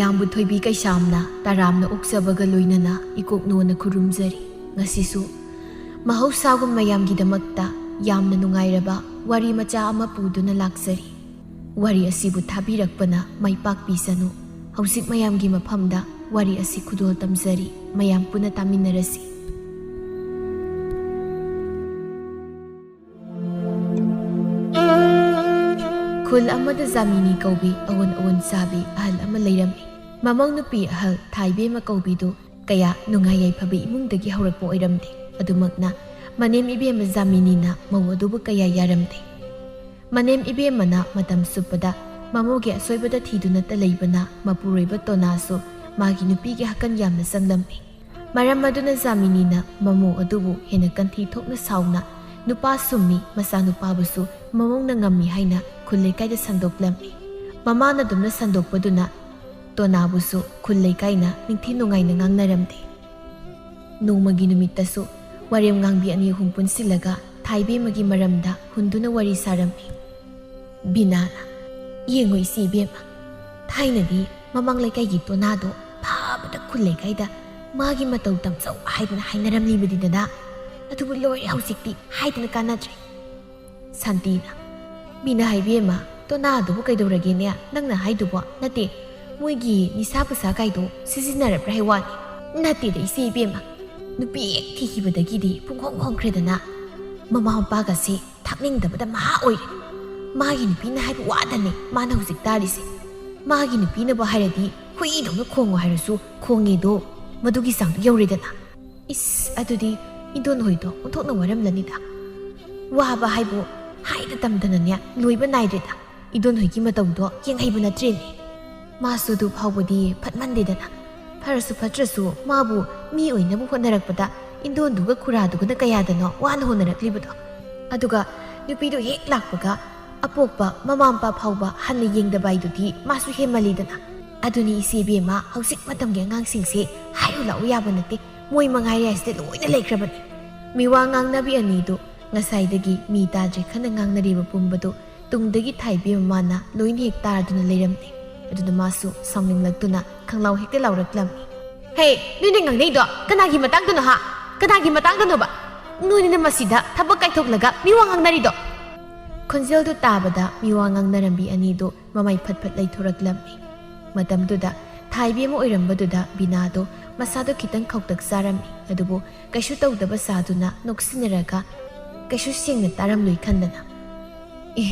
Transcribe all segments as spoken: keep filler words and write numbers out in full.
ꯃꯌꯥꯝꯕꯨ ꯊꯣꯏꯕꯤ ꯀꯩꯁꯥꯝꯅ ꯇꯔꯥꯝꯅ ꯑꯣꯛꯆꯕꯒ ꯂꯣꯏꯅꯅ ꯏꯀꯣꯛꯅꯣꯅ ꯈꯨꯔꯨꯝꯖꯔꯤ꯫ ꯉꯁꯤꯁꯨ ꯃꯍꯧꯁꯥꯒꯨꯝ ꯃꯌꯥꯝꯒꯤꯗꯃꯛꯇ ꯌꯥꯝꯅ ꯅꯨꯡꯉꯥꯏꯔꯕ ꯋꯥꯔꯤ ꯃꯆꯥ ꯑꯃ ꯄꯨꯗꯨꯅ ꯂꯥꯛꯆꯔꯤ꯫ ꯋꯥꯔꯤ ꯑꯁꯤꯕꯨ ꯊꯥꯕꯤꯔꯛꯄꯅ ꯃꯥꯏ ꯄꯥꯛꯄꯤꯁꯅꯨ꯫ ꯍꯧꯖꯤꯛ ꯃꯌꯥꯝꯒꯤ ꯃꯐꯝꯗ ꯋꯥꯔꯤ ꯑꯁꯤ ꯈꯨꯗꯣꯜ ꯇꯝꯖꯔꯤ꯫ ꯃꯌꯥꯝ ꯄꯨꯟꯅ ꯇꯥꯃꯤꯟꯅꯔꯁꯤ꯫ ꯈꯨꯜ ꯑꯃꯗ ꯖꯥꯃꯤꯅꯤ ꯀꯧꯕꯤ ꯑꯑꯣꯟ ꯑꯑꯣꯟ ꯆꯥꯕꯤ ꯑꯍꯜ ꯑꯃ ꯂꯩꯔꯝꯃꯤ꯫ ꯃꯃꯧ ꯅꯨꯄꯤ ꯑꯍꯜ ꯊꯥꯏꯕꯦꯝꯃ ꯀꯧꯕꯤꯗꯨ ꯀꯌꯥ ꯅꯨꯡꯉꯥꯏ ꯌꯥꯏꯐꯕ ꯏꯃꯨꯡꯗꯒꯤ ꯍꯧꯔꯛꯄ ꯑꯣꯏꯔꯝꯗꯦ꯫ ꯑꯗꯨꯃꯛꯅ ꯃꯅꯦꯝ ꯏꯕꯦꯝꯃ ꯖꯥꯃꯤꯅꯤꯅ ꯃꯧ ꯑꯗꯨꯕꯨ ꯀꯌꯥ ꯌꯥꯔꯝꯗꯦ꯫ ꯃꯅꯦꯝ ꯏꯕꯦꯝꯃꯅ ꯃꯇꯝ ꯆꯨꯞꯄꯗ ꯃꯃꯧꯒꯤ ꯑꯁꯣꯏꯕꯗ ꯊꯤꯗꯨꯅꯇ ꯂꯩꯕꯅ ꯃꯄꯨꯔꯣꯏꯕ ꯇꯣꯅꯥꯁꯨ ꯃꯥꯒꯤ ꯅꯨꯄꯤꯒꯤ ꯍꯀꯟ ꯌꯥꯝꯅ ꯆꯪꯂꯝꯃꯤ꯫ ꯃꯔꯝ ꯑꯗꯨꯅ ꯖꯥꯃꯤꯅꯤꯅ ꯃꯃꯧ ꯑꯗꯨꯕꯨ ꯍꯦꯟꯅ ꯀꯟꯊꯤ ꯊꯣꯛꯅ ꯁꯥꯎꯅ ꯅꯨꯄꯥ ꯁꯨꯝꯃꯤ, ꯃꯆꯥꯅꯨꯄꯥꯕꯨꯁꯨ ꯃꯃꯧꯅ ꯉꯝꯃꯤ ꯍꯥꯏꯅ ꯈꯨꯜ ꯂꯩꯀꯥꯏꯗ ꯁꯟꯗꯣꯛꯂꯝꯃꯤ꯫ ꯃꯃꯥꯅ ꯑꯗꯨꯝꯅ ꯁꯟꯗꯣꯛꯄꯗꯨꯅ ꯇꯣꯅꯥꯕꯨꯁꯨ ꯈꯨꯜ ꯂꯩꯀꯥꯏꯅ ꯅꯤꯡꯊꯤ ꯅꯨꯡꯉꯥꯏꯅ ꯉꯥꯡꯅꯔꯝꯗꯦ꯫ ꯅꯣꯡꯃꯒꯤ ꯅꯨꯃꯤꯠꯇꯁꯨ ꯋꯥꯔꯦꯝ ꯉꯥꯡꯕꯤ ꯑꯅꯤ ꯑꯍꯨꯝ ꯄꯨꯟꯁꯤꯜꯂꯒ ꯊꯥꯏꯕꯦꯝꯃꯒꯤ ꯃꯔꯝꯗ ꯍꯨꯟꯗꯨꯅ ꯋꯥꯔꯤ ꯁꯥꯔꯝꯃꯤ꯫ ꯕꯤꯅꯥꯅ, "ꯌꯦꯡꯉꯨ ꯏꯆꯦ ꯏꯕꯦꯝꯃ, ꯊꯥꯏꯅꯗꯤ ꯃꯃꯥꯡ ꯂꯩꯀꯥꯏꯒꯤ ꯇꯣꯅꯥꯗꯣ ꯐꯥꯕꯗ ꯈꯨꯜ ꯂꯩꯀꯥꯏꯗ ꯃꯥꯒꯤ ꯃꯇꯧ ꯇꯝꯖꯧ ꯍꯥꯏꯗꯅ ꯍꯥꯏꯅꯔꯝꯂꯤꯕꯅꯤꯗꯅ꯫ ꯑꯗꯨꯕꯨ ꯂꯣꯏꯔꯦ ꯍꯧꯖꯤꯛꯇꯤ, ꯍꯥꯏꯗꯅ ꯀꯥꯟꯅꯗ꯭ꯔꯦ꯫" ꯁꯥꯟꯇꯤꯅ, "ꯃꯤꯅ ꯍꯥꯏꯕꯦꯝꯃ, ꯇꯣꯅꯥꯗꯨꯕꯨ ꯀꯩꯗꯧꯔꯒꯦꯅꯦ? ꯅꯪꯅ ꯍꯥꯏꯗꯨꯕꯣ ꯅꯠꯇꯦ, ꯃꯣꯏꯒꯤ ꯅꯤꯁꯥ ꯄꯨꯁꯥ ꯀꯥꯏꯗꯣ ꯁꯤꯖꯤꯟꯅꯔꯕ꯭ꯔꯥ ꯍꯥꯏ ꯋꯥꯅꯤ꯫" "ꯅꯠꯇꯦꯗ ꯏꯆꯦ ꯏꯕꯦꯝꯃ, ꯅꯨꯄꯤ ꯍꯦꯛ ꯊꯤꯈꯤꯕꯗꯒꯤꯗꯤ ꯄꯨꯡꯍꯣꯡ ꯍꯣꯡꯈ꯭ꯔꯦꯗꯅ꯫ ꯃꯃꯥ ꯃꯄꯥꯒꯁꯦ ꯊꯥꯛꯅꯤꯡꯗꯕꯗ ꯃꯍꯥ ꯑꯣꯏꯔꯦ꯫ ꯃꯥꯒꯤ ꯅꯨꯄꯤꯅ ꯍꯥꯏꯕ ꯋꯥꯗꯅꯦ ꯃꯥꯅ ꯍꯧꯖꯤꯛ ꯇꯥꯔꯤꯁꯦ꯫ ꯃꯥꯒꯤ ꯅꯨꯄꯤꯅꯕꯨ ꯍꯥꯏꯔꯗꯤ ꯍꯨꯏꯗꯧꯅ ꯈꯣꯡꯉꯣ ꯍꯥꯏꯔꯁꯨ ꯈꯣꯡꯉꯦꯗꯣ, ꯃꯗꯨꯒꯤ ꯆꯥꯡꯗꯣ ꯌꯧꯔꯦꯗꯅ꯫" "ꯏꯁ, ꯑꯗꯨꯗꯤ ꯏꯟꯗꯣꯟ ꯍꯣꯏꯗꯣ ꯑꯣꯟꯊꯣꯛꯅ ꯋꯥꯔꯝꯂꯅꯤꯗ꯫ ꯋꯥꯕ ꯍꯥꯏꯕꯨ ꯍꯥꯏꯗ ꯇꯝꯗꯅꯅꯦ ꯂꯣꯏꯕ ꯅꯥꯏꯗ꯭ꯔꯦꯗ꯫ ꯏꯟꯗꯣꯟ ꯍꯣꯏꯒꯤ ꯃꯇꯧꯗꯣ ꯌꯦꯡꯍꯩꯕ ꯅꯠꯇ꯭ꯔꯦꯅꯦ꯫ ꯃꯥꯁꯨ ꯑꯗꯨ ꯐꯥꯎꯕꯗꯤ ꯐꯠꯃꯟꯗꯦꯗꯅ꯫ ꯐꯔꯁꯨ ꯐꯠꯇ꯭ꯔꯁꯨ ꯃꯥꯕꯨ ꯃꯤ ꯑꯣꯏꯅꯕ ꯍꯣꯠꯅꯔꯛꯄꯗ ꯏꯟꯗꯣꯟꯗꯨꯒ ꯈꯨꯔꯥꯗꯨꯒꯅ ꯀꯌꯥꯗꯅꯣ ꯋꯥꯅ ꯍꯣꯠꯅꯔꯛꯂꯤꯕꯗꯣ꯫ ꯑꯗꯨꯒ ꯅꯨꯄꯤꯗꯨ ꯍꯦꯛ ꯂꯥꯛꯄꯒ ꯑꯄꯣꯛꯄ ꯃꯃꯥ ꯃꯄꯥ ꯐꯥꯎꯕ ꯍꯟꯅ ꯌꯦꯡꯗꯕ ꯍꯥꯏꯗꯨꯗꯤ ꯃꯥꯁꯨ ꯍꯦꯟꯃꯜꯂꯤꯗꯅ꯫ ꯑꯗꯨꯅꯤ ꯏꯆꯦ ꯏꯕꯦꯝꯃ, ꯍꯧꯖꯤꯛ ꯃꯇꯝꯒꯤ ꯑꯉꯥꯡꯁꯤꯡꯁꯦ ꯍꯥꯏꯔꯨ ꯂꯥꯛꯎ ꯌꯥꯕ ꯅꯠꯇꯦ꯫ ꯃꯣꯏ ꯃꯉꯥꯏꯔꯦ ꯍꯥꯏꯁꯤꯗ ꯂꯣꯏꯅ ꯂꯩꯈ꯭ꯔꯕꯅꯤ꯫" ꯃꯤꯋꯥ ꯉꯥꯡꯅꯕꯤ ꯑꯅꯤꯗꯨ ꯉꯁꯥꯏꯗꯒꯤ ꯃꯤ ꯇꯥꯗ꯭ꯔꯦ ꯈꯟꯅ ꯉꯥꯡꯅꯔꯤꯕ ꯄꯨꯝꯕꯗꯨ ꯇꯨꯡꯗꯒꯤ ꯊꯥꯏꯕꯤ ꯃꯃꯥꯅ ꯂꯣꯏꯅ ꯍꯦꯛ ꯇꯥꯔꯗꯨꯅ ꯂꯩꯔꯝꯂꯦ꯫ ꯑꯗꯨꯗ ꯃꯥꯁꯨ ꯁꯥꯎꯅꯤꯡꯂꯛꯇꯨꯅ ꯈꯪꯂꯥꯎ ꯍꯦꯛꯇ ꯂꯥꯎꯔꯛꯂꯝꯃꯤ꯫ "ꯍꯦ, ꯅꯣꯏꯅ ꯉꯥꯡꯅꯩꯗꯣ ꯀꯅꯥꯒꯤ ꯃꯇꯥꯡꯗꯅꯣ ꯍꯥ? ꯀꯅꯥꯒꯤ ꯃꯇꯥꯡꯗꯅꯣꯕ? ꯅꯣꯏꯅꯤꯅ ꯃꯁꯤꯗ ꯊꯕꯛ ꯀꯥꯏꯊꯣꯛꯂꯒ ꯃꯤ ꯋꯥ ꯉꯥꯡꯅꯔꯤꯗꯣ?" ꯈꯣꯟꯖꯦꯜꯗꯨ ꯇꯥꯕꯗ ꯃꯤ ꯋꯥ ꯉꯥꯡꯅꯔꯝꯕꯤ ꯑꯅꯤꯗꯨ ꯃꯃꯥꯏ ꯐꯠ ꯐꯠ ꯂꯩꯊꯣꯔꯛꯂꯝꯃꯤ꯫ ꯃꯇꯝꯗꯨꯗ ꯊꯥꯏꯕꯤ ꯑꯃ ꯑꯣꯏꯔꯝꯕꯗꯨꯗ ꯕꯤꯅꯥꯗꯣ ꯃꯁꯥꯗꯣ ꯈꯤꯇꯪ ꯈꯧꯇꯛ ꯆꯥꯔꯝꯃꯤ꯫ ꯑꯗꯨꯕꯨ ꯀꯩꯁꯨ ꯇꯧꯗꯕ ꯁꯥꯗꯨꯅ ꯅꯣꯛꯁꯤꯟꯅꯔꯒ ꯀꯩꯁꯨ ꯁꯦꯡꯅ ꯇꯥꯔꯝꯂꯣꯏ ꯈꯟꯗꯅ, "ꯑꯦ,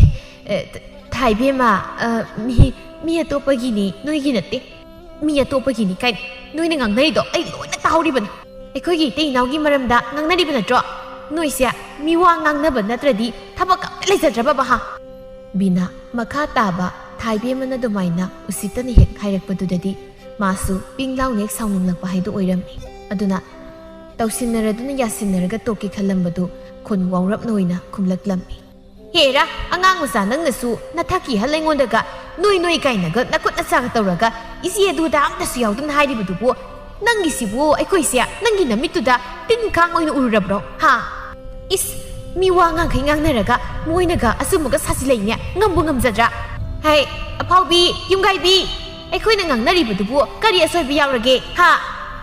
ꯑꯦ, ꯊ-, ꯊꯥꯏꯕꯦꯝꯃ, ꯑ, ꯃꯤ, ꯃꯤ ꯑꯇꯣꯞꯄꯒꯤꯅꯤ, ꯅꯣꯏꯒꯤ ꯅꯠꯇꯦ꯫ ꯃꯤ ꯑꯇꯣꯞꯄꯒꯤꯅꯤ ꯀꯥꯏꯅ ꯅꯣꯏꯅ ꯉꯥꯡꯅꯔꯤꯗꯣ ꯑꯩ ꯂꯣꯏꯅ ꯇꯥꯍꯧꯔꯤꯕꯅꯤ꯫ ꯑꯩꯈꯣꯏꯒꯤ ꯏꯇꯩ ꯏꯅꯥꯎꯒꯤ ꯃꯔꯝꯗ ꯉꯥꯡꯅꯔꯤꯕ ꯅꯠꯇ꯭ꯔꯣ? ꯅꯣꯏꯁꯦ ꯃꯤ ꯋꯥ ꯉꯥꯡꯅꯕ ꯅꯠꯇ꯭ꯔꯗꯤ ꯊꯕꯛ ꯑꯝꯇ ꯂꯩꯖꯗ꯭ꯔꯕꯕ ꯍꯥ?" ꯕꯤꯅꯥ ꯃꯈꯥ ꯇꯥꯕ ꯊꯥꯏꯕꯦꯝꯃꯅ ꯑꯗꯨꯃꯥꯏꯅ ꯎꯁꯤꯠꯇꯅ ꯍꯦꯛ ꯍꯥꯏꯔꯛꯄꯗꯨꯗꯗꯤ ꯃꯥꯁꯨ ꯄꯤꯡ ꯂꯥꯎꯅ ꯍꯦꯛ ꯁꯥꯎꯅꯤꯡꯂꯛꯄ ꯍꯥꯏꯗꯨ ꯑꯣꯏꯔꯝꯃꯤ꯫ ꯑꯗꯨꯅ ꯇꯧꯁꯤꯟꯅꯔꯗꯨꯅ ꯌꯥꯁꯤꯟꯅꯔꯒ ꯇꯣꯛꯀꯦ ꯈꯜꯂꯝꯕꯗꯨ ꯈꯣꯟ ꯋꯥꯎꯔꯞꯅ ꯑꯣꯏꯅ ꯈꯨꯝꯂꯛꯂꯝꯃꯤ꯫ "ꯍꯦꯔꯥ, ꯑꯉꯥꯡ ꯃꯆꯥ ꯅꯪꯅꯁꯨ ꯅꯊꯛꯀꯤ ꯑꯍꯜ ꯑꯩꯉꯣꯟꯗꯒ ꯅꯣꯏ ꯅꯣꯏ ꯀꯥꯏꯅꯒ ꯅꯈꯨꯠ ꯅꯆꯥꯒ ꯇꯧꯔꯒ ꯏꯆꯦ ꯑꯗꯨꯗ ꯑꯝꯇꯁꯨ ꯌꯥꯎꯗꯅ ꯍꯥꯏꯔꯤꯕꯗꯨꯕꯨ ꯅꯪꯒꯤꯁꯤꯕꯨ ꯑꯩꯈꯣꯏꯁꯦ ꯅꯪꯒꯤ ꯅꯃꯤꯠꯇꯨꯗ ꯇꯤꯟ ꯀꯥꯡ ꯑꯣꯏꯅ ꯎꯔꯨꯔꯕ꯭ꯔꯣ? ꯍꯥ? ꯏꯁ, ꯃꯤ ꯋꯥ ꯉꯥꯡꯈꯩ ꯉꯥꯡꯅꯔꯒ ꯃꯣꯏꯅꯒ ꯑꯆꯨꯝꯕꯒ ꯁꯥꯖꯤꯜꯂꯛꯏꯅꯦ, ꯉꯝꯕꯨ ꯉꯝꯖꯗ꯭ꯔꯥ? ꯍꯩ, ꯑꯐꯥꯎꯕꯤ, ꯌꯨꯝꯒꯥꯏꯕꯤ, ꯑꯩꯈꯣꯏꯅ ꯉꯥꯡꯅꯔꯤꯕꯗꯨꯕꯨ ꯀꯔꯤ ꯑꯁꯣꯏꯕ ꯌꯥꯎꯔꯒꯦ? ꯍꯥ?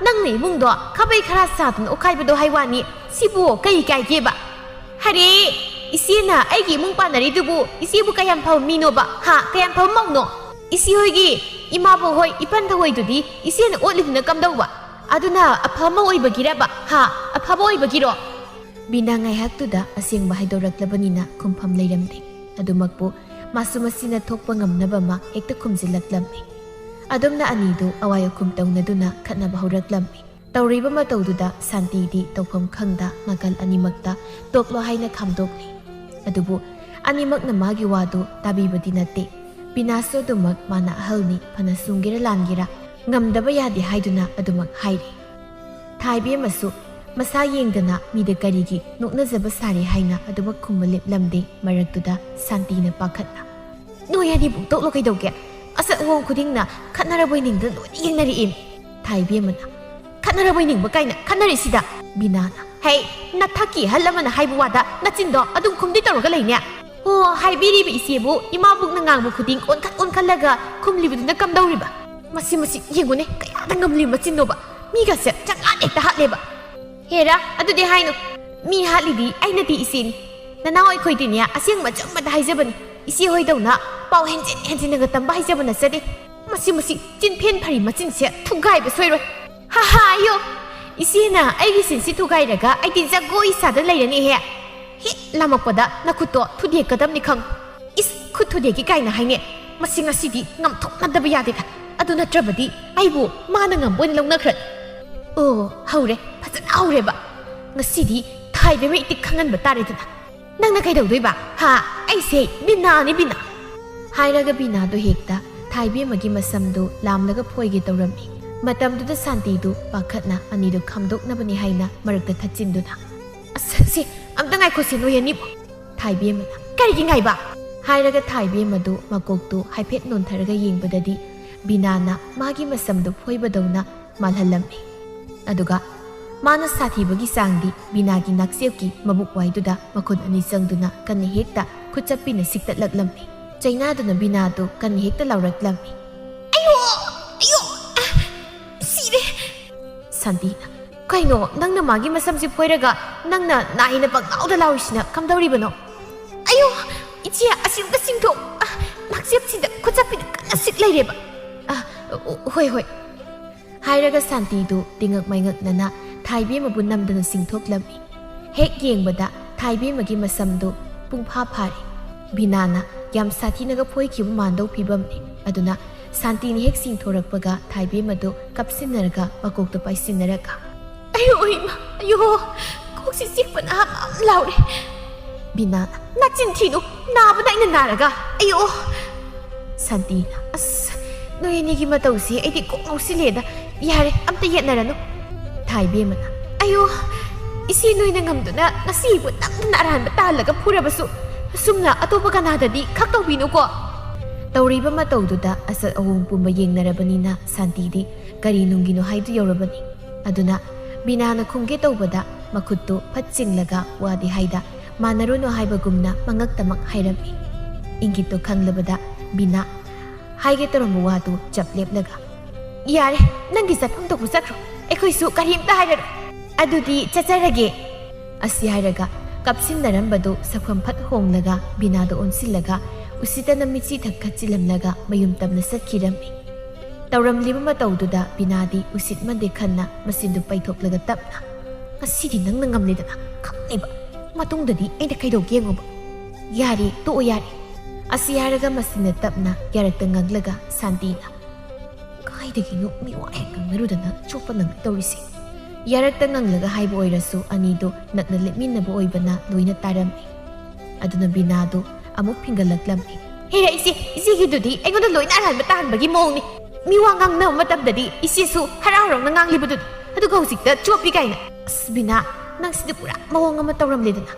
ꯅꯪꯅ ꯏꯃꯨꯡꯗꯣ ꯈꯥꯕꯩ ꯈꯔ ꯁꯥꯗꯅ ꯑꯣꯠꯈꯥꯏꯕꯗꯣ ꯍꯥꯏ ꯋꯥꯅꯤ, ꯁꯤꯕꯨ ꯀꯩ ꯀꯥꯏꯒꯦꯕ? ꯍꯔꯦ, ꯏꯆꯦꯅ ꯑꯩꯒꯤ ꯏꯃꯨꯡ ꯄꯥꯟꯅꯔꯤꯗꯨꯕꯨ ꯏꯆꯦꯕꯨ ꯀꯌꯥꯝ ꯐꯕ ꯃꯤꯅꯣꯕ? ꯍꯥ? ꯀꯌꯥꯝ ꯐꯕ ꯃꯧꯅꯣ? ꯏꯆꯦ ꯍꯣꯏꯒꯤ ꯏꯃꯥꯕꯣꯛ ꯍꯣꯏ ꯏꯄꯟ ꯊꯧꯍꯣꯏꯗꯨꯗꯤ ꯏꯆꯦꯅ ꯑꯣꯠꯂꯤꯗꯨꯅ ꯀꯝꯗꯧꯕ? ꯑꯗꯨꯅ ꯑꯐꯕ ꯃꯧ ꯑꯣꯏꯕꯒꯤꯔꯕ? ꯍꯥ? ꯑꯐꯕ ꯑꯣꯏꯕꯒꯤꯔꯣ?" ꯕꯤꯅꯥ ꯉꯥꯏꯍꯥꯛꯇꯨꯗ ꯑꯁꯦꯡꯕ ꯍꯥꯏꯗꯣꯔꯛꯂꯕꯅꯤꯅ ꯈꯨꯝꯐꯝ ꯂꯩꯔꯝꯗꯦ꯫ ꯑꯗꯨꯃꯛꯄꯨ ꯃꯥꯁꯨ ꯃꯁꯤꯅ ꯊꯣꯛꯄ ꯉꯝꯅꯕ ꯑꯃ ꯍꯦꯛꯇ ꯈꯨꯝꯖꯤꯜꯂꯛꯂꯝꯃꯤ꯫ ꯑꯗꯨꯝꯅ ꯑꯅꯤꯗꯨ ꯑꯋꯥꯏ ꯑꯈꯨꯝ ꯇꯧꯅꯗꯨꯅ ꯈꯠꯅꯕ ꯍꯧꯔꯛꯂꯝꯃꯤ꯫ ꯇꯧꯔꯤꯕ ꯃꯇꯧꯗꯨꯗ ꯁꯥꯟꯇꯤꯗꯤ ꯇꯧꯐꯝ ꯈꯪꯗ ꯅꯥꯀꯜ ꯑꯅꯤꯃꯛꯇ ꯇꯣꯛꯂꯣ ꯍꯥꯏꯅ ꯈꯥꯝꯗꯣꯛꯂꯤ꯫ ꯑꯗꯨꯕꯨ ꯑꯅꯤꯃꯛꯅ ꯃꯥꯒꯤ ꯋꯥꯗꯨ ꯇꯥꯕꯤꯕꯗꯤ ꯅꯠꯇꯦ꯫ ꯕꯤꯅꯥꯁꯨ ꯑꯗꯨꯃꯛ ꯃꯥꯅ ꯑꯍꯜꯅꯤ, ꯐꯅ ꯁꯨꯡꯒꯦꯔꯥ ꯂꯥꯟꯒꯦꯔꯥ ꯉꯝꯗꯕ ꯌꯥꯗꯦ ꯍꯥꯏꯗꯨꯅ ꯑꯗꯨꯃꯛ ꯍꯥꯏꯔꯤ꯫ ꯊꯥꯏꯕꯦꯝꯃꯁꯨ ꯃꯁꯥ ꯌꯦꯡꯗꯅ ꯃꯤꯗ ꯀꯔꯤꯒꯤ ꯅꯣꯛꯅꯖꯕ ꯁꯥꯔꯤ ꯍꯥꯏꯅ ꯑꯗꯨꯃꯛ ꯈꯨꯝꯕ ꯂꯦꯞꯂꯝꯗꯦ꯫ ꯃꯔꯛꯇꯨꯗ ꯁꯥꯟꯇꯤꯅ ꯄꯥꯈꯠꯅ, "ꯅꯣꯏ ꯑꯅꯤꯕꯨ ꯇꯣꯛꯂꯣ ꯀꯩꯗꯧꯒꯦ? ꯑꯁꯛ ꯑꯋꯥꯡ ꯈꯨꯗꯤꯡꯅ ꯈꯠꯅꯔꯕꯣꯏ ꯅꯤꯡꯗꯅ ꯂꯣꯏꯅ ꯌꯦꯡꯅꯔꯛꯏ꯫" ꯊꯥꯏꯕꯦꯝꯃꯅ, "ꯈꯠꯅꯔꯕꯣꯏ ꯅꯤꯡꯕ ꯀꯥꯏꯅ ꯈꯠꯅꯔꯤꯁꯤꯗ?" ꯕꯤꯅꯥꯅ, "ꯍꯩ, ꯅꯊꯛꯀꯤ ꯑꯍꯜ ꯑꯃꯅ ꯍꯥꯏꯕ ꯋꯥꯗ ꯅꯆꯤꯟꯗꯣ ꯑꯗꯨꯝ ꯈꯨꯝꯗꯤ ꯇꯧꯔꯒ ꯂꯩꯅꯦ꯫ ꯑꯣ, ꯍꯥꯏꯕꯤꯔꯤꯕ ꯏꯆꯦꯕꯨ ꯏꯃꯥꯕꯣꯛꯅ ꯉꯥꯡꯕ ꯈꯨꯗꯤꯡ ꯑꯣꯟꯈꯠ ꯑꯣꯟꯈꯠꯂꯒ ꯈꯨꯝꯂꯤꯕꯗꯨꯅ ꯀꯝꯗꯧꯔꯤꯕ? ꯃꯁꯤ, ꯃꯁꯤ ꯌꯦꯡꯉꯨꯅꯦ, ꯀꯌꯥꯗ ꯉꯝꯂꯤ ꯃꯆꯤꯟꯅꯣꯕ! ꯃꯤꯒꯁꯦ ꯆꯪꯉꯥꯟ ꯍꯦꯛꯇ ꯍꯥꯠꯂꯦꯕ꯫ ꯍꯦꯔꯥ, ꯑꯗꯨꯗꯤ ꯍꯥꯏꯅꯨ꯫ ꯃꯤ ꯍꯥꯠꯂꯤꯗꯤ ꯑꯩꯅꯗꯤ ꯏꯆꯦꯅꯤ꯫ ꯅꯅꯥꯎ ꯑꯩꯈꯣꯏꯗꯤꯅꯦ, ꯑꯁꯦꯡꯕ ꯑꯆꯨꯝꯕꯗ ꯍꯥꯏꯖꯕꯅꯤ꯫ ꯏꯆꯦ ꯍꯣꯏꯗꯧꯅ ꯄꯥꯎ ꯍꯦꯟꯖꯤꯟ ꯍꯦꯟꯖꯤꯟꯅꯒ ꯇꯝꯕ ꯍꯩꯖꯕ ꯅꯠꯆꯗꯦ꯫ ꯃꯁꯤ, ꯃꯁꯤ ꯆꯤꯟꯐꯦꯟ ꯐꯔꯤ ꯃꯆꯤꯟꯁꯦ ꯊꯨꯒꯥꯏꯕ ꯁꯣꯏꯔꯣꯏ꯫ ꯍꯥ ꯍꯥ, ꯑꯌꯣ! ꯏꯆꯦꯅ ꯑꯩꯒꯤ ꯁꯤꯟꯁꯤ ꯊꯨꯒꯥꯏꯔꯒ ꯑꯩꯗꯤ ꯖꯒꯣꯏ ꯁꯥꯗ ꯂꯩꯔꯅꯤꯍꯦ꯫ ꯍꯦꯛ ꯂꯥꯝꯃꯛꯄꯗ ꯅꯈꯨꯠꯇꯣ ꯊꯨꯗꯦꯛꯀꯗꯕꯅꯤ ꯈꯪ꯫ ꯏꯁ, ꯈꯨꯠ ꯊꯨꯗꯦꯛꯀꯦ ꯀꯥꯏꯅ ꯍꯥꯏꯅꯦ꯫ ꯃꯁꯤ ꯉꯁꯤꯗꯤ ꯉꯝꯊꯣꯛꯅꯗꯕ ꯌꯥꯗꯦꯗ꯫ ꯑꯗꯨ ꯅꯠꯇ꯭ꯔꯕꯗꯤ ꯑꯩꯕꯨ ꯃꯥꯅ ꯉꯝꯕ ꯑꯣꯏꯅ ꯂꯧꯅꯈ꯭ꯔꯅꯤ꯫ ꯑꯣ, ꯍꯧꯔꯦ, ꯐꯖꯅ ꯍꯧꯔꯦꯕ꯫ ꯉꯁꯤꯗꯤ ꯊꯥꯏꯕꯦꯝꯃ ꯏꯇꯤꯛ ꯈꯪꯍꯟꯕ ꯇꯥꯔꯦꯗꯅ꯫ ꯅꯪꯅ ꯀꯩꯗꯧꯗꯣꯏꯕ? ꯍꯥ? ꯑꯩꯁꯦ ꯕꯤꯅꯥꯅꯤ, ꯕꯤꯅꯥ꯫ ꯍꯥꯏꯔꯒ ꯕꯤꯅꯥꯗꯣ ꯍꯦꯛꯇ ꯊꯥꯏꯕꯦꯝꯃꯒꯤ ꯃꯁꯝꯗꯨ ꯂꯥꯝꯂꯒ ꯐꯣꯏꯒꯦ ꯇꯧꯔꯝꯃꯤ꯫ ꯃꯇꯝꯗꯨꯗ ꯁꯥꯟꯇꯤꯗꯨ ꯄꯥꯈꯠꯅ ꯑꯅꯤꯗꯨ ꯈꯥꯝꯗꯣꯛꯅꯕꯅꯤ ꯍꯥꯏꯅ ꯃꯔꯛꯇ ꯊꯠꯆꯤꯟꯗꯨꯅ, "ꯑꯁ, ꯁꯤ, ꯑꯝꯇ ꯉꯥꯏꯈꯣꯁꯦ ꯅꯣꯏ ꯑꯅꯤꯕꯨ"꯫ ꯊꯥꯏꯕꯦꯝꯃꯅ, "ꯀꯔꯤꯒꯤ ꯉꯥꯏꯕ?" ꯍꯥꯏꯔꯒ ꯊꯥꯏꯕꯦꯝꯃꯗꯨ ꯃꯀꯣꯛꯇꯨ ꯍꯥꯏꯐꯦꯠ ꯅꯣꯟꯊꯔꯒ ꯌꯦꯡꯕꯗꯗꯤ ꯕꯤꯅꯥꯅ ꯃꯥꯒꯤ ꯃꯁꯝꯗꯨ ꯐꯣꯏꯕꯗꯧꯅ ꯃꯥꯜꯍꯜꯂꯝꯃꯤ꯫ ꯑꯗꯨꯒ ꯃꯥꯅ ꯁꯥꯊꯤꯕꯒꯤ ꯆꯥꯡꯗꯤ ꯕꯤꯅꯥꯒꯤ ꯅꯥꯛꯆꯦꯞꯀꯤ ꯃꯕꯨꯛ ꯋꯥꯏꯗꯨꯗ ꯃꯈꯨꯠ ꯑꯅꯤ ꯆꯪꯗꯨꯅ ꯀꯟꯅ ꯍꯦꯛꯇ ꯈꯨꯠꯆꯞꯄꯤꯅ ꯁꯤꯛꯇꯠꯂꯛꯂꯝꯃꯤ꯫ ꯆꯩꯅꯥꯗꯨꯅ ꯕꯤꯅꯥꯗꯨ ꯀꯟꯅ ꯍꯦꯛꯇ ꯂꯥꯎꯔꯛꯂꯝꯃꯤ꯫ "ꯑꯌꯣ! ꯑꯌꯣ! ꯑ! ꯁꯤꯔꯦ!" ꯁꯥꯟꯇꯤꯅ, "ꯀꯩꯅꯣ, ꯅꯪꯅ ꯃꯥꯒꯤ ꯃꯁꯝꯁꯤ ꯐꯣꯏꯔꯒ ꯅꯪꯅ ꯅꯥꯏꯅ ꯄꯪꯂꯥꯎꯗ ꯂꯥꯎꯔꯤꯁꯤꯅ ꯀꯝꯗꯧꯔꯤꯕꯅꯣ?" "ꯑꯌꯣ! ꯏꯆꯦ, ꯑꯁꯤꯝꯇ ꯆꯤꯡꯊꯣꯛ꯫ ꯑ, ꯅꯥꯛꯆꯦꯞꯁꯤꯗ ꯈꯨꯠꯆꯞꯄꯤꯅ ꯀꯟꯅ ꯁꯤꯛ ꯂꯩꯔꯦꯕ꯫" "ꯑ, ꯑꯣ, ꯍꯣꯏ, ꯍꯣꯏ꯫" ꯍꯥꯏꯔꯒ ꯁꯥꯟꯇꯤꯗꯨ ꯇꯤꯉꯛ ꯃꯩꯉꯛꯅꯅ ꯊꯥꯏꯕꯦꯝꯃꯕꯨ ꯅꯝꯗꯅ ꯆꯤꯡꯊꯣꯛꯂꯝꯃꯤ꯫ ꯍꯦꯛ ꯌꯦꯡꯕꯗ ꯊꯥꯏꯕꯦꯝꯃꯒꯤ ꯃꯁꯝꯗꯨ ꯄꯨꯡꯐꯥ ꯐꯥꯔꯦ꯫ ꯕꯤꯅꯥꯅ ꯌꯥꯝ ꯁꯥꯊꯤꯅꯒ ꯐꯣꯏꯈꯤꯕ ꯃꯥꯟꯗꯧ ꯐꯤꯕꯝꯅꯤ꯫ ꯑꯗꯨꯅ ꯁꯥꯟꯇꯤꯅ ꯍꯦꯛ ꯆꯤꯡꯊꯣꯔꯛꯄꯒ ꯊꯥꯏꯕꯦꯝꯃꯗꯨ ꯀꯞꯁꯤꯟꯅꯔꯒ ꯃꯀꯣꯛꯇ ꯄꯥꯏꯁꯤꯟꯅꯔꯒ, "ꯑꯌꯣ, ꯏꯃꯥ, ꯑꯌꯣ, ꯀꯣꯛꯁꯤ ꯆꯤꯛꯄꯅ ꯍꯝ ꯍꯝ ꯂꯥꯎꯔꯦ꯫" ꯕꯤꯅꯥꯅ, "ꯅꯆꯤꯟ ꯊꯤꯅꯨ, ꯅꯥꯕꯅ ꯑꯩꯅ ꯅꯥꯔꯒ, ꯑꯌꯣ!" ꯁꯥꯟꯇꯤꯅ, "ꯑꯁ, ꯅꯣꯏ ꯑꯅꯤꯒꯤ ꯃꯇꯧꯁꯤ ꯑꯩꯗꯤ ꯀꯣꯛ ꯉꯥꯎꯁꯤꯜꯂꯦꯗ꯫ ꯌꯥꯔꯦ, ꯑꯝꯇ ꯌꯦꯠꯅꯔꯅꯨ꯫" ꯊꯥꯏꯕꯦꯝꯃꯅ, "ꯑꯌꯣ, ꯏꯆꯦ ꯅꯣꯏꯅ ꯉꯝꯗꯨꯅ ꯉꯁꯤꯕꯨ ꯅꯝꯗꯅ ꯑꯔꯥꯟꯕ ꯇꯥꯍꯜꯂꯒ ꯐꯨꯔꯕꯁꯨ, ꯑꯁꯨꯝꯅ ꯑꯇꯣꯞꯄ ꯀꯅꯥꯗꯗꯤ ꯈꯛ ꯇꯧꯕꯤꯅꯨꯀꯣ꯫" ꯇꯧꯔꯤꯕ ꯃꯇꯧꯗꯨꯗ ꯑꯁꯛ ꯑꯑꯣꯡ ꯄꯨꯝꯕ ꯌꯦꯡꯅꯔꯕꯅꯤꯅ ꯁꯥꯟꯇꯤꯗꯤ ꯀꯔꯤ ꯅꯨꯡꯒꯤꯅꯣ ꯍꯥꯏꯗꯨ ꯌꯧꯔꯕꯅꯤ꯫ ꯑꯗꯨꯅ ꯕꯤꯅꯥꯅ ꯈꯨꯝꯒꯦ ꯇꯧꯕꯗ ꯃꯈꯨꯠꯇꯨ ꯐꯠ ꯆꯤꯡꯂꯒ ꯋꯥꯗꯤ ꯍꯥꯏꯗ ꯃꯥꯟꯅꯔꯨꯅꯨ ꯍꯥꯏꯕꯒꯨꯝꯅ ꯃꯉꯛꯇꯃꯛ ꯍꯥꯏꯔꯝꯃꯤ꯫ ꯏꯪꯒꯤꯠꯇꯣ ꯈꯪꯂꯕꯗ ꯕꯤꯅꯥ ꯍꯥꯏꯒꯦ ꯇꯧꯔꯝꯕ ꯋꯥꯗꯨ ꯆꯞ ꯂꯦꯞꯂꯒ, "ꯌꯥꯔꯦ, ꯅꯪꯒꯤ ꯆꯠꯐꯝ ꯊꯣꯛꯄ ꯆꯠꯈ꯭ꯔꯣ, ꯑꯩꯈꯣꯏꯁꯨ ꯀꯔꯤꯝꯇ ꯍꯥꯏꯔꯔꯣꯏ꯫ ꯑꯗꯨꯗꯤ ꯆꯠꯆꯔꯒꯦ"꯫ ꯑꯁꯤ ꯍꯥꯏꯔꯒ ꯀꯞꯁꯤꯟꯅꯔꯝꯕꯗꯨ ꯁꯛꯐꯝ ꯐꯠ ꯍꯣꯡꯂꯒ ꯕꯤꯅꯥꯗ ꯑꯣꯟꯁꯤꯜꯂꯒ ꯎꯁꯤꯠꯇꯅ ꯃꯤꯠꯁꯤ ꯊꯛ ꯈꯠꯆꯤꯜꯂꯝꯂꯒ ꯃꯌꯨꯝ ꯇꯝꯅ ꯆꯠꯈꯤꯔꯝꯃꯤ꯫ ꯇꯧꯔꯝꯂꯤꯕ ꯃꯇꯧꯗꯨꯗ ꯕꯤꯅꯥꯗꯤ ꯎꯁꯤꯠꯃꯟꯗꯦ ꯈꯟꯅ ꯃꯆꯤꯟꯗꯨ ꯄꯩꯊꯣꯛꯂꯒ ꯇꯞꯅ, "ꯉꯁꯤꯗꯤ ꯅꯪꯅ ꯉꯝꯂꯦꯗꯅ, ꯈꯪꯅꯤꯕ꯫ ꯃꯇꯨꯡꯗꯗꯤ ꯑꯩꯅ ꯀꯩꯗꯧꯒꯦ ꯌꯦꯡꯉꯣꯕ꯫ ꯌꯥꯔꯦ, ꯇꯣꯛꯑꯣ ꯌꯥꯔꯦ"꯫ ꯑꯁꯤ ꯍꯥꯏꯔꯒ ꯃꯆꯤꯟꯅ ꯇꯞꯅ ꯌꯥꯔꯛꯇ ꯉꯥꯡꯂꯒ ꯁꯥꯟꯇꯤꯅ, "ꯀꯥꯏꯗꯒꯤꯅꯣ ꯃꯤꯋꯥ ꯍꯦꯛ ꯉꯥꯡꯅꯔꯨꯗꯅ ꯆꯣꯞꯄ ꯅꯪꯂꯦ ꯇꯧꯔꯤꯁꯦ"꯫ ꯌꯥꯔꯛꯇ ꯉꯥꯡꯂꯒ ꯍꯥꯏꯕ ꯑꯣꯏꯔꯁꯨ ꯑꯅꯤꯗꯨ ꯅꯛꯅ ꯂꯦꯞꯃꯤꯟꯅꯕ ꯑꯣꯏꯕꯅ ꯂꯣꯏꯅ ꯇꯥꯔꯝꯃꯤ꯫ ꯑꯗꯨꯅ ꯕꯤꯅꯥꯗꯨ ꯑꯃꯨꯛ ꯐꯤꯡꯒꯠꯂꯛꯂꯝꯃꯤ꯫ "ꯍꯦꯔꯥ ꯏꯆꯦ, ꯏꯆꯦꯒꯤꯗꯨꯗꯤ ꯑꯩꯉꯣꯟꯗ ꯂꯣꯏꯅ ꯑꯔꯥꯟꯕ ꯇꯥꯍꯟꯕꯒꯤ ꯃꯑꯣꯡꯅꯤ꯫ ꯃꯤꯋꯥ ꯉꯥꯡꯅꯕ ꯃꯇꯝꯗꯗꯤ ꯏꯆꯦꯁꯨ ꯍꯔꯥꯎ ꯍꯔꯥꯎꯅ ꯉꯥꯡꯂꯤꯕꯗꯨꯅꯤ, ꯑꯗꯨꯒ ꯍꯧꯖꯤꯛꯇ ꯆꯣꯞꯄꯤ ꯀꯥꯏꯅ꯫ ꯑꯁ ꯕꯤꯅꯥ, ꯅꯪꯁꯤꯗꯤ ꯄꯨꯔꯥ ꯃꯑꯣꯡ ꯑꯃ ꯇꯧꯔꯝꯂꯦꯗꯅ꯫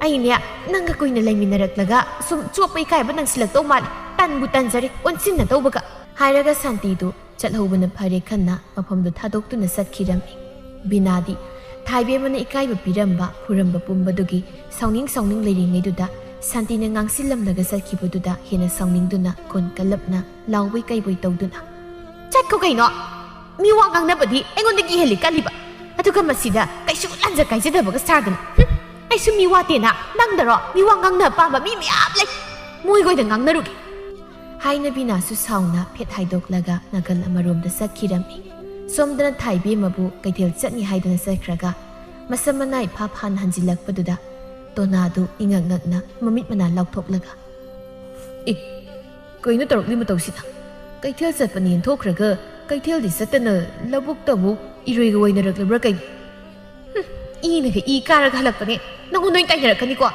ꯑꯩꯅꯦ ꯅꯪꯒ ꯀꯨꯏꯅ ꯂꯩꯃꯤꯟꯅꯔꯛꯂꯒ ꯁꯨꯝ ꯆꯣꯞꯄ ꯏꯀꯥꯏꯕ ꯅꯪꯁꯤꯜꯂꯛꯇꯧ ꯃꯥꯜꯂꯦ꯫ ꯇꯟꯕꯨ ꯇꯟꯖꯔꯦ ꯑꯣꯟꯁꯤꯟꯅꯗꯧꯕꯒ"꯫ ꯍꯥꯏꯔꯒ ꯁꯥꯟꯇꯤꯗꯨ ꯆꯠꯍꯧꯕꯅ ꯐꯔꯦ ꯈꯟꯅ ꯃꯐꯝꯗꯨ ꯊꯥꯗꯣꯛꯇꯨꯅ ꯆꯠꯈꯤꯔꯝꯃꯤ꯫ ꯕꯤꯅꯥꯗꯤ ꯊꯥꯏꯕꯦꯝꯃꯅ ꯏꯀꯥꯏꯕ ꯄꯤꯔꯝꯕ, ꯐꯨꯔꯝꯕ ꯄꯨꯝꯕꯗꯨꯒꯤ ꯁꯥꯎꯅꯤꯡ ꯁꯥꯎꯅꯤꯡ ꯂꯩꯔꯤꯉꯩꯗꯨꯗ ꯁꯥꯟꯇꯤꯅ ꯉꯥꯡꯁꯤꯜꯂꯝꯂꯒ ꯆꯠꯈꯤꯕꯗꯨꯗ ꯍꯦꯟꯅ ꯁꯥꯎꯅꯤꯡꯗꯨꯅ ꯀꯣꯟ ꯀꯜꯂꯞꯅ ꯂꯥꯎꯕꯣꯏ ꯀꯩꯕꯣꯏ ꯇꯧꯗꯨꯅ, "ꯆꯠꯈꯣ ꯀꯩꯅꯣ! ꯃꯤ ꯋꯥ ꯉꯥꯡꯅꯕꯗꯤ ꯑꯩꯉꯣꯟꯗꯒꯤ ꯍꯦꯜꯂꯤ ꯀꯜꯂꯤꯕ꯫ ꯑꯗꯨꯒ ꯃꯁꯤꯗ ꯀꯩꯁꯨ ꯂꯥꯟꯖ ꯀꯥꯏꯖꯗꯕꯒ ꯁꯥꯗꯅ꯫ ꯍꯨꯝ! ꯑꯩꯁꯨ ꯃꯤ ꯋꯥꯇꯦꯅ ꯅꯪꯗꯔꯣ ꯃꯤ ꯋꯥ ꯉꯥꯡꯅ ꯄꯥꯝꯕ ꯃꯤ ꯃꯌꯥꯝ ꯂꯩ꯫ ꯃꯣꯏꯒꯣꯏꯗ ꯉꯥꯡꯅꯔꯨꯒꯦ"꯫ ꯍꯥꯏꯅ ꯕꯤꯅꯥꯁꯨ ꯁꯥꯎꯅ ꯐꯦꯠ ꯍꯥꯏꯗꯣꯛꯂꯒ ꯅꯥꯀꯜ ꯑꯃꯔꯣꯝꯗ ꯆꯠꯈꯤꯔꯝꯃꯤ꯫ ꯁꯣꯝꯗꯅ ꯊꯥꯏꯕꯦꯝꯃꯕꯨ ꯀꯩꯊꯦꯜ ꯆꯠꯅꯤ ꯍꯥꯏꯗꯨꯅ ꯆꯠꯈ꯭ꯔꯒ ꯃꯁꯝ ꯃꯅꯥ ꯏꯐꯥ ꯐꯥꯟ ꯍꯟꯖꯤꯜꯂꯛꯄꯗꯨꯗ ꯇꯣꯅꯥꯗꯨ ꯏꯉꯛ ꯉꯛꯅ ꯃꯃꯤꯠ ꯃꯅꯥ ꯂꯥꯎꯊꯣꯛꯂꯒ, "ꯑꯦ, ꯀꯩꯅꯣ ꯇꯧꯔꯛꯂꯤ ꯃꯇꯧꯁꯤꯅ? ꯀꯩꯊꯦꯜ ꯆꯠꯄꯅꯦꯅ ꯊꯣꯛꯈ꯭ꯔꯒ ꯀꯩꯊꯦꯜꯗꯤ ꯆꯠꯇꯅ ꯂꯧꯕꯨꯛꯇ ꯑꯃꯨꯛ ꯏꯔꯣꯏꯒ ꯑꯣꯏꯅꯔꯛꯂꯕ꯭ꯔꯥ ꯀꯩꯅꯣ? ꯍꯨꯝ, ꯏꯅꯒ ꯏ ꯀꯥꯔꯒ ꯍꯜꯂꯛꯄꯅꯦ, ꯅꯪꯉꯣꯟꯗ ꯑꯣꯏꯅ ꯇꯥꯏꯅꯔꯛꯀꯅꯤꯀꯣ"꯫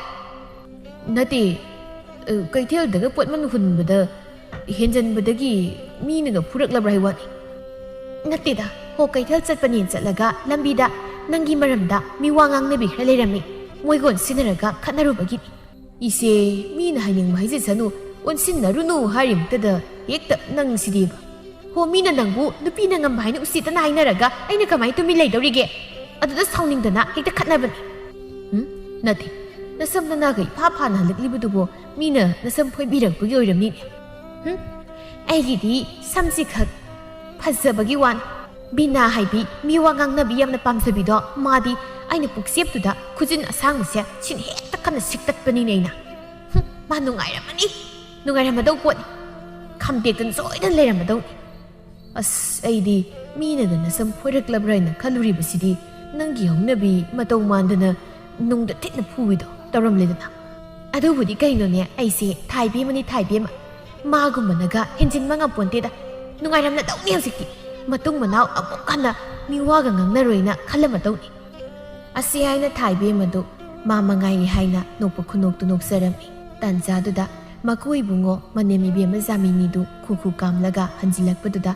"ꯅꯠꯇꯦ, ꯑ, ꯀꯩꯊꯦꯜꯗꯒ ꯄꯣꯠꯃꯟ ꯍꯨꯟꯕꯗ ꯍꯦꯟꯖꯟꯕꯗꯒꯤ ꯃꯤꯅꯒ ꯐꯨꯔꯛꯂꯕ꯭ꯔꯥ ꯍꯥꯏ ꯋꯥꯅꯤ"꯫ "ꯅꯠꯇꯦꯗ, ꯍꯣ, ꯀꯩꯊꯦꯜ ꯆꯠꯄꯅꯦꯅ ꯆꯠꯂꯒ ꯂꯝꯕꯤꯗ ꯅꯪꯒꯤ ꯃꯔꯝꯗ ꯃꯤ ꯋꯥ ꯉꯥꯡꯅꯕꯤ ꯈꯔ ꯂꯩꯔꯝꯃꯤ, ꯃꯣꯏꯒ ꯑꯣꯟꯁꯤꯟꯅꯔꯒ ꯈꯠꯅꯔꯨꯕꯒꯤꯅꯤ"꯫ "ꯏꯆꯦ, ꯃꯤꯅ ꯍꯥꯏꯅꯤꯡꯕ ꯍꯥꯏꯖꯁꯅꯨ, ꯑꯣꯟꯁꯤꯟꯅꯔꯨꯅꯨ ꯍꯥꯏꯔꯤꯕꯗꯨꯗ ꯍꯦꯛꯇ ꯅꯪꯁꯤꯗꯤꯕ꯫ ꯍꯣ, ꯃꯤꯅ ꯅꯪꯕꯨ ꯅꯨꯄꯤꯅ ꯉꯝꯕ ꯍꯥꯏꯅ ꯎꯁꯤꯠꯇꯅ ꯍꯥꯏꯅꯔꯒ ꯑꯩꯅ ꯀꯃꯥꯏꯅ ꯇꯨꯃꯤꯟ ꯂꯩꯗꯧꯔꯤꯒꯦ? ꯑꯗꯨꯗ ꯁꯥꯎꯅꯤꯡꯗꯅ ꯍꯦꯛꯇ ꯈꯠꯅꯕꯅꯤ"꯫ "ꯎꯝ? ꯅꯠꯇꯦ, ꯅꯁꯝ ꯅꯅꯥꯒ ꯏꯐꯥ ꯐꯥꯅ ꯍꯜꯂꯛꯂꯤꯕꯗꯨꯕꯨ ꯃꯤꯅ ꯅꯁꯝ ꯐꯣꯏꯕꯤꯔꯛꯄꯒꯤ ꯑꯣꯏꯔꯝꯅꯤꯅꯦ꯫ ꯍꯨꯝ? ꯑꯩꯒꯤꯗꯤ ꯁꯝꯁꯤ ꯈꯛ ꯐꯖꯕꯒꯤ ꯋꯥꯅꯤ꯫ ꯕꯤꯅꯥ ꯍꯥꯏꯕꯤ ꯃꯤ ꯋꯥ ꯉꯥꯡꯅꯕꯤ ꯌꯥꯝꯅ ꯄꯥꯝꯖꯕꯤꯗꯣ, ꯃꯥꯗꯤ ꯑꯩꯅ ꯄꯨꯛꯆꯦꯞꯇꯨꯗ ꯈꯨꯖꯤꯟ ꯑꯁꯥꯡꯕꯁꯦ ꯁꯤꯟ ꯍꯦꯛꯇ ꯀꯟꯅ ꯁꯤꯛꯇꯠꯄꯅꯤꯅꯦ ꯑꯩꯅ꯫ ꯍꯨꯝ, ꯃꯥ ꯅꯨꯡꯉꯥꯏꯔꯝꯃꯅꯤ, ꯅꯨꯡꯉꯥꯏꯔꯝꯃꯗꯧ ꯄꯣꯠꯅꯤ꯫ ꯈꯝꯇꯦꯛꯇꯅ ꯁꯣꯏꯗꯅ ꯂꯩꯔꯝꯃꯗꯧꯅꯤ꯫ ꯑꯁ, ꯑꯩꯗꯤ ꯃꯤꯅꯗ ꯅꯁꯝ ꯐꯣꯏꯔꯛꯂꯕ꯭ꯔꯥ ꯍꯥꯏꯅ ꯈꯜꯂꯨꯔꯤꯕꯁꯤꯗꯤ, ꯅꯪꯒꯤ ꯍꯧꯅꯕꯤ ꯃꯇꯧ ꯃꯥꯟꯗꯅ ꯅꯨꯡꯗ ꯊꯤꯠꯅ ꯐꯨꯕꯤꯗꯣ ꯇꯧꯔꯝꯂꯦꯗꯅ꯫ ꯑꯗꯨꯕꯨꯗꯤ ꯀꯩꯅꯣꯅꯦ, ꯑꯩꯁꯦ ꯊꯥꯏꯕꯦꯝꯃꯅꯤ, ꯊꯥꯏꯕꯦꯝꯃ꯫ ꯃꯥꯒꯨꯝꯕꯅꯒ ꯍꯦꯟꯖꯤꯟꯕ ꯉꯝꯄꯣꯟꯇꯦꯗ꯫ ꯅꯨꯡꯉꯥꯏꯔꯝꯂꯗꯧꯅꯤ ꯍꯧꯖꯤꯛꯇꯤ꯫ ꯃꯇꯨꯡ ꯃꯅꯥꯎ ꯑꯃꯨꯛ ꯍꯟꯅ ꯃꯤꯋꯥꯒ ꯉꯥꯡꯅꯔꯣꯏꯅ ꯈꯜꯂꯝꯃꯗꯧꯅꯤ꯫ ꯑꯁꯤ ꯍꯥꯏꯅ ꯊꯥꯏꯕꯦꯝꯃꯗꯨ ꯃꯥ ꯃꯉꯥꯏꯔꯦ ꯍꯥꯏꯅ ꯅꯣꯛꯄ ꯈꯨꯅꯣꯛꯇꯨ ꯅꯣꯛꯆꯔꯝꯃꯤ꯫ ꯇꯥꯟꯖꯥꯗꯨꯗ ꯃꯀꯨ ꯏꯕꯨꯡꯉꯣ ꯃꯅꯦꯝ ꯏꯕꯦꯝꯃ ꯖꯥꯃꯤꯅꯤꯗꯨ ꯈꯨ ꯈꯨ ꯀꯥꯝꯂꯒ ꯍꯟꯖꯤꯜꯂꯛꯄꯗꯨꯗ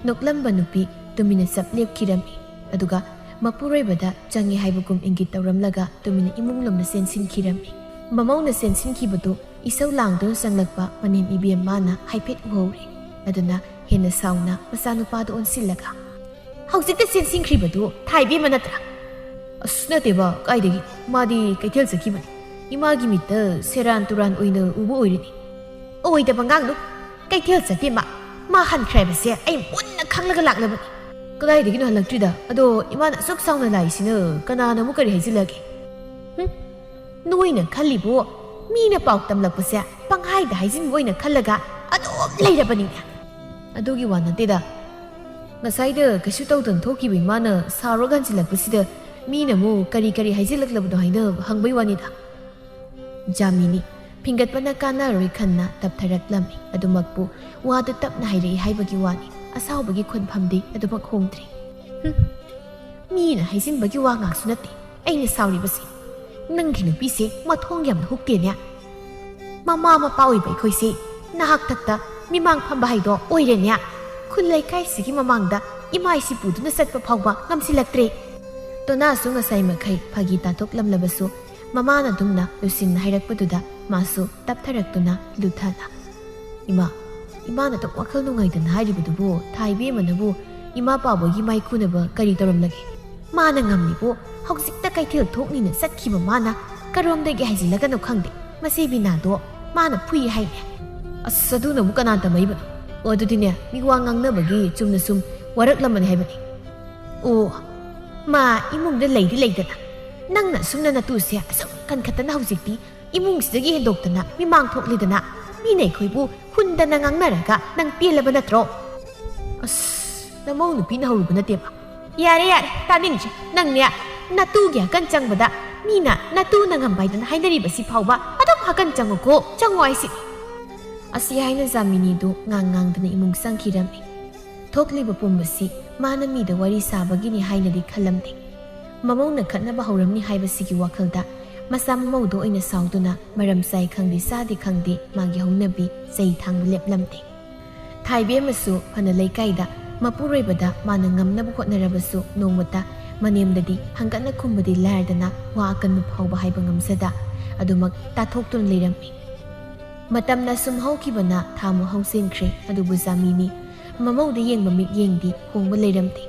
ꯅꯣꯛꯂꯝꯕ ꯅꯨꯄꯤ ꯇꯨꯃꯤꯟꯅ ꯆꯞ ꯂꯦꯞꯈꯤꯔꯝꯃꯤ꯫ ꯑꯗꯨꯒ ꯃꯄꯨꯔꯣꯏꯕꯗ ꯆꯪꯉꯦ ꯍꯥꯏꯕꯒꯨꯝ ꯏꯪꯒꯤꯠ ꯇꯧꯔꯝꯂꯒ ꯇꯨꯃꯤꯟꯅ ꯏꯃꯨꯡ ꯂꯣꯝꯗ ꯆꯦꯟꯁꯤꯟꯈꯤꯔꯝꯃꯤ꯫ ꯃꯃꯧꯅ ꯆꯦꯟꯁꯤꯟꯈꯤꯕꯗꯨ ꯏꯁꯧ ꯂꯥꯡꯗꯨꯅ ꯆꯪꯂꯛꯄ ꯃꯅꯦꯝ ꯏꯕꯦꯝꯃꯅ ꯍꯥꯏꯐꯦꯠ ꯎꯍꯧꯔꯦ꯫ ꯑꯗꯨꯅ ꯍꯦꯟꯅ ꯁꯥꯎꯅ ꯃꯆꯥꯅꯨꯄꯥꯗ ꯑꯣꯟꯁꯤꯜꯂꯒ, "ꯍꯧꯖꯤꯛꯇ ꯆꯦꯟꯁꯤꯟꯈ꯭ꯔꯤꯕꯗꯨ ꯊꯥꯏꯕꯦꯝꯃ ꯅꯠꯇ꯭ꯔꯥ?" "ꯑꯁ, ꯅꯠꯇꯦꯕ, ꯀꯥꯏꯗꯒꯤ? ꯃꯥꯗꯤ ꯀꯩꯊꯦꯜ ꯆꯠꯈꯤꯕꯅꯤ꯫ ꯏꯃꯥꯒꯤ ꯃꯤꯠꯇ ꯁꯦꯔꯥꯟ ꯇꯨꯔꯥꯟ ꯑꯣꯏꯅ ꯎꯕ ꯑꯣꯏꯔꯅꯤ꯫" "ꯑꯣꯏꯗꯕ ꯉꯥꯡꯅꯨ꯫ ꯀꯩꯊꯦꯜ ꯆꯠꯇꯦ ꯃꯥ꯫ ꯃꯥ ꯍꯟꯈ꯭ꯔꯦ ꯍꯥꯏꯕꯁꯦ ꯑꯩ ꯃꯨꯟꯅ ꯈꯪꯂꯒ ꯂꯥꯛꯂꯕꯅꯤ꯫" "ꯀꯗꯥꯏꯗꯒꯤꯅꯣ ꯍꯜꯂꯛꯇ꯭ꯔꯤꯗ? ꯑꯗꯣ ꯏꯃꯥꯅ ꯑꯁꯨꯛ ꯆꯥꯎꯅ ꯂꯥꯛꯏꯁꯤꯅ ꯀꯅꯥꯅ ꯑꯃꯨꯛ ꯀꯔꯤ ꯍꯥꯏꯖꯤꯜꯂꯒꯦ?" "ꯍꯨꯝ? ꯅꯣꯏꯅ ꯈꯜꯂꯤꯕꯨ ꯃꯤꯅ ꯄꯥꯎ ꯇꯝꯂꯛꯄꯁꯦ ꯄꯪꯍꯥꯏꯗ ꯍꯥꯏꯖꯤꯟꯕ ꯑꯣꯏꯅ ꯈꯜꯂꯒ ꯑꯗꯨꯝ ꯂꯩꯔꯕꯅꯤꯅꯦ꯫" "ꯑꯗꯨꯒꯤ ꯋꯥ ꯅꯠꯇꯦꯗ꯫ ꯉꯁꯥꯏꯗ ꯀꯩꯁꯨ ꯇꯧꯗꯅ ꯊꯣꯛꯈꯤꯕ ꯏꯃꯥꯅ ꯁꯥꯎꯔꯒ ꯍꯟꯖꯤꯜꯂꯛꯄꯁꯤꯗ ꯃꯤꯅ ꯑꯃꯨꯛ ꯀꯔꯤ ꯀꯔꯤ ꯍꯥꯏꯖꯤꯜꯂꯛꯂꯕꯅꯣ ꯍꯥꯏꯅ ꯍꯪꯕꯩ ꯋꯥꯅꯤꯗ꯫" ꯖꯥꯃꯤꯅꯤ ꯐꯤꯡꯒꯠꯄꯅ ꯀꯥꯟꯅꯔꯣꯏ ꯈꯟꯅ ꯇꯞꯊꯔꯛꯂꯝꯃꯤ꯫ ꯑꯗꯨꯃꯛꯄꯨ ꯋꯥꯗꯨ ꯇꯞꯅ ꯍꯥꯏꯔꯛꯏ ꯍꯥꯏꯕꯒꯤ ꯋꯥꯅꯤ꯫ ꯑꯁꯥꯎꯕꯒꯤ ꯈꯣꯟꯐꯝꯗꯤ ꯑꯗꯨꯃꯛ ꯍꯣꯡꯗ꯭ꯔꯤ꯫ "ꯍꯨꯝ, ꯃꯤꯅ ꯍꯥꯏꯖꯤꯟꯕꯒꯤ ꯋꯥ ꯉꯥꯛꯁꯨ ꯅꯠꯇꯦ ꯑꯩꯅ ꯁꯥꯎꯔꯤꯕꯁꯤ꯫ ꯅꯪꯒꯤ ꯅꯨꯄꯤꯁꯦ ꯃꯊꯣꯡ ꯌꯥꯝꯅ ꯍꯨꯛꯇꯦꯅꯦ꯫ ꯃꯃꯥ ꯃꯄꯥ ꯑꯣꯏꯕ ꯑꯩꯈꯣꯏꯁꯦ ꯅꯍꯥꯛ ꯊꯛꯇ ꯃꯤꯃꯥꯡ ꯐꯝꯕ ꯍꯥꯏꯗꯣ ꯑꯣꯏꯔꯦꯅꯦ꯫ ꯈꯨꯜ ꯂꯩꯀꯥꯏꯁꯤꯒꯤ ꯃꯃꯥꯡꯗ ꯏꯃꯥ ꯏꯁꯤ ꯄꯨꯗꯨꯅ ꯆꯠꯄ ꯐꯥꯎꯕ ꯉꯝꯁꯤꯜꯂꯛꯇ꯭ꯔꯦ꯫" ꯇꯣꯅꯥꯁꯨ ꯉꯁꯥꯏ ꯃꯈꯩ ꯐꯥꯒꯤ ꯇꯥꯊꯣꯛꯂꯝꯂꯕꯁꯨ, ꯃꯃꯥꯅ ꯑꯗꯨꯝꯅ ꯂꯨꯁꯤꯟꯅ ꯍꯥꯏꯔꯛꯄꯗꯨꯗ ꯃꯥꯁꯨ ꯇꯞꯊꯔꯛꯇꯨꯅ ꯂꯨꯊꯅ, "ꯏꯃꯥ, ꯏꯃꯥꯅ ꯑꯗꯨꯛ ꯋꯥꯈꯜ ꯅꯨꯡꯉꯥꯏꯇꯅ ꯍꯥꯏꯔꯤꯕꯗꯨꯕꯨ ꯊꯥꯏꯕꯦꯝꯃꯅꯕꯨ ꯏꯃꯥ ꯄꯥꯎꯕꯒꯤ ꯃꯥꯏꯈꯨꯅꯕ ꯀꯔꯤ ꯇꯧꯔꯝꯂꯒꯦ? ꯃꯥꯅ ꯉꯝꯂꯤꯕꯨ ꯍꯧꯖꯤꯛꯇ ꯀꯩꯊꯦꯜ ꯊꯣꯛꯅꯤꯅ ꯆꯠꯈꯤꯕ ꯃꯥꯅ ꯀꯔꯣꯝꯗꯒꯤ ꯍꯩꯖꯤꯜꯂꯒꯅꯣ ꯈꯪꯗꯦ, ꯃꯁꯤ ꯕꯤꯅꯥꯗꯣ ꯃꯥꯅ ꯐꯨꯏ ꯍꯥꯏꯅꯦ꯫ ꯑꯁ, ꯑꯗꯨꯅꯕꯨ ꯀꯅꯥ ꯇꯝꯃꯛꯏꯕꯅꯣ? ꯑꯣ, ꯑꯗꯨꯗꯤꯅꯦ, ꯃꯤ ꯋꯥ ꯉꯥꯡꯅꯕꯒꯤ ꯆꯨꯝꯅ ꯁꯨꯝ ꯋꯥꯔꯛꯂꯝꯕꯅꯤ ꯍꯥꯏꯕꯅꯤ꯫ ꯑꯣ, ꯃꯥ ꯏꯃꯨꯡꯗ ꯂꯩꯗꯤ ꯂꯩꯗꯅ, ꯅꯪꯅ ꯁꯨꯝꯅ ꯅꯇꯨꯁꯦ ꯑꯁꯨꯛ ꯀꯟꯈꯠꯇꯅ ꯍꯧꯖꯤꯛꯇꯤ ꯏꯃꯨꯡꯁꯤꯗꯒꯤ ꯍꯦꯟꯗꯣꯛꯇꯅ ꯃꯤꯃꯥꯡ ꯊꯣꯛꯂꯤꯗꯅ, ꯃꯤꯅ ꯑꯩꯈꯣꯏꯕꯨ ꯍꯨꯟꯗꯅ ꯉꯥꯡꯅꯔꯒ ꯅꯪ ꯄꯦꯜꯂꯕ ꯅꯠꯇ꯭ꯔꯣ? ꯑꯁ, ꯅꯃꯧ ꯅꯨꯄꯤꯅ ꯍꯧꯔꯨꯕ ꯅꯠꯇꯦꯕ꯫ ꯌꯥꯔꯦ, ꯌꯥꯔꯦ, ꯇꯥꯅꯤꯡꯗ꯭ꯔꯦ꯫ ꯅꯪꯅꯦ, ꯅꯇꯨꯒꯤ ꯑꯀꯟ ꯆꯪꯕꯗ ꯃꯤꯅ ꯅꯇꯨꯅ ꯉꯝꯕ ꯍꯥꯏꯗꯅ ꯍꯥꯏꯅꯔꯤꯕꯁꯤ ꯐꯥꯎꯕ ꯑꯗꯨꯝ ꯑꯀꯟ ꯆꯪꯉꯨꯀꯣ, ꯆꯪꯉꯣ ꯍꯥꯏꯁꯤꯅꯤ꯫ ꯑꯁꯤ ꯍꯥꯏꯅ ꯖꯥꯃꯤꯅꯤꯗꯨ ꯉꯥꯡ ꯉꯥꯡꯗꯅ ꯏꯃꯨꯡ ꯆꯪꯈꯤꯔꯝꯃꯤ꯫ ꯊꯣꯛꯂꯤꯕ ꯄꯨꯝꯕꯁꯤ ꯃꯥꯅ ꯃꯤꯗ ꯋꯥꯔꯤ ꯁꯥꯕꯒꯤꯅꯤ ꯍꯥꯏꯅꯗꯤ ꯈꯜꯂꯝꯗꯦ꯫ ꯃꯃꯧꯅ ꯈꯠꯅꯕ ꯍꯧꯔꯝꯅꯤ ꯍꯥꯏꯕꯁꯤꯒꯤ ꯋꯥꯈꯜꯗ ꯃꯆꯥ ꯃꯃꯧꯗꯣ ꯑꯣꯏꯅ ꯁꯥꯎꯗꯨꯅ ꯃꯔꯝ ꯆꯥꯏ ꯈꯪꯗꯦ ꯆꯥꯗꯦ ꯈꯪꯗꯦ ꯃꯥꯒꯤ ꯍꯧꯅꯕꯤ ꯆꯩ ꯊꯥꯡꯕ ꯂꯦꯞꯂꯝꯗꯦ꯫ ꯊꯥꯏꯕꯦꯝꯃꯁꯨ ꯐꯅ ꯂꯩꯀꯥꯏꯗ ꯃꯄꯨꯔꯣꯏꯕꯗ ꯃꯥꯅ ꯉꯝꯅꯕ ꯍꯣꯠꯅꯔꯕꯁꯨ ꯅꯣꯡꯃꯇ ꯃꯅꯦꯝꯗꯗꯤ ꯍꯪꯒꯠꯅ ꯈꯨꯝꯕꯗꯤ ꯂꯥꯏꯔꯗꯅ ꯋꯥ ꯑꯀꯟꯕ ꯐꯥꯎꯕ ꯍꯥꯏꯕ ꯉꯝꯖꯗ ꯑꯗꯨꯃꯛ ꯇꯥꯊꯣꯛꯇꯨꯅ ꯂꯩꯔꯝꯃꯤ꯫ ꯃꯇꯝꯅ ꯁꯨꯝ ꯍꯧꯈꯤꯕꯅ ꯊꯥ ꯃꯨꯛ ꯍꯧꯖꯤꯟꯈ꯭ꯔꯦ, ꯑꯗꯨꯕꯨ ꯖꯥꯃꯤꯅꯤ ꯃꯃꯧꯗ ꯌꯦꯡꯕ ꯃꯤꯠꯌꯦꯡꯗꯤ ꯍꯣꯡꯕ ꯂꯩꯔꯝꯗꯦ꯫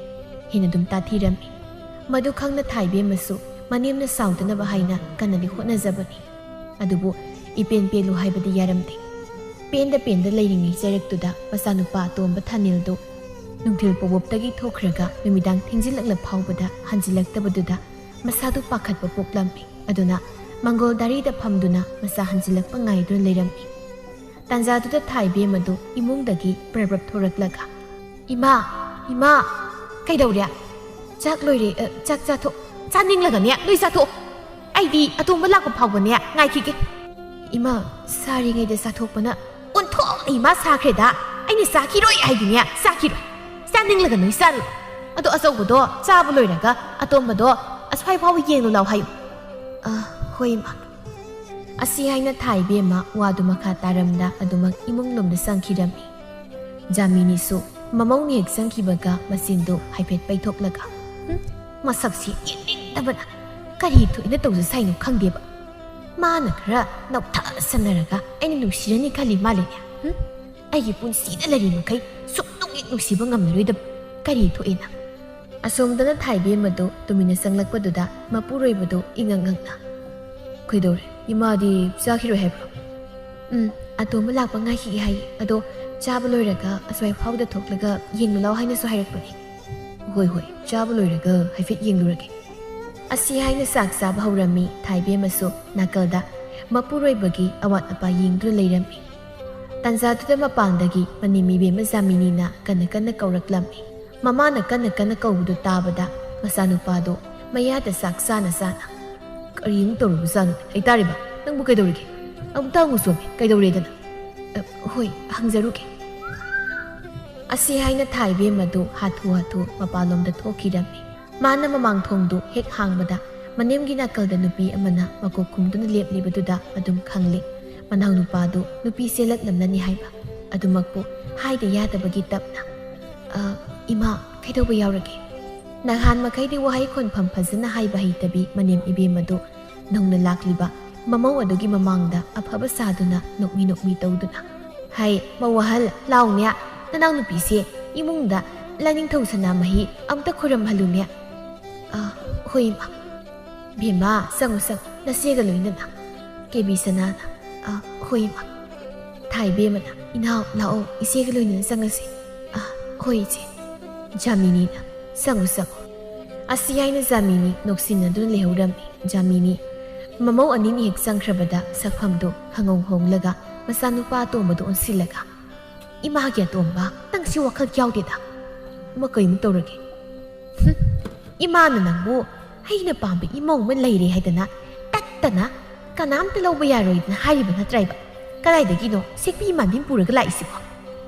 ꯍꯦꯟꯅ ꯑꯗꯨꯝ ꯇꯥꯊꯤꯔꯝꯃꯤ꯫ ꯃꯗꯨ ꯈꯪꯅ ꯊꯥꯏꯕꯦꯝꯃꯁꯨ ꯃꯅꯦꯝꯅ ꯁꯥꯎꯗꯅꯕ ꯍꯥꯏꯅ ꯀꯟꯅꯗꯤ ꯍꯣꯠꯅꯖꯕꯅꯤ꯫ ꯑꯗꯨꯕꯨ ꯏꯄꯦꯟ ꯄꯦꯜꯂꯨ ꯍꯥꯏꯕꯗꯤ ꯌꯥꯔꯝꯗꯦ꯫ ꯄꯦꯟꯗ ꯄꯦꯟꯗ ꯂꯩꯔꯤꯉꯩ ꯆꯩꯔꯛꯇꯨꯗ ꯃꯆꯥꯅꯨꯄꯥ ꯑꯇꯣꯝꯕ ꯊꯥꯅꯤꯜꯗꯨ ꯅꯨꯡꯊꯤꯜ ꯄꯣꯕꯣꯞꯇꯒꯤ ꯊꯣꯛꯈ꯭ꯔꯒ ꯅꯨꯃꯤꯗꯥꯡ ꯊꯦꯡꯖꯤꯜꯂꯛꯂ ꯐꯥꯎꯕꯗ ꯍꯟꯖꯤꯜꯂꯛꯇꯕꯗꯨꯗ ꯃꯁꯥꯗꯨ ꯄꯥꯈꯠꯄ ꯄꯣꯛꯂꯝꯃꯤ꯫ ꯑꯗꯨꯅ ꯃꯪꯒꯣꯜ ꯗꯥꯔꯤꯗ ꯐꯝꯗꯨꯅ ꯃꯆꯥ ꯍꯟꯖꯤꯜꯂꯛꯄ ꯉꯥꯏꯗꯨꯅ ꯂꯩꯔꯝꯃꯤ꯫ ꯇꯥꯟꯖꯥꯗꯨꯗ ꯊꯥꯏꯕꯦꯝ ꯑꯗꯨ ꯏꯃꯨꯡꯗꯒꯤ ꯄ꯭ꯔꯞ ꯄ꯭ꯔꯞ ꯊꯣꯔꯛꯂꯒ, "ꯏꯃꯥ, ꯏꯃꯥ, ꯀꯩꯗꯧꯔꯦ? ꯆꯥꯛ ꯂꯣꯏꯔꯦ, ꯑ, ꯆꯥꯛ ꯆꯥꯊꯣꯛ-, ꯆꯥꯅꯤꯡꯂꯒꯅꯦ ꯅꯣꯏ ꯆꯥꯊꯣꯛꯑꯣ꯫ ꯑꯩꯗꯤ ꯑꯇꯣꯝꯕ ꯂꯥꯛꯄ ꯐꯥꯎꯕꯅꯦ ꯉꯥꯏꯈꯤꯒꯦ꯫ ꯏꯃꯥ, ꯁꯥꯔꯤꯉꯩꯗ ꯆꯥꯊꯣꯛꯄꯅ ꯑꯣꯟꯊꯣꯛꯅ ꯏꯃꯥ ꯁꯥꯈ꯭ꯔꯦꯗ꯫ ꯑꯩꯅ ꯆꯥꯈꯤꯔꯣꯏ ꯍꯥꯏꯗꯤꯅꯦ ꯆꯥꯈꯤꯔꯣꯏ꯫ ꯆꯥꯅꯤꯡꯂꯒ ꯅꯣꯏ ꯆꯥꯔꯨ꯫ ꯑꯗꯣ ꯑꯆꯧꯕꯗꯣ ꯆꯥꯕ ꯂꯣꯏꯔꯒ ꯑꯇꯣꯝꯕꯗꯣ ꯑꯁ꯭ꯋꯥꯏ ꯐꯥꯎꯕ ꯌꯦꯡꯂꯨ ꯂꯥꯎ ꯍꯥꯏꯌꯨ꯫" "ꯑ, ꯍꯣꯏ ꯏꯃꯥ꯫" ꯑꯁꯤ ꯍꯥꯏꯅ ꯊꯥꯏꯕꯦꯝꯃ ꯋꯥꯗꯨ ꯃꯈꯥ ꯇꯥꯔꯝꯗ ꯑꯗꯨꯃꯛ ꯏꯃꯨꯡ ꯂꯣꯝꯗ ꯆꯪꯈꯤꯔꯝꯃꯤ꯫ ꯖꯥꯃꯤꯅꯤꯁꯨ ꯃꯃꯧꯅ ꯍꯦꯛ ꯆꯪꯈꯤꯕꯒ ꯃꯆꯤꯟꯗꯨ ꯍꯥꯏꯐꯦꯠ ꯄꯩꯊꯣꯛꯂꯒ, "ꯍꯨꯝ, ꯃꯁꯛꯁꯤ ꯌꯦꯡꯅꯤꯡꯗꯕꯅ ꯀꯔꯤ ꯊꯣꯛꯏꯅ ꯇꯧꯖ ꯁꯥꯏꯅꯣ ꯈꯪꯗꯦꯕ꯫ ꯃꯥꯅ ꯈꯔ ꯅꯧꯊꯁꯟꯅꯔꯒ ꯑꯩꯅ ꯅꯨꯡꯁꯤꯔꯅꯤ ꯈꯜꯂꯤ ꯃꯥꯜꯂꯤꯅꯦ꯫ ꯍꯨꯝ, ꯑꯩꯒꯤ ꯄꯨꯟꯁꯤꯗ ꯂꯩꯔꯤ ꯃꯈꯩ ꯁꯨꯛꯅꯨꯡ ꯍꯦꯛ ꯅꯨꯡꯁꯤꯕ ꯉꯝꯂꯔꯣꯏꯗꯕ ꯀꯔꯤ ꯊꯣꯛꯏꯅ?" ꯑꯁꯣꯝꯗꯅ ꯊꯥꯏꯕꯦꯝꯃꯗꯨ ꯇꯨꯃꯤꯟꯅ ꯆꯪꯂꯛꯄꯗꯨꯗ ꯃꯄꯨꯔꯣꯏꯕꯗꯨ ꯏꯉꯛ ꯉꯛꯅ, ꯀꯩꯗꯧꯔꯦ? ꯏꯃꯥꯗꯤ ꯆꯥꯈꯤꯔꯣꯏ ꯍꯥꯏꯕ꯭ꯔꯣ? ꯎꯝ, ꯑꯇꯣꯝꯕ ꯂꯥꯛꯄ ꯉꯥꯏꯈꯤꯒꯦ ꯍꯥꯏꯌꯦ꯫ ꯑꯗꯣ ꯆꯥꯕ ꯂꯣꯏꯔꯒ ꯑꯁ꯭ꯋꯥꯏ ꯐꯥꯎꯗ ꯊꯣꯛꯂꯒ ꯌꯦꯡꯉꯨ ꯂꯥꯎ ꯍꯥꯏꯅꯁꯨ ꯍꯥꯏꯔꯛꯄꯅꯦ꯫ ꯍꯣꯏ ꯍꯣꯏ, ꯆꯥꯕ ꯂꯣꯏꯔꯒ ꯍꯥꯏꯐꯦꯠ ꯌꯦꯡꯂꯨꯔꯒꯦ꯫ ꯑꯁꯤ ꯍꯥꯏꯅ ꯆꯥꯛ ꯆꯥꯕ ꯍꯧꯔꯝꯃꯤ꯫ ꯊꯥꯏꯕꯦꯝꯃꯁꯨ ꯅꯥꯀꯜꯗ ꯃꯄꯨꯔꯣꯏꯕꯒꯤ ꯑꯋꯥꯠ ꯑꯄꯥ ꯌꯦꯡꯗꯨꯅ ꯂꯩꯔꯝꯃꯤ꯫ ꯇꯥꯟꯖꯥꯗꯨꯗ ꯃꯄꯥꯟꯗꯒꯤ ꯃꯅꯦꯝ ꯏꯕꯦꯝꯃ ꯖꯥꯃꯤꯅꯤꯅ ꯀꯟꯅ ꯀꯟꯅ ꯀꯧꯔꯛꯂꯝꯃꯤ꯫ ꯃꯃꯥꯅ ꯀꯟꯅ ꯀꯟꯅ ꯀꯧꯕꯗꯨ ꯇꯥꯕꯗ ꯃꯆꯥꯅꯨꯄꯥꯗꯨ ꯃꯌꯥꯗ ꯆꯥꯛ ꯆꯥꯅ ꯆꯥꯅ, "ꯀꯔꯤ ꯑꯃꯨꯛ ꯇꯧꯔꯨꯕꯖꯥꯠꯅꯣ? ꯂꯩꯇꯥꯔꯤꯕ, ꯅꯪꯕꯨ ꯀꯩꯗꯧꯔꯤꯒꯦ? ꯑꯃꯨꯛꯇ ꯍꯪꯉꯨ ꯁꯣꯝ, ꯀꯩꯗꯧꯔꯦꯗꯅ?" "ꯑ, ꯍꯣꯏ, ꯍꯪꯖꯔꯨꯒꯦ꯫" ꯑꯁꯤ ꯍꯥꯏꯅ ꯊꯥꯏꯕꯦꯝꯃꯗꯨ ꯍꯥꯊꯨ ꯍꯥꯊꯨ ꯃꯄꯥꯟꯂꯣꯝꯗ ꯊꯣꯛꯈꯤꯔꯝꯃꯤ꯫ ꯃꯥꯅ ꯃꯃꯥꯡ ꯊꯣꯡꯗꯨ ꯍꯦꯛ ꯍꯥꯡꯕꯗ ꯃꯅꯦꯝꯒꯤ ꯅꯥꯀꯜꯗ ꯅꯨꯄꯤ ꯑꯃꯅ ꯃꯀꯣꯛ ꯈꯨꯝꯗꯨꯅ ꯂꯦꯞꯂꯤꯕꯗꯨꯗ ꯑꯗꯨꯝ ꯈꯪꯂꯦ, ꯃꯅꯥꯎꯅꯨꯄꯥꯗꯨ ꯅꯨꯄꯤ ꯆꯦꯜꯂꯛꯂꯝꯂꯅꯤ ꯍꯥꯏꯕ꯫ ꯑꯗꯨꯃꯛꯄꯨ ꯍꯥꯏꯗ ꯌꯥꯗꯕꯒꯤ ꯇꯞꯅ, "ꯑ, ꯏꯃꯥ, ꯀꯩꯗꯧꯕ ꯌꯥꯎꯔꯒꯦ?" ꯅꯍꯥꯟ ꯃꯈꯩꯗꯤ ꯋꯥꯍꯩ ꯈꯣꯟꯐꯝ ꯐꯖꯅ ꯍꯥꯏꯕ ꯍꯩꯇꯕꯤ ꯃꯅꯦꯝ ꯏꯕꯦꯝꯃꯗꯨ ꯅꯧꯅ ꯂꯥꯛꯂꯤꯕ ꯃꯃꯧ ꯑꯗꯨꯒꯤ ꯃꯃꯥꯡꯗ ꯑꯐꯕ ꯁꯥꯗꯨꯅ ꯅꯣꯛꯃꯤ ꯅꯣꯛꯃꯤ ꯇꯧꯗꯨꯅ, "ꯍꯩ, ꯃꯧ ꯑꯍꯜ, ꯂꯥꯎꯅꯦ, ꯅꯅꯥꯎꯅꯨꯄꯤꯁꯦ ꯏꯃꯨꯡꯗ ꯂꯥꯏꯅꯤꯡꯊꯧ ꯁꯅꯥꯃꯍꯤ ꯑꯝꯇ ꯈꯨꯔꯨꯝꯍꯜꯂꯨꯅꯦ꯫" "ꯑ, ꯍꯣꯏ, ꯏꯃꯥ꯫" "ꯕꯦꯝꯃ, ꯆꯪꯉꯨ, ꯆꯪꯉꯨ, ꯅꯆꯦꯒ ꯂꯣꯏꯅꯅ꯫" ꯀꯦꯕꯤ ꯁꯅꯥꯅ, "ꯑ, ꯍꯣꯏ, ꯏꯃꯥ꯫" ꯊꯥꯏꯕꯦꯝꯃꯅ, "ꯏꯅꯥꯎ, ꯂꯥꯛꯑꯣ, ꯏꯆꯦꯒ ꯂꯣꯏꯅꯅ ꯆꯪꯉꯁꯤ꯫" "ꯑ, ꯍꯣꯏ, ꯏꯆꯦ꯫" ꯖꯥꯃꯤꯅꯤꯅ, "ꯆꯪꯉꯨ, ꯆꯪꯉꯨ꯫" ꯑꯁꯤ ꯍꯥꯏꯅ ꯖꯥꯃꯤꯅꯤ ꯅꯣꯛꯁꯤꯟꯅꯗꯨꯅ ꯂꯩꯍꯧꯔꯝꯃꯤ꯫ ꯖꯥꯃꯤꯅꯤ ꯃꯃꯧ ꯑꯅꯤꯅꯤ ꯍꯦꯛ ꯆꯪꯈ꯭ꯔꯕꯗ ꯁꯛꯐꯝꯗꯨ ꯈꯪꯍꯣꯡ ꯍꯣꯡꯂꯒ ꯃꯆꯥꯅꯨꯄꯥ ꯑꯇꯣꯝꯕꯗꯨ ꯑꯣꯟꯁꯤꯜꯂꯒ, "ꯏꯃꯥꯒꯤ ꯑꯇꯣꯝꯕ, ꯅꯪꯁꯤ ꯋꯥꯈꯜ ꯌꯥꯎꯗꯦꯗ꯫ ꯑꯃ ꯀꯩꯃꯨꯛ ꯇꯧꯔꯒꯦ?" "ꯍꯨꯝ, ꯏꯃꯥꯅ ꯅꯪꯕꯨ ꯑꯩꯅ ꯄꯥꯝꯕ ꯏꯃꯧ ꯑꯃ ꯂꯩꯔꯦ ꯍꯥꯏꯗꯅ ꯇꯠꯇꯅ ꯀꯅꯥꯝꯇ ꯂꯧꯕ ꯌꯥꯔꯣꯏꯗꯅ ꯍꯥꯏꯔꯤꯕ ꯅꯠꯇ꯭ꯔꯥꯏꯕ? ꯀꯗꯥꯏꯗꯒꯤꯅꯣ ꯁꯦꯛꯄꯤ ꯃꯥꯟꯕꯤ ꯄꯨꯔꯒ ꯂꯥꯛꯏꯁꯤꯕꯣ?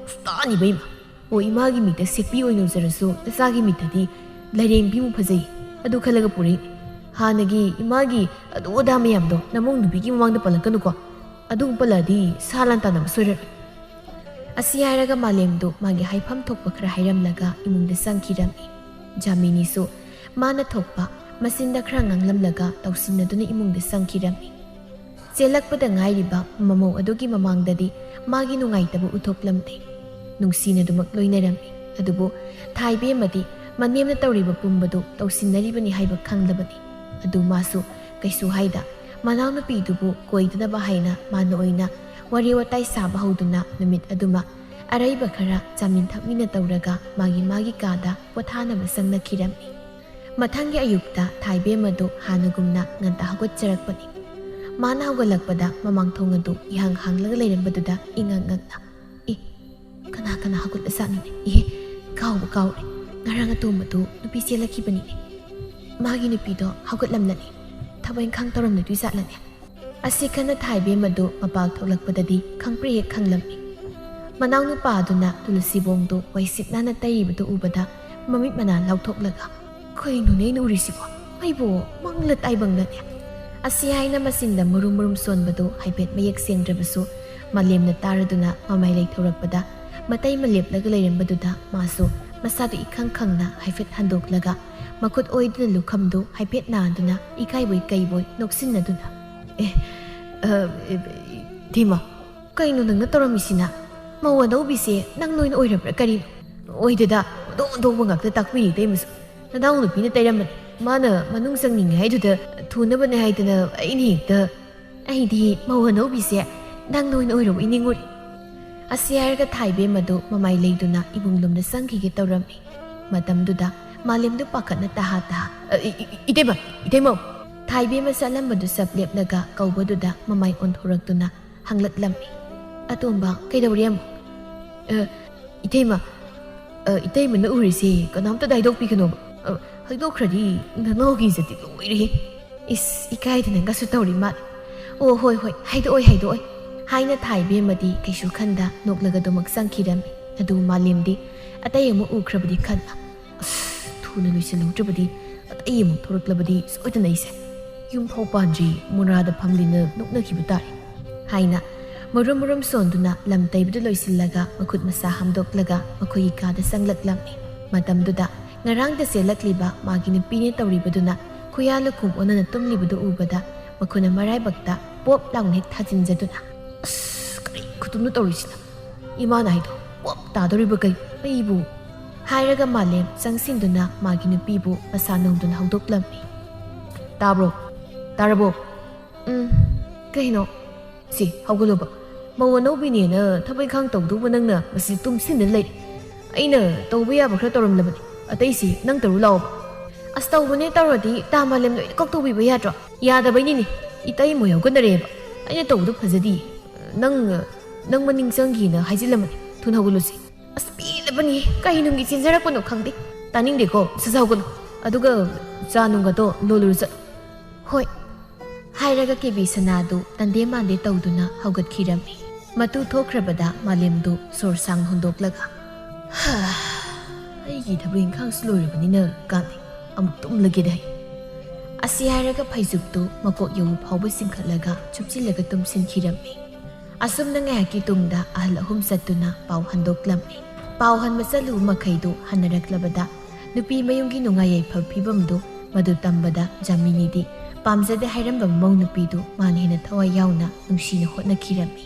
ꯑꯁ, ꯇꯥꯅꯤꯕ ꯏꯃꯥ꯫ ꯑꯣ, ꯏꯃꯥꯒꯤ ꯃꯤꯠꯇ ꯁꯦꯛꯄꯤ ꯑꯣꯏꯅ ꯎꯖꯔꯁꯨ ꯅꯆꯥꯒꯤ ꯃꯤꯠꯇꯗꯤ ꯂꯥꯏꯔꯦꯝꯕꯤꯃꯨꯛ ꯐꯖꯩ꯫ ꯑꯗꯨ ꯈꯜꯂꯒ ꯄꯨꯔꯛꯏꯅꯤ꯫ ꯍꯥꯟꯅꯒꯤ ꯏꯃꯥꯒꯤ ꯑꯗꯨ ꯑꯗꯥ ꯃꯌꯥꯝꯗꯣ ꯅꯃꯧ ꯅꯨꯄꯤꯒꯤ ꯃꯃꯥꯡꯗ ꯄꯜꯂꯛꯀꯅꯨꯀꯣ꯫ ꯑꯗꯨꯒꯨꯝ ꯄꯜꯂꯛꯑꯗꯤ ꯁꯥ ꯂꯥꯟ ꯇꯥꯟꯅꯕ ꯁꯣꯏꯔꯔꯣꯏ꯫" ꯑꯁꯤ ꯍꯥꯏꯔꯒ ꯃꯥꯂꯦꯝꯗꯨ ꯃꯥꯒꯤ ꯍꯥꯏꯐꯝ ꯊꯣꯛꯄ ꯈꯔ ꯍꯥꯏꯔꯝꯂꯒ ꯏꯃꯨꯡꯗ ꯆꯪꯈꯤꯔꯝꯃꯤ꯫ ꯖꯥꯃꯤꯅꯤꯁꯨ ꯃꯥꯅ ꯊꯣꯛꯄ ꯃꯆꯤꯟꯗ ꯈꯔ ꯉꯥꯡꯂꯝꯂꯒ ꯇꯧꯁꯤꯟꯅꯗꯨꯅ ꯏꯃꯨꯡꯗ ꯆꯪꯈꯤꯔꯝꯃꯤ꯫ ꯆꯦꯜꯂꯛꯄꯗ ꯉꯥꯏꯔꯤꯕ ꯃꯃꯧ ꯑꯗꯨꯒꯤ ꯃꯃꯥꯡꯗꯗꯤ ꯃꯥꯒꯤ ꯅꯨꯡꯉꯥꯏꯇꯕ ꯎꯠꯊꯣꯛꯂꯝꯗꯦ꯫ ꯅꯨꯡꯁꯤꯅꯗꯨꯃꯛ ꯂꯣꯏꯅꯔꯝꯃꯤ꯫ ꯑꯗꯨꯕꯨ ꯊꯥꯏꯕꯦꯝꯃꯗꯤ ꯃꯅꯦꯝꯅ ꯇꯧꯔꯤꯕ ꯄꯨꯝꯕꯗꯨ ꯇꯧꯁꯤꯟꯅꯔꯤꯕꯅꯤ ꯍꯥꯏꯕ ꯈꯪꯂꯕꯅꯤ꯫ ꯑꯗꯨ ꯃꯥꯁꯨ ꯀꯩꯁꯨ ꯍꯥꯏꯗ ꯃꯅꯥꯎꯅꯨꯄꯤꯗꯨꯕꯨ ꯀꯣꯏꯗꯅꯕ ꯍꯥꯏꯅ ꯃꯥꯅ ꯑꯣꯏꯅ ꯋꯥꯔꯤ ꯋꯥꯇꯥꯏ ꯁꯥꯕ ꯍꯧꯗꯨꯅ ꯅꯨꯃꯤꯠ ꯑꯗꯨꯃ ꯑꯔꯩꯕ ꯈꯔ ꯆꯥꯃꯤꯟ ꯊꯛꯃꯤꯟꯅ ꯇꯧꯔꯒ ꯃꯥꯒꯤ ꯃꯥꯒꯤ ꯀꯥꯗ ꯄꯣꯊꯥꯅꯕ ꯆꯪꯅꯈꯤꯔꯝꯃꯤ꯫ ꯃꯊꯪꯒꯤ ꯑꯌꯨꯛꯇ ꯊꯥꯏꯕꯦꯝ ꯑꯗꯨ ꯍꯥꯟꯅꯒꯨꯝꯅ ꯉꯟꯇꯥ ꯍꯧꯒꯠꯆꯔꯛꯄꯅꯤ꯫ ꯃꯥꯅ ꯍꯧꯒꯠꯂꯛꯄꯗ ꯃꯃꯥꯡ ꯊꯣꯡ ꯑꯗꯨ ꯏꯍꯥꯡ ꯍꯥꯡꯂꯒ ꯂꯩꯔꯝꯕꯗꯨꯗ ꯏꯉꯛ ꯉꯛꯅ, "ꯑꯦ, ꯀꯅꯥ ꯀꯅꯥ ꯍꯧꯒꯠꯂꯖꯥꯠꯅꯣꯅꯦ? ꯑꯦ, ꯀꯥꯎꯕ ꯀꯥꯎꯔꯦ꯫ ꯉꯔꯥꯡ ꯑꯇꯣꯝꯕꯗꯨ ꯅꯨꯄꯤ ꯆꯦꯜꯂꯛꯈꯤꯕꯅꯤꯅꯦ꯫ ꯃꯥꯒꯤ ꯅꯨꯄꯤꯗꯣ ꯍꯧꯒꯠꯂꯝꯂꯅꯤ꯫ ꯊꯕꯛ ꯏꯪꯈꯥꯡ ꯇꯧꯔꯝꯂꯗꯣꯏ ꯖꯥꯠꯂꯅꯦ?" ꯑꯁꯤ ꯈꯟꯅ ꯊꯥꯏꯕꯦꯝ ꯑꯗꯨ ꯃꯄꯥꯜ ꯊꯣꯛꯂꯛꯄꯗꯗꯤ ꯈꯪꯄ꯭ꯔꯦꯛ ꯍꯦꯛ ꯈꯪꯂꯝꯃꯤ꯫ ꯃꯅꯥꯎꯅꯨꯄꯥ ꯑꯗꯨꯅ ꯇꯨꯂꯁꯤꯕꯣꯡꯗꯨ ꯋꯥꯏꯁꯤꯠ ꯅꯥꯟꯅ ꯇꯩꯔꯤꯕꯗꯨ ꯎꯕꯗ ꯃꯃꯤꯠ ꯃꯅꯥ ꯂꯥꯎꯊꯣꯛꯂꯒ, "ꯀꯩꯅꯣꯅꯦ ꯑꯩꯅ ꯎꯔꯤꯁꯤꯕꯣ? ꯑꯩꯕꯨ ꯃꯪꯂ ꯇꯥꯏꯕꯪꯂꯅꯦ?" ꯑꯁꯤ ꯍꯥꯏꯅ ꯃꯆꯤꯟꯗ ꯃꯨꯔꯨꯝ ꯃꯨꯔꯨꯝ ꯁꯣꯟꯕꯗꯨ ꯍꯥꯏꯐꯦꯠ ꯃꯌꯦꯛ ꯁꯦꯡꯗ꯭ꯔꯕꯁꯨ ꯃꯥꯂꯦꯝꯅ ꯇꯥꯔꯗꯨꯅ ꯃꯃꯥꯏ ꯂꯩꯊꯧꯔꯛꯄꯗ ꯃꯇꯩ ꯃꯂꯦꯞꯂꯒ ꯂꯩꯔꯝꯕꯗꯨꯗ ꯃꯥꯁꯨ ꯃꯁꯥꯗꯨ ꯏꯈꯪ ꯈꯪꯅ ꯍꯥꯏꯐꯦꯠ ꯍꯟꯗꯣꯛꯂꯒ ꯃꯈꯨꯠ ꯑꯣꯏꯗꯨꯅ ꯂꯨꯈꯝꯗꯨ ꯍꯥꯏꯐꯦꯠ ꯅꯥꯟꯗꯨꯅ ꯏꯀꯥꯏꯕꯣꯏ ꯀꯩꯕꯣꯏ ꯅꯣꯛꯁꯤꯟꯅꯗꯨꯅ, "ꯑꯦ, ꯑ, ꯏ-, ꯏ-, ꯏꯇꯩꯃ, ꯀꯩꯅꯣ ꯅꯪꯅ ꯇꯧꯔꯝꯃꯤꯁꯤꯅ? ꯃꯧ ꯑꯅꯧꯕꯤꯁꯦ ꯅꯪ ꯅꯣꯏꯅ ꯑꯣꯏꯔꯕ꯭ꯔꯥ ꯀꯔꯤꯅꯣ?" "ꯑꯣꯏꯗꯦꯗ, ꯑꯣꯟꯊꯣꯛ ꯑꯣꯟꯊꯣꯛꯄ ꯉꯥꯛꯇ ꯇꯥꯛꯄꯤꯔꯤ ꯏꯇꯩꯃꯁꯨ꯫ ꯅꯅꯥꯎ ꯅꯨꯄꯤꯅ ꯇꯩꯔꯝꯕꯅꯤ꯫ ꯃꯥꯅ ꯃꯅꯨꯡ ꯆꯪꯅꯤꯡꯉꯦ ꯍꯥꯏꯗꯨꯗ ꯊꯨꯅꯕꯅꯦ ꯍꯥꯏꯗꯅ ꯑꯩꯅ ꯍꯦꯛꯇ..." "ꯑꯩꯗꯤ ꯃꯧ ꯑꯅꯧꯕꯤꯁꯦ ꯅꯪ ꯅꯣꯏꯅ ꯑꯣꯏꯔꯕꯣꯏ ꯅꯤꯡꯉꯨꯔꯦ꯫" ꯑꯁꯤ ꯍꯥꯏꯔꯒ ꯊꯥꯏꯕꯦꯝ ꯑꯗꯨ ꯃꯃꯥꯏ ꯂꯩꯗꯨꯅ ꯏꯕꯨꯡ ꯂꯣꯝꯗ ꯆꯪꯈꯤꯒꯦ ꯇꯧꯔꯝꯃꯤ꯫ ꯃꯇꯝꯗꯨꯗ ꯃꯥꯂꯦꯝꯗꯨ ꯄꯥꯈꯠꯅ ꯇꯍꯥ ꯇꯍꯥ, "ꯑ, ꯏ-, ꯏ-, ꯏꯇꯩꯃ, ꯏꯇꯩꯃꯧ!" ꯊꯥꯏꯕꯦꯝ ꯑꯃ ꯆꯠꯂꯝꯕꯗꯨ ꯆꯞ ꯂꯦꯞꯂꯒ ꯀꯧꯕꯗꯨꯗ ꯃꯃꯥꯏ ꯑꯣꯟꯊꯣꯔꯛꯇꯨꯅ ꯍꯪꯂꯛꯂꯝꯃꯤ꯫ "ꯑꯇꯣꯝꯕ, ꯀꯩꯗꯧꯔꯤ ꯑꯃꯨꯛ?" "ꯑ, ꯏꯇꯩꯃ, ꯑ, ꯏꯇꯩꯃꯅ ꯎꯔꯤꯁꯦ ꯀꯅꯥꯝꯇꯗ ꯍꯥꯏꯗꯣꯛꯄꯤꯒꯅꯣꯕ꯫ ꯑ, ꯍꯥꯏꯗꯣꯛꯈ꯭ꯔꯗꯤ ꯅꯅꯥꯎꯒꯤ ꯏꯖꯠꯇꯤ ꯂꯣꯏꯔꯦꯍꯦ꯫ ꯏꯁ, ꯏꯀꯥꯏꯗꯅꯒꯁꯨ ꯇꯧꯔꯤ ꯃꯥꯜꯂꯦ꯫ ꯑꯣ, ꯍꯣꯏ, ꯍꯣꯏ, ꯍꯥꯏꯗꯣꯛꯑꯣꯏ, ꯍꯥꯏꯗꯣꯛꯑꯣꯏ," ꯍꯥꯏꯅ ꯊꯥꯏꯕꯦꯝꯃꯗꯤ ꯀꯩꯁꯨ ꯈꯟꯗ ꯅꯣꯛꯂꯒ ꯑꯗꯨꯃꯛ ꯆꯪꯈꯤꯔꯝꯃꯤ꯫ ꯑꯗꯨ ꯃꯥꯂꯦꯝꯗꯤ ꯑꯇꯩ ꯑꯃꯨꯛ ꯎꯈ꯭ꯔꯕꯗꯤ ꯈꯟꯕ꯫ "ꯑꯁ, ꯊꯨꯅ ꯂꯣꯏꯁꯤꯜꯍꯧꯗ꯭ꯔꯕꯗꯤ ꯑꯇꯩ ꯑꯃꯨꯛ ꯊꯣꯔꯛꯂꯕꯗꯤ ꯁꯣꯏꯗꯅ ꯑꯩꯁꯦ ꯌꯨꯝ ꯐꯥꯎ ꯄꯥꯟꯗ꯭ꯔꯤ ꯃꯣꯔꯥꯗ ꯐꯝꯂꯤꯅ ꯅꯣꯛꯅꯈꯤꯕ ꯇꯥꯔꯦ," ꯍꯥꯏꯅ ꯃꯔꯨꯝ ꯃꯔꯨꯝ ꯁꯣꯟꯗꯨꯅ ꯂꯝ ꯇꯩꯕꯗꯨ ꯂꯣꯏꯁꯤꯜꯂꯒ ꯃꯈꯨꯠ ꯃꯁꯥ ꯍꯥꯝꯗꯣꯛꯂꯒ ꯃꯈꯣꯏꯒꯤ ꯀꯥꯗ ꯆꯪꯂꯛꯂꯝꯃꯤ꯫ ꯃꯇꯝꯗꯨꯗ ꯉꯔꯥꯡꯗ ꯆꯦꯜꯂꯛꯂꯤꯕ ꯃꯥꯒꯤ ꯅꯨꯄꯤꯅꯦ ꯇꯧꯔꯤꯕꯗꯨꯅ ꯈꯨꯌꯥ ꯂꯨꯈꯨꯝ ꯑꯣꯟꯅꯅ ꯇꯨꯝꯂꯤꯕꯗꯨ ꯎꯕꯗ ꯃꯈꯣꯏꯅ ꯃꯔꯥꯏꯕꯛꯇ ꯄꯣꯞ ꯂꯥꯎꯅ ꯍꯦꯛ ꯊꯥꯖꯤꯟꯖꯗꯨꯅ, "ꯑꯁ, ꯀꯔꯤ ꯈꯨꯇꯨꯝꯅꯣ ꯇꯧꯔꯤꯁꯤꯅ? ꯏꯃꯥꯅ ꯍꯥꯏꯗꯣ ꯄꯣꯞ ꯇꯥꯗꯧꯔꯤꯕ ꯀꯩ? ꯑꯩꯕꯨ?" ꯍꯥꯏꯔꯒ ꯃꯥꯂꯦꯝ ꯆꯪꯁꯤꯟꯗꯨꯅ ꯃꯥꯒꯤ ꯅꯨꯄꯤꯕꯨ ꯃꯁꯥ ꯅꯧꯗꯨꯅ ꯍꯧꯗꯣꯛꯂꯝꯃꯤ꯫ "ꯇꯥꯕ꯭ꯔꯣ? ꯇꯥꯔꯕꯣ?" ꯎꯝ, ꯀꯩꯅꯣ? ꯁꯤ, ꯍꯧꯒꯠꯂꯣꯕ꯫ ꯃꯧ ꯑꯅꯧꯕꯤꯅꯦꯅ ꯊꯕꯛ ꯏꯪꯈꯥꯡ ꯇꯧꯗꯧꯕ ꯅꯪꯅ ꯃꯁꯤ ꯇꯨꯝꯁꯤꯟꯗꯅ ꯂꯩ꯫ ꯑꯩꯅ ꯇꯧꯕ ꯌꯥꯕ ꯈꯔ ꯇꯧꯔꯝꯂꯕꯅꯤ꯫ ꯑꯇꯩꯁꯤ ꯅꯪ ꯇꯧꯔꯨ ꯂꯥꯛꯑꯣꯕ꯫ ꯑꯁ, ꯇꯧꯕꯅꯦ ꯇꯧꯔꯗꯤ ꯇꯥ ꯃꯥꯂꯦꯝ ꯂꯣꯏꯅ ꯀꯣꯛ ꯇꯧꯕꯤꯕ ꯌꯥꯗ꯭ꯔꯣ? ꯌꯥꯗꯕꯩꯅꯤꯅꯦ꯫ ꯏꯇꯩ ꯃꯣꯏ ꯍꯧꯒꯠꯅꯔꯦꯕ꯫ ꯑꯩꯅ ꯇꯧꯕꯗꯣ ꯐꯖꯗꯤꯌꯦ꯫ ꯅꯪ, ꯅꯪ ꯃꯅꯤꯡ ꯆꯪꯈꯤꯅ ꯍꯥꯏꯖꯤꯜꯂꯝꯕꯅꯤ꯫ ꯊꯨꯅ ꯍꯧꯒꯠꯂꯨꯁꯤ꯫ ꯑꯁ, ꯄꯦꯜꯂꯕꯅꯤ꯫ ꯀꯩ ꯅꯨꯡꯒꯤ ꯆꯦꯟꯖꯔꯛꯄꯅꯣ ꯈꯪꯗꯦ꯫ ꯇꯥꯅꯤꯡꯗꯦꯀꯣ꯫ ꯁꯠ ꯁꯠ ꯍꯧꯒꯠꯂꯨ꯫ ꯑꯗꯨꯒ ꯆꯥ ꯅꯨꯡꯒꯗꯣ ꯂꯣꯜꯂꯨꯔꯨ ꯆꯠꯂꯨ꯫ ꯍꯣꯏ꯫ ꯍꯥꯏꯔꯒ ꯀꯦꯕꯤ ꯁꯅꯥꯗꯨ ꯇꯟꯗꯦ ꯃꯥꯟꯗꯦ ꯇꯧꯗꯨꯅ ꯍꯧꯒꯠꯈꯤꯔꯝꯃꯤ꯫ ꯃꯇꯨ ꯊꯣꯛꯈ꯭ꯔꯕꯗ ꯃꯥꯂꯦꯝꯗꯨ ꯁꯣꯔ ꯁꯥꯡ ꯍꯣꯟꯗꯣꯛꯂꯒ, "ꯍꯥ, ꯑꯩꯒꯤ ꯊꯕꯛ ꯏꯪꯈꯥꯡꯁꯨ ꯂꯣꯏꯔꯕꯅꯤꯅ ꯀꯥꯟꯅꯩ꯫ ꯑꯃꯨꯛ ꯇꯨꯝꯂꯒꯦꯗ ꯑꯩ꯫" ꯑꯁꯤ ꯍꯥꯏꯔꯒ ꯐꯩꯖꯨꯞꯇꯨ ꯃꯀꯣꯛ ꯌꯧꯕ ꯐꯥꯎꯕ ꯆꯤꯡꯈꯠꯂꯒ ꯆꯨꯞꯁꯤꯜꯂꯒ ꯇꯨꯝꯁꯤꯟꯈꯤꯔꯝꯃꯤ꯫ ꯑꯁꯨꯝꯅ ꯉꯥꯏꯍꯥꯛꯀꯤ ꯇꯨꯡꯗ ꯑꯍꯜ ꯑꯍꯨꯝ ꯆꯠꯇꯨꯅ ꯄꯥꯎ ꯍꯟꯗꯣꯛꯂꯝꯃꯤ꯫ ꯄꯥꯎ ꯍꯟꯕ ꯆꯠꯂꯨꯕ ꯃꯈꯩꯗꯨ ꯍꯟꯅꯔꯛꯂꯕꯗ ꯅꯨꯄꯤ ꯃꯌꯨꯝꯒꯤ ꯅꯨꯡꯉꯥꯏ ꯌꯥꯏꯐꯕ ꯐꯤꯕꯝꯗꯨ ꯃꯗꯨ ꯇꯝꯕꯗ ꯖꯥꯃꯤꯅꯤꯗꯤ ꯄꯥꯝꯖꯗꯦ ꯍꯥꯏꯔꯝꯕ ꯃꯧ ꯅꯨꯄꯤꯗꯨ ꯃꯥꯅ ꯍꯦꯟꯅ ꯊꯋꯥꯏ ꯌꯥꯎꯅ ꯅꯨꯡꯁꯤꯅ ꯍꯣꯠꯅꯈꯤꯔꯝꯃꯤ꯫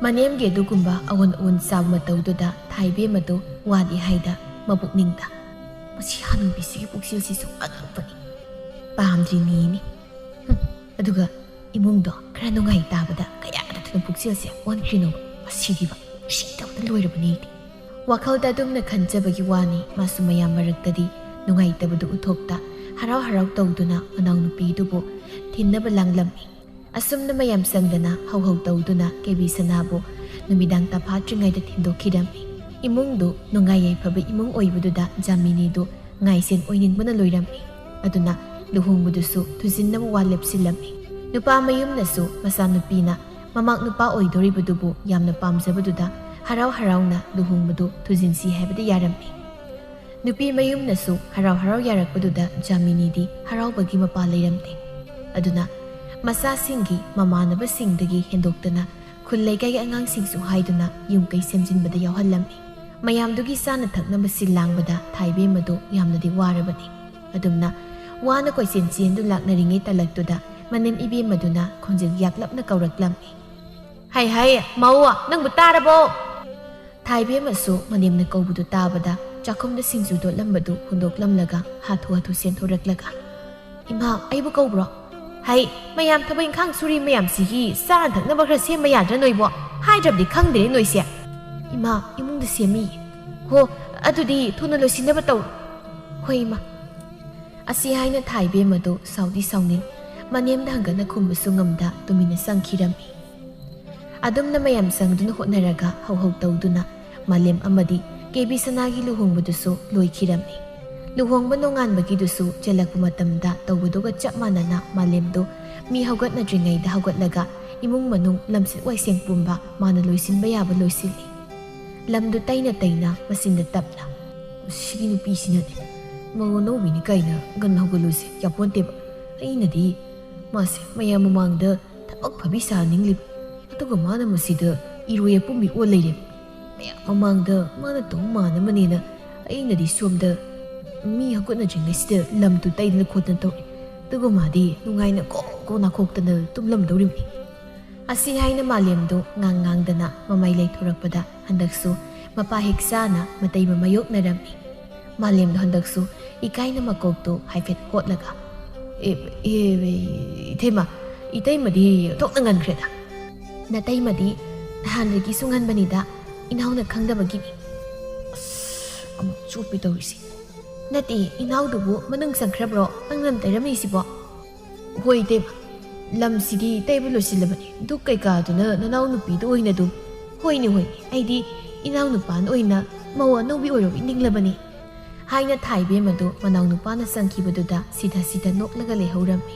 ꯃꯅꯦꯝꯒꯤ ꯑꯗꯨꯒꯨꯝꯕ ꯑꯑꯣꯟ ꯑꯑꯣꯟ ꯆꯥꯕ ꯃꯇꯧꯗꯨꯗ ꯊꯥꯏꯕꯦꯝꯃꯗꯨ ꯋꯥꯗꯤ ꯍꯥꯏꯗ ꯃꯄꯨꯛꯅꯤꯡꯗ, "ꯃꯁꯤ ꯍꯅꯨꯕꯤꯁꯤꯒꯤ ꯄꯨꯛꯆꯦꯜꯁꯤꯁꯨ ꯑꯉꯛꯄꯅꯤ꯫ ꯄꯥꯝꯗ꯭ꯔꯤꯅꯤꯅꯦ꯫ ꯍꯨꯝ, ꯑꯗꯨꯒ ꯏꯃꯨꯡꯗꯣ ꯈꯔ ꯅꯨꯡꯉꯥꯏ ꯇꯥꯕꯗ ꯀꯌꯥꯗ ꯊꯨꯅ ꯄꯨꯛꯆꯦꯜꯁꯦ ꯑꯣꯟꯈ꯭ꯔꯤꯅꯣ? ꯃꯁꯤꯗꯤꯕ ꯅꯨꯡꯁꯤꯗꯕꯅ ꯂꯣꯏꯔꯕꯅꯦ ꯑꯩꯗꯤ꯫" ꯋꯥꯈꯜꯗ ꯑꯗꯨꯝꯅ ꯈꯟꯖꯕꯒꯤ ꯋꯥꯅꯤ, ꯃꯥꯁꯨ ꯃꯌꯥꯝ ꯃꯔꯛꯇꯗꯤ ꯅꯨꯡꯉꯥꯏꯇꯕꯗꯨ ꯎꯠꯊꯣꯛꯇ ꯍꯔꯥꯎ ꯍꯔꯥꯎ ꯇꯧꯗꯨꯅ ꯃꯅꯥꯎꯅꯨꯄꯤꯗꯨꯕꯨ ꯊꯤꯟꯅꯕ ꯂꯥꯡꯂꯝꯃꯤ꯫ ꯑꯁꯨꯝꯅ ꯃꯌꯥꯝ ꯆꯪꯗꯅ ꯍꯧ ꯍꯧ ꯇꯧꯗꯨꯅ ꯀꯦꯕꯤ ꯁꯅꯥꯕꯨ ꯅꯨꯃꯤꯗꯥꯡ ꯇꯥꯐꯥꯠꯇ꯭ꯔꯤꯉꯩꯗ ꯊꯤꯟꯗꯣꯛꯈꯤꯔꯝꯃꯤ꯫ ꯏꯃꯨꯡꯗꯨ ꯅꯨꯡꯉꯥꯏ ꯌꯥꯏꯐꯕ ꯏꯃꯨꯡ ꯑꯣꯏꯕꯗꯨꯗ ꯖꯥꯃꯤꯅꯤꯗꯨ ꯉꯥꯏꯁꯦꯟ ꯑꯣꯏꯅꯤꯡꯕꯅ ꯂꯣꯏꯔꯝꯃꯤ꯫ ꯑꯗꯨꯅ ꯂꯨꯍꯣꯡꯕꯗꯨꯁꯨ ꯊꯨꯖꯤꯟꯅꯕ ꯋꯥ ꯂꯦꯞꯁꯤꯜꯂꯝꯃꯤ꯫ ꯅꯨꯄꯥ ꯃꯌꯨꯝꯅꯁꯨ ꯃꯆꯥꯅꯨꯄꯤꯅ ꯃꯃꯥꯛ ꯅꯨꯄꯥ ꯑꯣꯏꯗꯣꯔꯤꯕꯗꯨꯕꯨ ꯌꯥꯝꯅ ꯄꯥꯝꯖꯕꯗꯨꯗ ꯍꯔꯥꯎ ꯍꯔꯥꯎꯅ ꯂꯨꯍꯣꯡꯕꯗꯨ ꯊꯨꯖꯤꯟꯁꯤ ꯍꯥꯏꯕꯗ ꯌꯥꯔꯝꯃꯤ꯫ ꯅꯨꯄꯤ ꯃꯌꯨꯝꯅꯁꯨ ꯍꯔꯥꯎ ꯍꯔꯥꯎ ꯌꯥꯔꯛꯄꯗꯨꯗ ꯖꯥꯃꯤꯅꯤꯗꯤ ꯍꯔꯥꯎꯕꯒꯤ ꯃꯄꯥ ꯂꯩꯔꯝꯗꯦ꯫ ꯑꯗꯨꯅ ꯃꯆꯥꯁꯤꯡꯒꯤ ꯃꯃꯥꯟꯅꯕꯁꯤꯡꯗꯒꯤ ꯍꯦꯟꯗꯣꯛꯇꯅ ꯈꯨꯜ ꯂꯩꯀꯥꯏꯒꯤ ꯑꯉꯥꯡꯁꯤꯡꯁꯨ ꯍꯥꯏꯗꯨꯅ ꯌꯨꯝ ꯀꯩ ꯁꯦꯝꯖꯤꯟꯕꯗ ꯌꯥꯎꯍꯜꯂꯝꯃꯤ꯫ ꯃꯌꯥꯝꯗꯨꯒꯤ ꯆꯥꯅ ꯊꯛꯅꯕ ꯁꯤꯜ ꯂꯥꯡꯕꯗ ꯊꯥꯏꯕꯦꯝꯃꯗꯨ ꯌꯥꯝꯅꯗꯤ ꯋꯥꯔꯕꯅꯤ꯫ ꯑꯗꯨꯝꯅ ꯋꯥꯅ ꯀꯣꯏꯆꯦꯟ ꯆꯦꯟꯗꯨ ꯂꯥꯛꯅꯔꯤꯉꯩ ꯇꯂꯛꯇꯨꯗ ꯃꯅꯦꯝ ꯏꯕꯦꯝꯃꯗꯨꯅ ꯈꯣꯟꯖꯦꯜ ꯌꯥꯛꯂꯞꯅ ꯀꯧꯔꯛꯂꯝꯃꯤ꯫ "ꯍꯩ ꯍꯩ, ꯃꯧ, ꯅꯪꯕꯨ ꯇꯥꯔꯕꯣ?" ꯊꯥꯏꯕꯦꯝꯃꯁꯨ ꯃꯅꯦꯝꯅ ꯀꯧꯕꯗꯨ ꯇꯥꯕꯗ ꯆꯥꯛꯈꯨꯝꯗ ꯁꯤꯡꯖꯨ ꯇꯣꯠꯂꯝꯕꯗꯨ ꯍꯨꯟꯗꯣꯛꯂꯝꯂꯒ ꯍꯥꯊꯨ ꯍꯥꯊꯨ ꯆꯦꯟꯊꯣꯔꯛꯂꯒ, "ꯏꯃꯥ, ꯑꯩꯕꯨ ꯀꯧꯕ꯭ꯔꯣ?" "ꯍꯩ, ꯃꯌꯥꯝ ꯊꯕꯛ ꯏꯪꯈꯥꯡ ꯁꯨꯔꯤ ꯃꯌꯥꯝꯁꯤꯒꯤ ꯆꯥꯅ ꯊꯛꯅꯕ ꯈꯔ ꯁꯦꯝꯕ ꯌꯥꯗ꯭ꯔꯥ ꯅꯣꯏꯕꯣ? ꯍꯥꯏꯗ꯭ꯔꯕꯗꯤ ꯈꯪꯗꯦꯅꯦ ꯅꯣꯏꯁꯦ꯫ ꯏꯃꯥ, ꯏꯃꯨꯡꯗ ꯁꯦꯝꯃꯤ꯫ ꯍꯣ, ꯑꯗꯨꯗꯤ ꯊꯨꯅ ꯂꯣꯏꯁꯤꯟꯅꯕ ꯇꯧꯔꯣ꯫" "ꯍꯣꯏ, ꯏꯃꯥ꯫" ꯑꯁꯤ ꯍꯥꯏꯅ ꯊꯥꯏꯕꯦꯝ ꯑꯗꯨ ꯁꯥꯎꯗꯤ ꯁꯥꯎꯅꯤꯡ, ꯃꯅꯦꯝꯗ ꯍꯪꯒꯠꯅ ꯈꯨꯝꯕꯁꯨ ꯉꯝꯗ ꯇꯨꯃꯤꯟꯅ ꯆꯪꯈꯤꯔꯝꯃꯤ꯫ ꯑꯗꯨꯝꯅ ꯃꯌꯥꯝ ꯆꯪꯗꯨꯅ ꯍꯣꯠꯅꯔꯒ ꯍꯧꯍꯧ ꯇꯧꯗꯨꯅ ꯃꯥꯂꯦꯝ ꯑꯃꯗꯤ ꯀꯦ ꯕꯤ ꯁꯅꯥꯒꯤ ꯂꯨꯍꯣꯡꯕꯗꯨꯁꯨ ꯂꯣꯏꯈꯤꯔꯝꯃꯤ꯫ ꯂꯨꯍꯣꯡꯕ ꯅꯣꯡꯉꯥꯟꯕꯒꯤꯗꯨꯁꯨ ꯆꯦꯜꯂꯛꯄ ꯃꯇꯝꯗ ꯇꯧꯕꯗꯨꯒ ꯆꯞ ꯃꯥꯟꯅꯅ ꯃꯥꯂꯦꯝꯗꯨ ꯃꯤ ꯍꯧꯒꯠꯅꯗ꯭ꯔꯤꯉꯩꯗ ꯍꯧꯒꯠꯂꯒ ꯏꯃꯨꯡ ꯃꯅꯨꯡ ꯂꯝꯁꯤꯠ ꯋꯥꯏꯁꯦꯡ ꯄꯨꯝꯕ ꯃꯥꯅ ꯂꯣꯏꯁꯤꯟꯕ ꯌꯥꯕ ꯂꯣꯏꯁꯤꯜꯂꯤ꯫ ꯂꯝꯗꯨ ꯇꯩꯅ ꯇꯩꯅ ꯃꯆꯤꯟꯗ ꯇꯞꯅ, "ꯁꯤꯒꯤ ꯅꯨꯄꯤꯁꯤꯅꯅꯦ, ꯃꯧ ꯑꯅꯧꯕꯤꯅꯤ ꯀꯥꯏꯅ ꯉꯟꯅ ꯍꯧꯒꯠꯂꯨꯁꯦ ꯌꯥꯄꯣꯟꯇꯦꯕ꯫ ꯑꯩꯅꯗꯤ ꯃꯥꯁꯦ ꯃꯌꯥꯝ ꯃꯃꯥꯡꯗ ꯊꯕꯛ ꯐꯕꯤ ꯁꯥꯍꯟꯅꯤꯡꯂꯤꯕ꯫ ꯑꯗꯨꯒ ꯃꯥꯅ ꯃꯁꯤꯗ ꯏꯔꯣꯏ ꯑꯄꯨꯝꯕꯤ ꯑꯣꯜ ꯂꯩꯔꯦꯕ꯫ ꯃꯌꯥꯝ ꯃꯃꯥꯡꯗ ꯃꯥꯅ ꯇꯧ ꯃꯥꯟꯅꯕꯅꯦꯅ ꯑꯩꯅꯗꯤ ꯁꯣꯝꯗ ꯃꯤ ꯍꯧꯒꯠꯅꯗ꯭ꯔꯤꯉꯩꯁꯤꯗ ꯂꯝꯗꯨ ꯇꯩꯗꯅ ꯈꯣꯠꯇꯅ ꯇꯧꯔꯦ꯫ ꯑꯗꯨꯒ ꯃꯥꯗꯤ ꯅꯨꯡꯉꯥꯏꯅ ꯀꯣꯛ ꯀꯣꯛ ꯅꯥꯈꯣꯛꯇꯅ ꯇꯨꯝꯂꯝꯗꯧꯔꯤꯕꯅꯤ꯫" ꯑꯁꯤ ꯍꯥꯏꯅ ꯃꯥꯂꯦꯝꯗꯨ ꯉꯥꯡ ꯉꯥꯡꯗꯅ ꯃꯃꯩ ꯂꯩꯊꯣꯔꯛꯄꯗ ꯍꯟꯗꯛꯁꯨ ꯃꯄꯥ ꯍꯦꯛ ꯆꯥꯅ ꯃꯇꯩ ꯃꯃꯥꯌꯣꯛꯅꯔꯝꯃꯤ꯫ ꯃꯥꯂꯦꯝꯗꯣ ꯍꯟꯗꯛꯁꯨ ꯏꯀꯥꯏꯅ ꯃꯀꯣꯛꯇꯣ ꯍꯥꯏꯐꯦꯠ ꯍꯣꯠꯂꯒ, "ꯑꯦ, ꯑꯦ, ꯏꯊꯩꯃ, ꯏꯇꯩꯃꯗꯤ ꯑꯣꯟꯊꯣꯛꯅ ꯉꯟꯈ꯭ꯔꯦꯗ꯫" "ꯅꯇꯩꯃꯗꯤ ꯅꯍꯥꯟꯗꯒꯤꯁꯨ ꯉꯟꯕꯅꯤꯗ, ꯏꯅꯥꯎꯅ ꯈꯪꯗꯕꯒꯤꯅꯤ꯫" ꯑꯁ, ꯑꯃꯨꯛ ꯆꯣꯞꯄꯤ ꯇꯧꯔꯤꯁꯤ꯫ "ꯅꯠꯇꯦ, ꯏꯅꯥꯎꯗꯨꯕꯨ ꯃꯅꯨꯡ ꯆꯪꯈ꯭ꯔꯕ꯭ꯔꯣ, ꯅꯪ ꯂꯝ ꯇꯩꯔꯝꯃꯤꯁꯤꯕꯣ?" "ꯍꯣꯏ, ꯏꯇꯩꯃ, ꯂꯝꯁꯤꯗꯤ ꯇꯩꯕ ꯂꯣꯏꯁꯤꯜꯂꯕꯅꯤ꯫ ꯙꯨꯛ ꯀꯩꯀꯥꯗꯨꯅ ꯅꯅꯥꯎ ꯅꯨꯄꯤꯗ ꯑꯣꯏꯅ ꯑꯗꯨꯝ꯫" "ꯍꯣꯏꯅꯦ, ꯍꯣꯏꯅꯦ, ꯑꯩꯗꯤ ꯏꯅꯥꯎ ꯅꯨꯄꯥꯅ ꯑꯣꯏꯅ ꯃꯧ ꯑꯅꯧꯕꯤ ꯑꯣꯏꯔꯕꯣꯏ ꯅꯤꯡꯂꯕꯅꯤ꯫" ꯍꯥꯏꯅ ꯊꯥꯏꯕꯦꯝ ꯑꯗꯨ ꯃꯅꯥꯎ ꯅꯨꯄꯥꯅ ꯆꯪꯈꯤꯕꯗꯨꯗ ꯁꯤꯊ ꯁꯤꯊ ꯅꯣꯛꯂꯒ ꯂꯩꯍꯧꯔꯝꯃꯤ꯫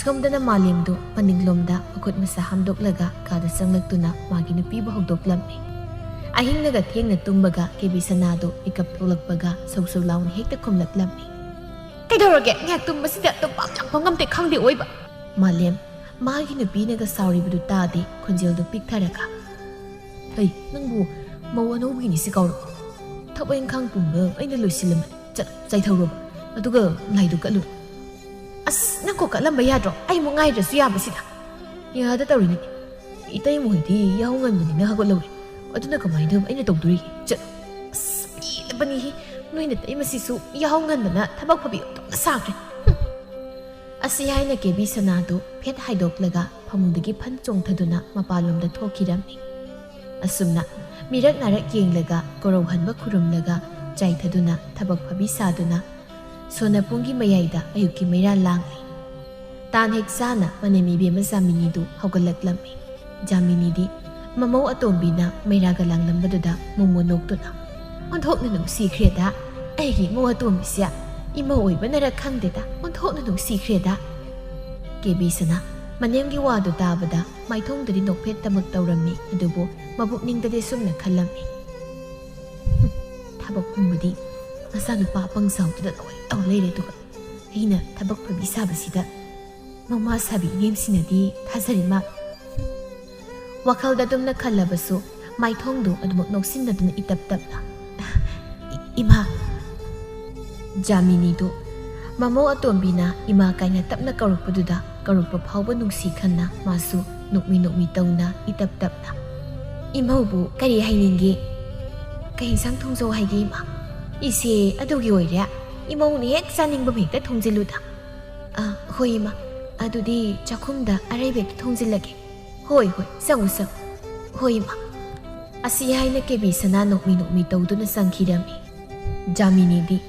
ꯁꯣꯝꯗꯅ ꯃꯥꯂꯦꯝꯗꯨ ꯃꯅꯤꯡꯂꯣꯝꯗ ꯃꯈꯨꯠ ꯃꯁꯥ ꯍꯥꯝꯗꯣꯛꯂꯒ ꯀꯥꯗ ꯆꯪꯂꯛꯇꯨꯅ ꯃꯥꯒꯤ ꯅꯨꯄꯤꯕꯨ ꯍꯧꯗꯣꯛꯂꯝꯃꯤ꯫ ꯑꯍꯤꯡꯅꯒ ꯊꯦꯡꯅ ꯇꯨꯝꯕꯒ ꯀꯦꯕꯤ ꯁꯅꯥꯗꯨ ꯃꯤꯀꯞ ꯊꯣꯛꯂꯛꯄꯒ ꯁꯧ ꯁꯧ ꯂꯥꯎꯅ ꯍꯦꯛꯇ ꯈꯨꯝꯂꯛꯂꯝꯃꯤ꯫ "ꯀꯩꯗꯧꯔꯒꯦ? ꯉꯥꯏꯍꯥꯛ ꯇꯨꯝꯕꯁꯤꯗ ꯇꯨꯝꯐꯝ ꯂꯥꯛꯐꯝ ꯉꯝꯗꯦ ꯈꯪꯗꯦ ꯑꯣꯏꯕ꯫" ꯃꯥꯂꯦꯝ, ꯃꯥꯒꯤ ꯅꯨꯄꯤꯅꯒ ꯁꯥꯎꯔꯤꯕꯗꯨ ꯇꯥꯗꯦ, ꯈꯣꯟꯖꯦꯜꯗꯨ ꯄꯤꯛꯊꯔꯒ, "ꯍꯩ, ꯅꯪꯕꯨ ꯃꯧ ꯑꯅꯧꯕꯤꯅꯤ ꯁꯤ ꯀꯥꯎꯔꯕꯣ? ꯊꯕꯛ ꯏꯪꯈꯥꯡ ꯄꯨꯝꯕ ꯑꯩꯅ ꯂꯣꯏꯁꯤꯜꯂꯝꯃꯅꯤ꯫ ꯆꯠꯂꯣ, ꯆꯥꯏꯊꯧꯔꯣꯕ꯫ ꯑꯗꯨꯒ ꯂꯥꯏꯗꯨ ꯀꯠꯂꯨ꯫" "ꯑꯁ, ꯅꯪ ꯀꯣꯛ ꯀꯠꯂꯝꯕ ꯌꯥꯗ꯭ꯔꯣ? ꯑꯩ ꯑꯃꯨꯛ ꯉꯥꯏꯗ꯭ꯔꯁꯨ ꯌꯥꯕꯁꯤꯗ꯫" "ꯌꯥꯗ ꯇꯧꯔꯤꯅꯤ꯫ ꯏꯇꯩ ꯃꯣꯏꯗꯤ ꯌꯥꯍꯧ ꯉꯟꯕꯅꯤꯅ ꯍꯧꯒꯠꯍꯧꯔꯦ꯫ ꯑꯗꯨꯅ ꯀꯃꯥꯏꯅ ꯑꯩꯅ ꯇꯧꯗꯣꯔꯤꯒꯦ? ꯆꯠꯂꯣ꯫" "ꯑꯁ, ꯄꯦꯜꯂꯕꯅꯤꯍꯦ꯫ ꯅꯣꯏ ꯅꯇꯩꯃꯁꯤꯁꯨ ꯌꯥꯍꯧ ꯉꯟꯕꯅ ꯊꯕꯛ ꯐꯕꯤ ꯑꯣꯟꯊꯣꯛꯅ ꯁꯥꯈ꯭ꯔꯦ꯫ ꯍꯨꯝ꯫" ꯑꯁꯤ ꯍꯥꯏꯅ ꯀꯦꯕꯤ ꯁꯅꯥꯗꯨ ꯐꯦꯠ ꯍꯥꯏꯗꯣꯛꯂꯒ ꯐꯃꯨꯡꯗꯒꯤ ꯐꯟ ꯆꯣꯡꯊꯗꯨꯅ ꯃꯄꯥꯟꯂꯣꯝꯗ ꯊꯣꯛꯈꯤꯔꯝꯃꯤ꯫ ꯑꯁꯨꯝꯅ ꯃꯤꯔꯛ ꯅꯥꯔꯛ ꯌꯦꯡꯂꯒ ꯀꯣꯔꯧꯍꯟꯕ ꯈꯨꯔꯨꯝꯂꯒ ꯆꯥꯏꯊꯗꯨꯅ ꯊꯕꯛ ꯐꯕꯤ ꯁꯥꯗꯨꯅ ꯁꯣꯅꯄꯨꯡꯒꯤ ꯃꯌꯥꯏꯗ ꯑꯌꯨꯛꯀꯤ ꯃꯩꯔꯥ ꯂꯥꯡꯂꯤ꯫ ꯇꯥꯟ ꯍꯦꯛ ꯆꯥꯅ ꯃꯅꯦꯝ ꯏꯕꯦꯝꯃ ꯖꯥꯃꯤꯅꯤꯗꯨ ꯍꯧꯒꯠꯂꯛꯂꯝꯃꯤ꯫ ꯖꯥꯃꯤꯅꯤꯗꯤ ꯃꯃꯧ ꯑꯇꯣꯝꯕꯤꯅ ꯃꯩꯔꯥꯒ ꯂꯥꯡꯂꯝꯕꯗꯨꯗ ꯃꯣꯃꯣ ꯅꯣꯛꯇꯨꯅ, "ꯑꯣꯟꯊꯣꯛꯅ ꯅꯨꯡꯁꯤꯈ꯭ꯔꯦꯗ, ꯑꯩꯒꯤ ꯏꯃꯧ ꯑꯇꯣꯝꯕꯤꯁꯦ꯫ ꯏꯃꯧ ꯑꯣꯏꯕꯅꯔ ꯈꯪꯗꯦꯗ, ꯑꯣꯟꯊꯣꯛꯅ ꯅꯨꯡꯁꯤꯈ꯭ꯔꯦꯗ"꯫ ꯀꯦꯕꯤ ꯁꯅꯥ ꯃꯅꯦꯝꯒꯤ ꯋꯥꯗꯨ ꯇꯥꯕꯗ ꯃꯥꯏꯊꯣꯡꯗꯗꯤ ꯅꯣꯛꯐꯦꯠꯇꯃꯛ ꯇꯧꯔꯝꯃꯤ, ꯑꯗꯨꯕꯨ ꯃꯕꯨꯛꯅꯤꯡꯗꯗꯤ ꯁꯨꯝꯅ ꯈꯜꯂꯝꯃꯤ, "ꯍꯨꯝ, ꯊꯕꯛ ꯄꯨꯝꯕꯗꯤ ꯃꯆꯥꯅꯨꯄꯥ ꯑꯄꯪ ꯆꯥꯎꯗꯨꯗ ꯂꯣꯏ ꯇꯧ ꯂꯩꯔꯦ, ꯑꯗꯨꯒ ꯑꯩꯅ ꯊꯕꯛ ꯐꯕꯤ ꯁꯥꯕꯁꯤꯗ ꯃꯃꯥ ꯁꯥꯕꯤ ꯏꯅꯦꯝꯁꯤꯅꯗꯤ ꯊꯥꯖꯔꯤ ꯃꯥ"꯫ ꯋꯥꯈꯜꯗ ꯑꯗꯨꯝꯅ ꯈꯜꯂꯕꯁꯨ ꯃꯥꯏꯊꯣꯡꯗꯨ ꯑꯗꯨꯃꯛ ꯅꯣꯛꯁꯤꯟꯅꯗꯨꯅ ꯏꯇꯞ ꯇꯞꯅ, "ꯏ-, ꯏꯃꯥ"꯫ ꯖꯥꯃꯤꯅꯤꯗꯨ ꯃꯃꯧ ꯑꯇꯣꯝꯕꯤꯅ ꯏꯃꯥ ꯀꯥꯏꯅ ꯇꯞꯅ ꯀꯧꯔꯛꯄꯗꯨꯗ ꯀꯧꯔꯛꯄ ꯐꯥꯎꯕ ꯅꯨꯡꯁꯤ ꯈꯟꯅ ꯃꯥꯁꯨ ꯅꯣꯛꯃꯤ ꯅꯣꯛꯃꯤ ꯇꯧꯅ ꯏꯇꯞ ꯇꯞꯅ, "ꯏꯃꯧꯕꯨ ꯀꯔꯤ ꯍꯥꯏꯅꯤꯡꯒꯦ? ꯀꯩ ꯏꯟꯁꯥꯡ ꯊꯣꯡꯖꯧ ꯍꯥꯏꯒꯦ ꯏꯃꯥ? ꯏꯁꯦ, ꯑꯗꯨꯒꯤ ꯑꯣꯏꯔꯦ꯫ ꯏꯃꯧꯅ ꯍꯦꯛ ꯆꯥꯅꯤꯡꯕ ꯍꯦꯛꯇ ꯊꯣꯡꯖꯤꯜꯂꯨꯗ"꯫ "ꯑ, ꯍꯣꯏ ꯏꯃꯥ, ꯑꯗꯨꯗꯤ ꯆꯥꯛꯈꯨꯝꯗ ꯑꯔꯩꯕ ꯍꯦꯛꯇ ꯊꯣꯡꯖꯤꯜꯂꯒꯦ"꯫ "ꯍꯣꯏ, ꯍꯣꯏ, ꯆꯪꯉꯨ, ꯆꯪꯉꯨ"꯫ "ꯍꯣꯏ ꯏꯃꯥ"꯫ ꯑꯁꯤ ꯍꯥꯏꯅ ꯀꯦꯕꯤ ꯁꯅꯥ ꯅꯣꯛꯃꯤ ꯅꯣꯛꯃꯤ ꯇꯧꯗꯨꯅ ꯆꯪꯈꯤꯔꯝꯃꯤ꯫ ꯖꯥꯃꯤꯅꯤꯗꯤ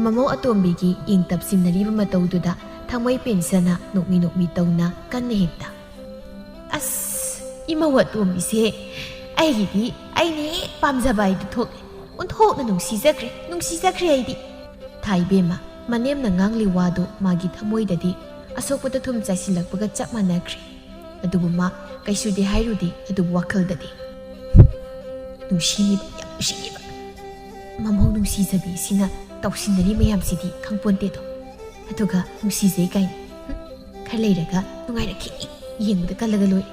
ꯃꯃꯧ ꯑꯇꯣꯝꯕꯤꯒꯤ ꯏꯪ ꯇꯞꯁꯤꯟꯅꯔꯤꯕ ꯃꯇꯧꯗꯨꯗ ꯊꯃꯣꯏ ꯄꯦꯟꯖꯅ ꯅꯣꯛꯃꯤ ꯅꯣꯛꯃꯤ ꯇꯧꯅ ꯀꯟꯅ ꯍꯦꯛꯇ, "ꯑꯁ, ꯏꯃꯧ ꯑꯇꯣꯝꯕꯤꯁꯦ ꯑꯩꯒꯤꯗꯤ ꯑꯩꯅ ꯍꯦꯛ ꯄꯥꯝꯖꯕ ꯍꯥꯏꯗꯨ ꯊꯣꯛꯂꯦ꯫ ꯑꯣꯟꯊꯣꯛꯅ ꯅꯨꯡꯁꯤꯖꯈ꯭ꯔꯦ, ꯅꯨꯡꯁꯤꯖꯈ꯭ꯔꯦ ꯑꯩꯗꯤ"꯫ ꯊꯥꯏꯕꯦꯝꯃ ꯃꯅꯦꯝꯅ ꯉꯥꯡꯂꯤ ꯋꯥꯗꯨ ꯃꯥꯒꯤ ꯊꯃꯣꯏꯗꯗꯤ ꯑꯁꯣꯛꯄꯗ ꯊꯨꯝ ꯆꯥꯏꯁꯤꯜꯂꯛꯄꯒ ꯆꯞ ꯃꯥꯟꯅꯈ꯭ꯔꯦ꯫ ꯑꯗꯨꯕꯨ ꯃꯥ ꯀꯩꯁꯨꯗꯤ ꯍꯥꯏꯔꯨꯗꯦ, ꯑꯗꯨꯕꯨ ꯋꯥꯈꯜꯗꯗꯤ, "ꯅꯨꯡꯁꯤꯅꯤꯕ, ꯌꯥꯝ ꯅꯨꯡꯁꯤꯅꯤꯕ꯫ ꯃꯃꯧ ꯅꯨꯡꯁꯤꯖꯕꯤ ꯁꯤꯅ ꯇꯧꯁꯤꯟꯅꯔꯤ ꯃꯌꯥꯝꯁꯤꯗꯤ ꯈꯪꯄꯣꯟꯇꯦꯗꯣ꯫ ꯑꯗꯨꯒ ꯅꯨꯡꯁꯤꯖꯩ ꯀꯥꯏꯅ꯫ ꯍꯨꯝ, ꯈꯔ ꯂꯩꯔꯒ ꯅꯨꯡꯉꯥꯏꯔꯛꯈꯤꯅꯤ, ꯌꯦꯡꯕꯗ ꯀꯜꯂꯒ ꯂꯣꯏꯔꯦ"꯫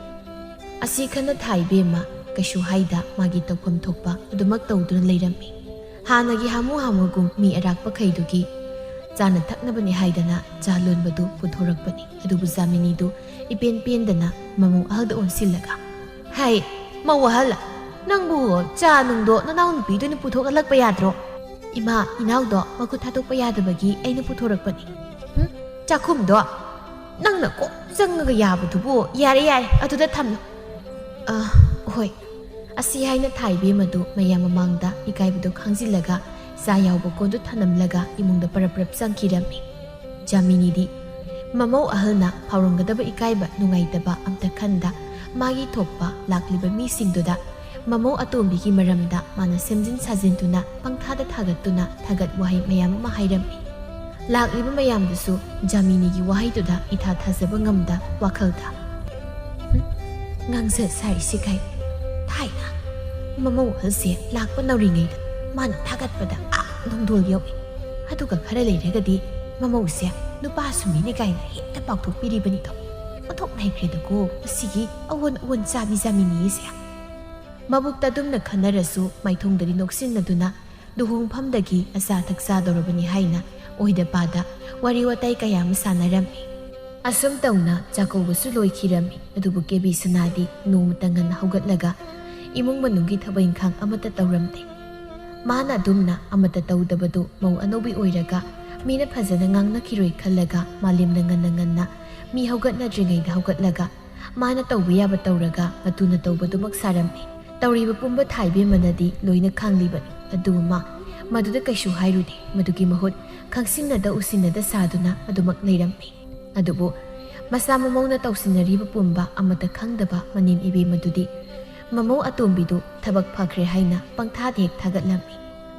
ꯑꯁꯤ ꯈꯟꯅ ꯊꯥꯏꯕꯦꯝꯃ ꯀꯩꯁꯨ ꯍꯥꯏꯗ ꯃꯥꯒꯤ ꯇꯧꯐꯝ ꯊꯣꯛꯄ ꯑꯗꯨꯃꯛ ꯇꯧꯗꯨꯅ ꯂꯩꯔꯝꯃꯤ꯫ ꯍꯥꯟꯅꯒꯤ ꯍꯥꯃꯨ ꯍꯥꯃꯨꯒꯨꯝ ꯃꯤ ꯑꯔꯥꯛꯄꯈꯩꯗꯨꯒꯤ ꯆꯥꯅ ꯊꯛꯅꯕꯅꯤ ꯍꯥꯏꯗꯅ ꯆꯥ ꯂꯣꯟꯕꯗꯨ ꯄꯨꯊꯣꯔꯛꯄꯅꯤ꯫ ꯑꯗꯨꯕꯨ ꯖꯥꯃꯤꯅꯤꯗꯨ ꯏꯄꯦꯟ ꯄꯦꯟꯗꯅ ꯃꯃꯧ ꯑꯍꯜꯗ ꯑꯣꯟꯁꯤꯜꯂꯒ, "ꯍꯩ, ꯃꯧ ꯑꯍꯜ, ꯅꯪꯕꯨ ꯆꯥ ꯅꯨꯡꯗꯣ ꯅꯅꯥꯎ ꯅꯨꯄꯤꯗꯨꯅ ꯄꯨꯊꯣꯛꯍꯜꯂꯛꯄ ꯌꯥꯗ꯭ꯔꯣ?" "ꯏꯃꯥ, ꯏꯅꯥꯎꯗꯣ ꯃꯈꯨꯠ ꯊꯥꯗꯣꯛꯄ ꯌꯥꯗꯕꯒꯤ ꯑꯩꯅ ꯄꯨꯊꯣꯔꯛꯄꯅꯤ"꯫ "ꯍꯨꯝ? ꯆꯥꯛꯈꯨꯝꯗꯣ ꯅꯪꯅ ꯀꯣꯛ ꯆꯪꯉꯒ ꯌꯥꯕꯗꯨꯕꯨ꯫ ꯌꯥꯔꯦ, ꯌꯥꯔꯦ, ꯑꯗꯨꯗ ꯊꯝꯂꯣ꯫ "ꯑ, ꯍꯣꯏ꯫" ꯑꯁꯤ ꯍꯥꯏꯅ ꯊꯥ ꯏꯕꯦꯝꯃꯗꯨ ꯃꯌꯥꯝ ꯃꯃꯥꯡꯗ ꯏꯀꯥꯏꯕꯗꯨ ꯈꯥꯡꯖꯤꯜꯂꯒ ꯆꯥ ꯌꯥꯎꯕ ꯀꯣꯟꯗꯨ ꯊꯅꯝꯂꯒ ꯏꯃꯨꯡꯗ ꯄꯔꯞ ꯄꯔꯞ ꯆꯪꯈꯤꯔꯝꯃꯤ꯫ ꯖꯥꯃꯤꯅꯤꯗꯤ ꯃꯃꯧ ꯑꯍꯜꯅ ꯐꯥꯎꯔꯝꯒꯗꯕ ꯏꯀꯥꯏꯕ ꯅꯨꯡꯉꯥꯏꯇꯕ ꯑꯝꯇ ꯈꯟꯗ ꯃꯥꯒꯤ ꯊꯣꯛꯄ ꯂꯥꯛꯂꯤꯕ ꯃꯤꯁꯤꯡꯗꯨꯗ ꯃꯃꯧ ꯑꯇꯣꯝꯕꯤꯒꯤ ꯃꯔꯝꯗ ꯃꯥꯅ ꯁꯦꯝꯖꯤꯟ ꯁꯥꯖꯤꯟꯗꯨꯅ ꯄꯪꯊꯥꯗ ꯊꯥꯒꯠꯇꯨꯅ ꯊꯥꯒꯠ ꯋꯥꯍꯩ ꯃꯌꯥꯝ ꯑꯃ ꯍꯥꯏꯔꯝꯃꯤ꯫ ꯂꯥꯛꯂꯤꯕ ꯃꯌꯥꯝꯗꯨꯁꯨ ꯖꯥꯃꯤꯅꯤꯒꯤ ꯋꯥꯍꯩꯗꯨꯗ ꯏꯊꯥ ꯊꯥꯖꯕ ꯉꯝꯗ ꯋꯥꯈꯜꯗ, "ꯍꯨꯝ, ꯉꯥꯡꯖ ꯁꯥꯔꯤꯁꯤ ꯀꯩ? ꯊꯥꯏꯅ ꯃꯃꯧ ꯑꯍꯜꯁꯦ ꯂꯥꯛꯄ ꯅꯧꯔꯤꯉꯩꯗ ꯃꯥꯅ ꯊꯥꯒꯠꯄꯗ ꯑꯥ ꯅꯣꯡꯗꯣꯜ ꯌꯧꯏ꯫ ꯑꯗꯨꯒ ꯈꯔ ꯂꯩꯔꯒꯗꯤ ꯃꯃꯧꯁꯦ ꯅꯨꯄꯥꯁꯨ ꯃꯤꯅꯤ ꯀꯥꯏꯅ ꯍꯦꯛꯇ ꯄꯥꯎꯊꯣꯛꯄꯤꯔꯤꯕꯅꯤꯗꯣ꯫ ꯑꯣꯟꯊꯣꯛꯅ ꯍꯩꯈ꯭ꯔꯦꯗꯀꯣ ꯃꯁꯤꯒꯤ ꯑꯑꯣꯟ ꯑꯑꯣꯟ ꯆꯥꯕꯤ ꯖꯥꯃꯤꯅꯤꯁꯦ꯫" ꯃꯕꯨꯛꯇ ꯑꯗꯨꯝꯅ ꯈꯟꯅꯔꯁꯨ ꯃꯥꯏꯊꯣꯡꯗꯗꯤ ꯅꯣꯛꯁꯤꯟꯅꯗꯨꯅ ꯂꯨꯍꯣꯡꯐꯝꯗꯒꯤ ꯑꯆꯥ ꯑꯊꯛ ꯆꯥꯗꯧꯔꯕꯅꯤ ꯍꯥꯏꯅ ꯑꯣꯏꯗ ꯄꯥꯗ ꯋꯥꯔꯤ ꯋꯥꯇꯥꯏ ꯀꯌꯥ ꯑꯃ ꯁꯥꯟꯅꯔꯝꯃꯤ꯫ ꯑꯁꯨꯝ ꯇꯧꯅ ꯆꯥꯛꯀꯧꯕꯁꯨ ꯂꯣꯏꯈꯤꯔꯝꯃꯤ꯫ ꯑꯗꯨꯕꯨ ꯀꯦꯕꯤ ꯁꯅꯥꯗꯤ ꯅꯣꯡꯃꯇ ꯉꯟꯅ ꯍꯧꯒꯠꯂꯒ ꯏꯃꯨꯡ ꯃꯅꯨꯡꯒꯤ ꯊꯕꯛ ꯏꯪꯈꯥꯡ ꯑꯃꯠꯇ ꯇꯧꯔꯝꯗꯦ꯫ ꯃꯥꯅ ꯑꯗꯨꯝꯅ ꯑꯃꯠꯇ ꯇꯧꯗꯕꯗꯨ ꯃꯧ ꯑꯅꯧꯕꯤ ꯑꯣꯏꯔꯒ ꯃꯤꯅ ꯐꯖꯅ ꯉꯥꯡꯅꯈꯤꯔꯣꯏ ꯈꯜꯂꯒ ꯃꯥꯂꯦꯝꯅ ꯉꯟꯅ ꯉꯟꯅ ꯃꯤ ꯍꯧꯒꯠꯅꯗ꯭ꯔꯤꯉꯩꯗ ꯍꯧꯒꯠꯂꯒ ꯃꯥꯅ ꯇꯧꯕ ꯌꯥꯕ ꯇꯧꯔꯒ ꯃꯇꯨꯅ ꯇꯧꯕꯗꯨꯃꯛ ꯁꯥꯔꯝꯃꯤ꯫ ꯇꯧꯔꯤꯕ ꯄꯨꯝꯕ ꯊꯥ ꯏꯕꯦꯝꯃꯅꯗꯤ ꯂꯣꯏꯅ ꯈꯪꯂꯤꯕꯅꯤ꯫ ꯑꯗꯨꯕꯨ ꯃꯥ ꯃꯗꯨꯗ ꯀꯩꯁꯨ ꯍꯥꯏꯔꯨꯗꯦ꯫ ꯃꯗꯨꯒꯤ ꯃꯍꯨꯠ ꯈꯪꯁꯤꯟꯅꯗ ꯎꯁꯤꯟꯅꯗ ꯁꯥꯗꯨꯅ ꯑꯗꯨꯃꯛ ꯂꯩꯔꯝꯃꯤ꯫ ꯑꯗꯨꯕꯨ ꯃꯆꯥ ꯃꯃꯧꯅ ꯇꯧꯁꯤꯟꯅꯔꯤꯕ ꯄꯨꯝꯕ ꯑꯃꯠꯇ ꯈꯪꯗꯕ ꯃꯅꯦꯝ ꯏꯕꯦꯝꯃꯗꯨꯗꯤ ꯃꯃꯧ ꯑꯇꯣꯝꯕꯤꯗꯨ ꯊꯕꯛ ꯐꯈ꯭ꯔꯦ ꯍꯥꯏꯅ ꯄꯪꯊꯥꯗ ꯍꯦꯛ ꯊꯥꯒꯠꯂꯝꯃꯤ꯫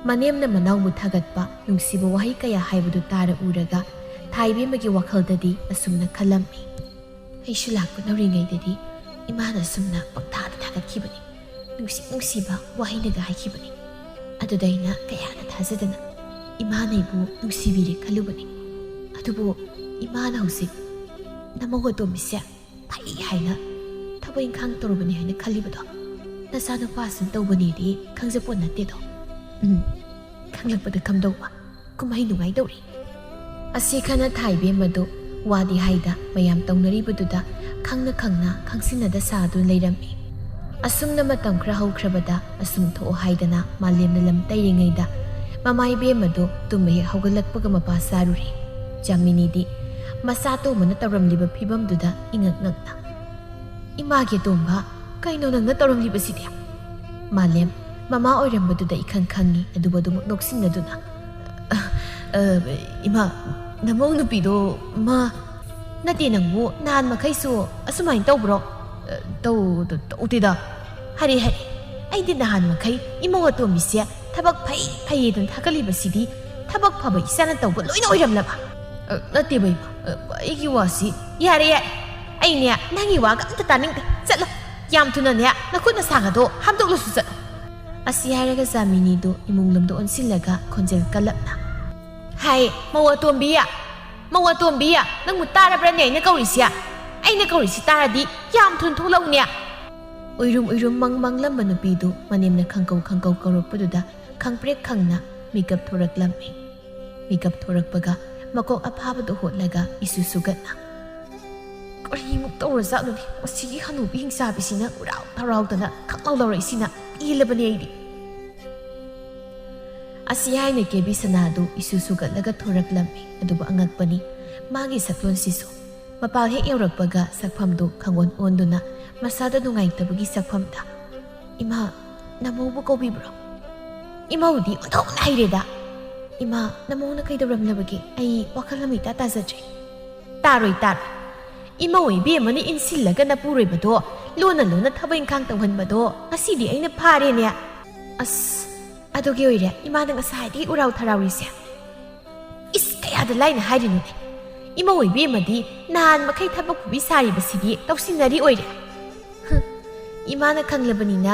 ꯃꯅꯦꯝꯅ ꯃꯅꯥꯎꯕꯨ ꯊꯥꯒꯠꯄ ꯅꯨꯡꯁꯤꯕ ꯋꯥꯍꯩ ꯀꯌꯥ ꯍꯥꯏꯕꯗꯨ ꯇꯥꯔ ꯎꯔꯒ ꯊꯥ ꯏꯕꯦꯝꯃꯒꯤ ꯋꯥꯈꯜꯗꯗꯤ ꯑꯁꯨꯝꯅ ꯈꯜꯂꯝꯃꯤ꯫ ꯑꯩꯁꯨ ꯂꯥꯛꯄ ꯅꯧꯔꯤꯉꯩꯗꯗꯤ ꯏꯃꯥꯅ ꯑꯁꯨꯝꯅ ꯄꯪꯊꯥꯗ ꯊꯥꯒꯠꯈꯤꯕꯅꯤ꯫ ꯅꯨꯡꯁꯤ ꯅꯨꯡꯁꯤꯕ ꯋꯥꯍꯩꯅꯒ ꯍꯥꯏꯈꯤꯕꯅꯤ꯫ ꯑꯗꯨꯗ ꯑꯩꯅ ꯀꯌꯥꯅ ꯊꯥꯖꯗꯅ ꯏꯃꯥꯅ ꯑꯩꯕꯨ ꯅꯨꯡꯁꯤꯕꯤꯔꯦ ꯈꯜꯂꯨꯕꯅꯤ꯫ ꯑꯗꯨꯕꯨ ꯏꯃꯥꯅ ꯍꯧꯖꯤꯛ ꯅꯃꯧ ꯑꯇꯣꯝꯕꯤꯁꯦ ꯐꯩ ꯍꯥꯏꯅ ꯊꯕꯛ ꯏꯪꯈꯥꯡ ꯇꯧꯔꯨꯕꯅꯤ ꯍꯥꯏꯅ ꯈꯜꯂꯤꯕꯗꯣ ꯅꯆꯥꯅꯨꯄꯥꯁꯤꯅ ꯇꯧꯕꯅꯦꯗꯤ ꯈꯪꯖꯄꯣꯠ ꯅꯠꯇꯦꯗꯣ꯫ ꯎꯝ, ꯈꯪꯂꯛꯄꯗ ꯀꯝꯗꯧꯕ? ꯀꯨꯝꯍꯩ ꯅꯨꯡꯉꯥꯏꯗꯧꯔꯤ꯫ ꯑꯁꯤ ꯈꯅ ꯊꯥ ꯏꯕꯦꯝꯃꯗꯨ ꯋꯥꯗꯤ ꯍꯥꯏꯗ ꯃꯌꯥꯝ ꯇꯧꯅꯔꯤꯕꯗꯨꯗ ꯈꯪꯅ ꯈꯪꯅ ꯈꯪꯁꯤꯟꯅꯗ ꯁꯥꯗꯨꯅ ꯂꯩꯔꯝꯃꯤ꯫ ꯑꯁꯨꯝꯅ ꯃꯇꯝ ꯈꯔ ꯍꯧꯈ꯭ꯔꯕꯗ ꯑꯁꯨꯝ ꯊꯣꯛꯑꯣ ꯍꯥꯏꯗꯅ ꯃꯥꯂꯦꯝꯅ ꯂꯝ ꯇꯩꯔꯤꯉꯩꯗ ꯃꯃꯥ ꯏꯕꯦꯝꯃꯗꯨ ꯇꯨꯝꯕ ꯍꯦꯛ ꯍꯧꯒꯠꯂꯛꯄꯒ ꯃꯄꯥ ꯆꯥꯔꯨꯔꯦ꯫ ꯖꯥꯃꯤꯅꯤꯗꯤ ꯃꯆꯥ ꯇꯣꯝꯕꯅ ꯇꯧꯔꯝꯂꯤꯕ ꯐꯤꯕꯝꯗꯨꯗ ꯏꯉꯛ ꯉꯛꯅ, "ꯏꯃꯥꯒꯤ ꯑꯇꯣꯝꯕ, ꯀꯩꯅꯣ ꯅꯪꯅ ꯇꯧꯔꯝꯂꯤꯕꯁꯤꯗꯤ?" ꯃꯥꯂꯦꯝ ꯃꯃꯥ ꯑꯣꯏꯔꯝꯕꯗꯨꯗ ꯏꯈꯪ ꯈꯪꯉꯤ, ꯑꯗꯨꯕꯨ ꯑꯗꯨꯃꯛ ꯅꯣꯛꯁꯤꯟꯅꯗꯨꯅ, "ꯑ, ꯑ, ꯏꯃꯥ, ꯅꯃꯧ ꯅꯨꯄꯤꯗꯣ ꯃꯥ..." "ꯅꯠꯇꯦ, ꯅꯪꯕꯨ ꯅꯍꯥꯟ ꯃꯈꯩꯁꯨ ꯑꯁꯨꯃꯥꯏꯅ ꯇꯧꯕ꯭ꯔꯣ?" "ꯑ, ꯇꯧ-, ꯇꯧ-, ꯇꯧꯗꯦꯗ꯫" "ꯍꯔꯦ, ꯍꯔꯦ, ꯑꯩꯗꯤ ꯅꯍꯥꯟ ꯃꯈꯩ ꯏꯃꯧ ꯑꯇꯣꯝꯕꯤꯁꯦ ꯊꯕꯛ ꯐꯩ ꯐꯩꯌꯦꯗꯅ ꯊꯥꯒꯠꯂꯤꯕꯁꯤꯗꯤ ꯊꯕꯛ ꯐꯕ ꯏꯆꯥꯅ ꯇꯧꯕ ꯂꯣꯏꯅ ꯑꯣꯏꯔꯝꯂꯕ?" "ꯑ, ꯅꯠꯇꯦꯕ ꯏꯃꯥ, ꯑ, ꯑꯩꯒꯤ ꯋꯥꯁꯤ..." "ꯌꯥꯔꯦ, ꯌꯥꯔꯦ, ꯑꯩꯅꯦ ꯅꯪꯒꯤ ꯋꯥꯒ ꯑꯝꯇ ꯇꯥꯅꯤꯡꯗꯦ꯫ ꯆꯠꯂꯣ, ꯌꯥꯝ ꯊꯨꯅꯅꯦ ꯅꯈꯨꯠ ꯅꯁꯥꯒꯗꯣ ꯍꯥꯝꯗꯣꯛꯂꯁꯨ ꯆꯠꯂꯣ꯫" ꯑꯁꯤ ꯍꯥꯏꯔꯒ ꯆꯥꯃꯤꯅꯤꯗꯨ ꯏꯃꯨꯡ ꯂꯣꯝꯗ ꯑꯣꯟꯁꯤꯜꯂꯒ ꯈꯣꯟꯖꯦꯜ ꯀꯜꯂꯞꯅ, "ꯍꯥꯏ, ꯃꯧ ꯑꯇꯣꯝꯕꯤ, ꯃꯧ ꯑꯇꯣꯝꯕꯤ, ꯅꯪꯕꯨ ꯇꯥꯔꯕ꯭ꯔꯅꯦ ꯑꯩꯅ ꯀꯧꯔꯤꯁꯦ? ꯑꯩꯅ ꯀꯧꯔꯤꯁꯤ ꯇꯥꯔꯗꯤ ꯌꯥꯝ ꯊꯨꯅ ꯊꯣꯛꯂꯛꯎꯅꯦ꯫" ꯎꯏꯔꯨꯝ ꯎꯏꯔꯨꯝ ꯃꯪ ꯃꯪꯂꯝꯕ ꯅꯨꯄꯤꯗꯨ ꯃꯅꯦꯝꯅ ꯈꯪꯀꯧ ꯈꯪꯀꯧ ꯀꯧꯔꯛꯄꯗꯨꯗ ꯈꯪꯄ꯭ꯔꯦꯛ ꯈꯪꯅ ꯃꯤꯀꯞ ꯊꯣꯔꯛꯂꯝꯃꯤ꯫ ꯃꯤꯀꯞ ꯊꯣꯔꯛꯄꯒ ꯃꯀꯣꯛ ꯑꯐꯥꯕꯗꯨ ꯍꯣꯠꯂꯒ ꯏꯁꯨ ꯁꯨꯒꯠꯅ, "ꯀꯔꯤꯃꯨꯛ ꯇꯧꯔꯖꯥꯠꯅꯣꯅꯦ, ꯃꯁꯤꯒꯤ ꯍꯅꯨꯕꯤ ꯍꯤꯡꯆꯥꯕꯤꯁꯤꯅ ꯎꯔꯥꯎ ꯊꯔꯥꯎꯗꯅ ꯈꯪꯂꯥꯎ ꯂꯥꯎꯔꯛꯏꯁꯤꯅ? ꯄꯦꯜꯂꯕꯅꯦ ꯑꯩꯗꯤ꯫" ꯑꯁꯤ ꯍꯥꯏꯅ ꯀꯦꯕꯤ ꯁꯅꯥꯗꯨ ꯏꯁꯨ ꯁꯨꯒꯠꯂꯒ ꯊꯣꯔꯛꯂꯝꯃꯤ꯫ ꯑꯗꯨꯕꯨ ꯑꯉꯛꯄꯅꯤ, ꯃꯥꯒꯤ ꯁꯛꯂꯣꯟꯁꯤꯁꯨ꯫ ꯃꯄꯥꯜ ꯍꯦꯛ ꯌꯧꯔꯛꯄꯒ ꯁꯛꯐꯝꯗꯨ ꯈꯪꯑꯣꯟ ꯑꯣꯟꯗꯨꯅ ꯃꯁꯥꯗ ꯅꯨꯡꯉꯥꯏꯇꯕꯒꯤ ꯁꯛꯐꯝꯗ, "ꯏꯃꯥ, ꯅꯃꯧꯕꯨ ꯀꯧꯕꯤꯕ꯭ꯔꯣ? ꯏꯃꯧꯗꯤ ꯑꯣꯟꯊꯣꯛꯅ ꯍꯩꯔꯦꯗ꯫ ꯏꯃꯥ, ꯅꯃꯧꯅ ꯀꯩꯗꯧꯔꯝꯂꯕꯒꯦ? ꯑꯩ ꯋꯥꯈꯜ ꯑꯃ ꯏꯇꯥ ꯇꯥꯖꯗ꯭ꯔꯦ꯫" "ꯇꯥꯔꯣꯏ, ꯇꯥꯔꯣꯏ꯫ ꯏꯃꯧ ꯏꯕꯦꯝꯃꯅ ꯏꯟꯁꯤꯜꯂꯒ ꯅꯄꯨꯔꯣꯏꯕꯗꯣ ꯂꯣꯟꯅ ꯂꯣꯟꯅ ꯊꯕꯛ ꯏꯪꯈꯥꯡ ꯇꯧꯍꯟꯕꯗꯣ ꯉꯁꯤꯗꯤ ꯑꯩꯅ ꯐꯥꯔꯦꯅꯦ꯫ ꯑꯁ, ꯑꯗꯨꯒꯤ ꯑꯣꯏꯔꯦ ꯏꯃꯥꯅ ꯉꯁꯥꯏꯗꯒꯤ ꯎꯔꯥꯎ ꯊꯔꯥꯎꯔꯤꯁꯦ꯫" "ꯏꯁ, ꯀꯌꯥꯗ ꯂꯥꯏꯅ ꯍꯥꯏꯔꯤꯅꯣꯅꯦ? ꯏꯃꯧ ꯏꯕꯦꯝꯃꯗꯤ ꯅꯍꯥꯟ ꯃꯈꯩ ꯊꯕꯛ ꯄꯨꯕꯤ ꯁꯥꯔꯤꯕꯁꯤꯗꯤ ꯇꯧꯁꯤꯟꯅꯔꯤ ꯑꯣꯏꯔꯦ꯫" "ꯍꯨꯝ, ꯏꯃꯥꯅ ꯈꯪꯂꯕꯅꯤꯅ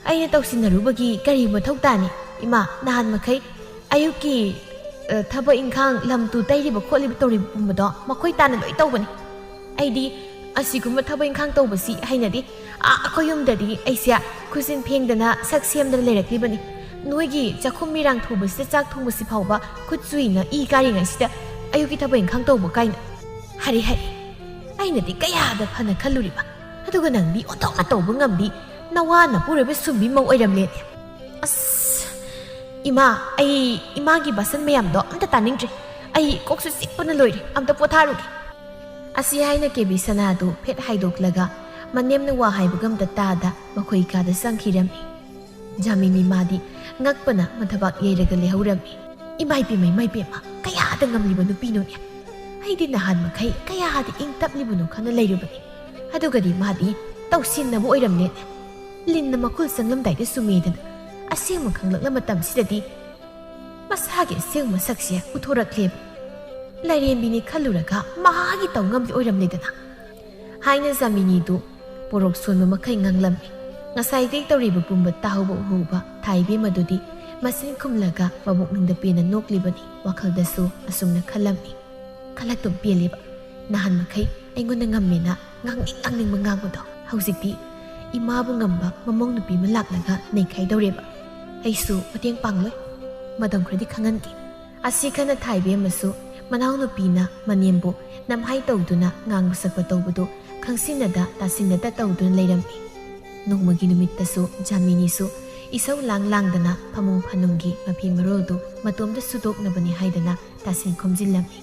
ꯑꯩꯅ ꯇꯧꯁꯤꯟꯅꯔꯨꯕꯒꯤ ꯀꯔꯤ ꯃꯊꯧ ꯇꯥꯅꯤ? ꯏꯃꯥ, ꯅꯍꯥꯟ ꯃꯈꯩ ꯑꯌꯨꯛꯀꯤ, ꯑ, ꯊꯕꯛ ꯏꯪꯈꯥꯡ, ꯂꯝ ꯇꯨ ꯇꯩꯔꯤꯕ ꯈꯣꯠꯂꯤꯕ ꯇꯧꯔꯤꯕ ꯄꯨꯝꯕꯗꯣ ꯃꯈꯣꯏ ꯇꯥꯅ ꯂꯣꯏ ꯇꯧꯕꯅꯤ꯫ ꯑꯩꯗꯤ ꯑꯁꯤꯒꯨꯝꯕ ꯊꯕꯛ ꯏꯪꯈꯥꯡ ꯇꯧꯕꯁꯤ ꯍꯩꯅꯗꯦ꯫ ꯑꯥ, ꯑꯩꯈꯣꯏ ꯌꯨꯝꯗꯗꯤ ꯑꯩꯁꯦ ꯈꯨꯖꯤꯟ ꯐꯦꯡꯗꯅ ꯁꯛ ꯁꯦꯝꯗꯅ ꯂꯩꯔꯛꯂꯤꯕꯅꯤ꯫ ꯅꯣꯏꯒꯤ ꯆꯥꯛꯈꯨꯝ ꯃꯤꯔꯥꯡ ꯊꯨꯕꯁꯤꯗ ꯆꯥꯛ ꯊꯣꯡꯕꯁꯤ ꯐꯥꯎꯕ ꯈꯨꯠ ꯆꯨꯏꯅ ꯏ ꯀꯥꯔꯤꯉꯩꯁꯤꯗ ꯑꯌꯨꯛꯀꯤ ꯊꯕꯛ ꯏꯪꯈꯥꯡ ꯇꯧꯕ ꯀꯥꯏꯅ꯫ ꯍꯔꯦ, ꯍꯔꯦ, ꯑꯩꯅꯗꯤ ꯀꯌꯥꯗ ꯐꯅ ꯈꯜꯂꯨꯔꯤꯕ꯫ ꯑꯗꯨꯒ ꯅꯪꯗꯤ ꯑꯣꯟꯊꯣꯛꯅ ꯇꯧꯕ ꯉꯝꯕꯤ, ꯅꯋꯥ ꯅꯄꯨꯔꯣꯏꯕ ꯁꯨꯝꯕꯤ ꯃꯧ ꯑꯣꯏꯔꯝꯂꯦꯅꯦ꯫ ꯑꯁ, ꯏꯃꯥ, ꯑꯩ ꯏꯃꯥꯒꯤ ꯕꯥꯁꯟ ꯃꯌꯥꯝꯗꯣ ꯑꯝꯇ ꯇꯥꯅꯤꯡꯗ꯭ꯔꯦ꯫ ꯑꯩ ꯀꯣꯛꯁꯨ ꯆꯤꯛꯄꯅ ꯂꯣꯏꯔꯦ, ꯑꯝꯇ ꯄꯣꯊꯥꯔꯨꯒꯦ꯫ ꯑꯁꯤ ꯍꯥꯏꯅ ꯀꯦꯕꯤ ꯁꯅꯥꯗꯨ ꯐꯦꯠ ꯍꯥꯏꯗꯣꯛꯂꯒ ꯃꯅꯦꯝꯅ ꯋꯥ ꯍꯥꯏꯕꯒ ꯑꯝꯇ ꯇꯥꯗ ꯃꯈꯣꯏ ꯀꯥꯗ ꯆꯪꯈꯤꯔꯝꯃꯤ꯫ ꯖꯥꯃꯤꯅꯤ ꯃꯥꯗꯤ ꯉꯛꯄꯅ ꯃꯊꯕꯥꯛ ꯌꯩꯔꯒ ꯂꯩꯍꯧꯔꯝꯃꯤ꯫ "ꯏꯃꯥꯏ ꯄꯦꯝꯃ, ꯏꯃꯥꯏ ꯄꯦꯝꯃ, ꯀꯌꯥꯗ ꯉꯝꯂꯤꯕ ꯅꯨꯄꯤꯅꯣꯅꯦ? ꯑꯩꯗꯤ ꯅꯍꯥꯟ ꯃꯈꯩ ꯀꯌꯥꯗ ꯏꯪ ꯇꯞꯂꯤꯕꯅꯣ ꯈꯪꯅ ꯂꯩꯔꯨꯕꯅꯤ꯫ ꯑꯗꯨꯒꯗꯤ ꯃꯥꯗꯤ ꯇꯧꯁꯤꯟꯅꯕ ꯑꯣꯏꯔꯝꯂꯦꯅꯦ꯫ ꯂꯤꯟꯅ ꯃꯈꯨꯜ ꯆꯪꯂꯝꯗꯥꯏꯗ ꯆꯨꯝꯃꯦꯗꯅ ꯑꯁꯦꯡꯕ ꯈꯪꯂꯛꯂ ꯃꯇꯝꯁꯤꯗꯗꯤ ꯃꯁꯥꯒꯤ ꯑꯁꯦꯡꯕ ꯁꯛꯁꯦ ꯎꯠꯊꯣꯔꯛꯂꯦꯕ꯫ ꯂꯥꯏꯔꯦꯝꯕꯤꯅꯤ ꯈꯜꯂꯨꯔꯒ ꯃꯍꯥꯛꯀꯤ ꯇꯧꯉꯝꯗꯤ ꯑꯣꯏꯔꯝꯂꯦꯗꯅ" ꯍꯥꯏꯅ ꯖꯥꯃꯤꯅꯤꯗꯨ ꯄꯣꯔꯣꯛ ꯁꯣꯟꯕ ꯃꯈꯩ ꯉꯥꯡꯂꯝꯃꯤ꯫ ꯉꯁꯥꯏꯗꯒꯤ ꯇꯧꯔꯤꯕ ꯄꯨꯝꯕ ꯇꯥꯍꯧꯕ ꯎꯍꯧꯕ ꯊꯥꯏꯕꯦꯝ ꯑꯗꯨꯗꯤ ꯃꯆꯤꯟ ꯈꯨꯝꯂꯒ ꯃꯕꯨꯛꯅꯤꯡꯗ ꯄꯦꯟꯅ ꯅꯣꯛꯂꯤꯕꯅꯤ꯫ ꯋꯥꯈꯜꯗꯁꯨ ꯑꯁꯨꯝꯅ ꯈꯜꯂꯝꯃꯤ, "ꯈꯜꯂꯛꯇꯨꯝ ꯄꯦꯜꯂꯦꯕ꯫ ꯅꯍꯥꯟ ꯃꯈꯩ ꯑꯩꯉꯣꯟꯗ ꯉꯝꯃꯦꯅ ꯉꯥꯡꯅꯤꯡ ꯉꯥꯡꯅꯤꯡꯕ ꯉꯥꯡꯕꯗꯣ꯫ ꯍꯧꯖꯤꯛꯇꯤ ꯏꯃꯥꯕꯨ ꯉꯝꯕ ꯃꯃꯧ ꯅꯨꯄꯤ ꯑꯃ ꯂꯥꯛꯂꯒ ꯅꯩꯈꯥꯏꯗꯧꯔꯦꯕ꯫ ꯑꯩꯁꯨ ꯃꯇꯦꯡ ꯄꯥꯡꯂꯣꯏ꯫ ꯃꯇꯝ ꯈꯔꯗꯤ ꯈꯪꯍꯟꯒꯦ"꯫ ꯑꯁꯤ ꯈꯟꯅ ꯊꯥꯏꯕꯦꯝꯃꯁꯨ ꯃꯅꯥꯎꯅꯨꯄꯤꯅ ꯃꯅꯦꯝꯕꯨ ꯅꯝꯍꯥꯏ ꯇꯧꯗꯨꯅ ꯉꯥꯡꯕ ꯁꯛꯄ ꯇꯧꯕꯗꯨ ꯈꯪꯁꯤꯟꯅꯗ ꯇꯥꯁꯤꯟꯅꯗ ꯇꯧꯗꯨꯅ ꯂꯩꯔꯝꯃꯤ꯫ ꯅꯣꯡꯃꯒꯤ ꯅꯨꯃꯤꯠꯇꯁꯨ ꯖꯥꯃꯤꯅꯤꯁꯨ ꯏꯁꯧ ꯂꯥꯡ ꯂꯥꯡꯗꯅ ꯐꯃꯨꯡ ꯐꯥꯅꯨꯡꯒꯤ ꯃꯐꯤ ꯃꯔꯣꯜꯗꯨ ꯃꯇꯣꯝꯇ ꯁꯨꯗꯣꯛꯅꯕꯅꯤ ꯍꯥꯏꯗꯅ ꯇꯥꯁꯤꯟ ꯈꯣꯝꯖꯤꯜꯂꯝꯃꯤ꯫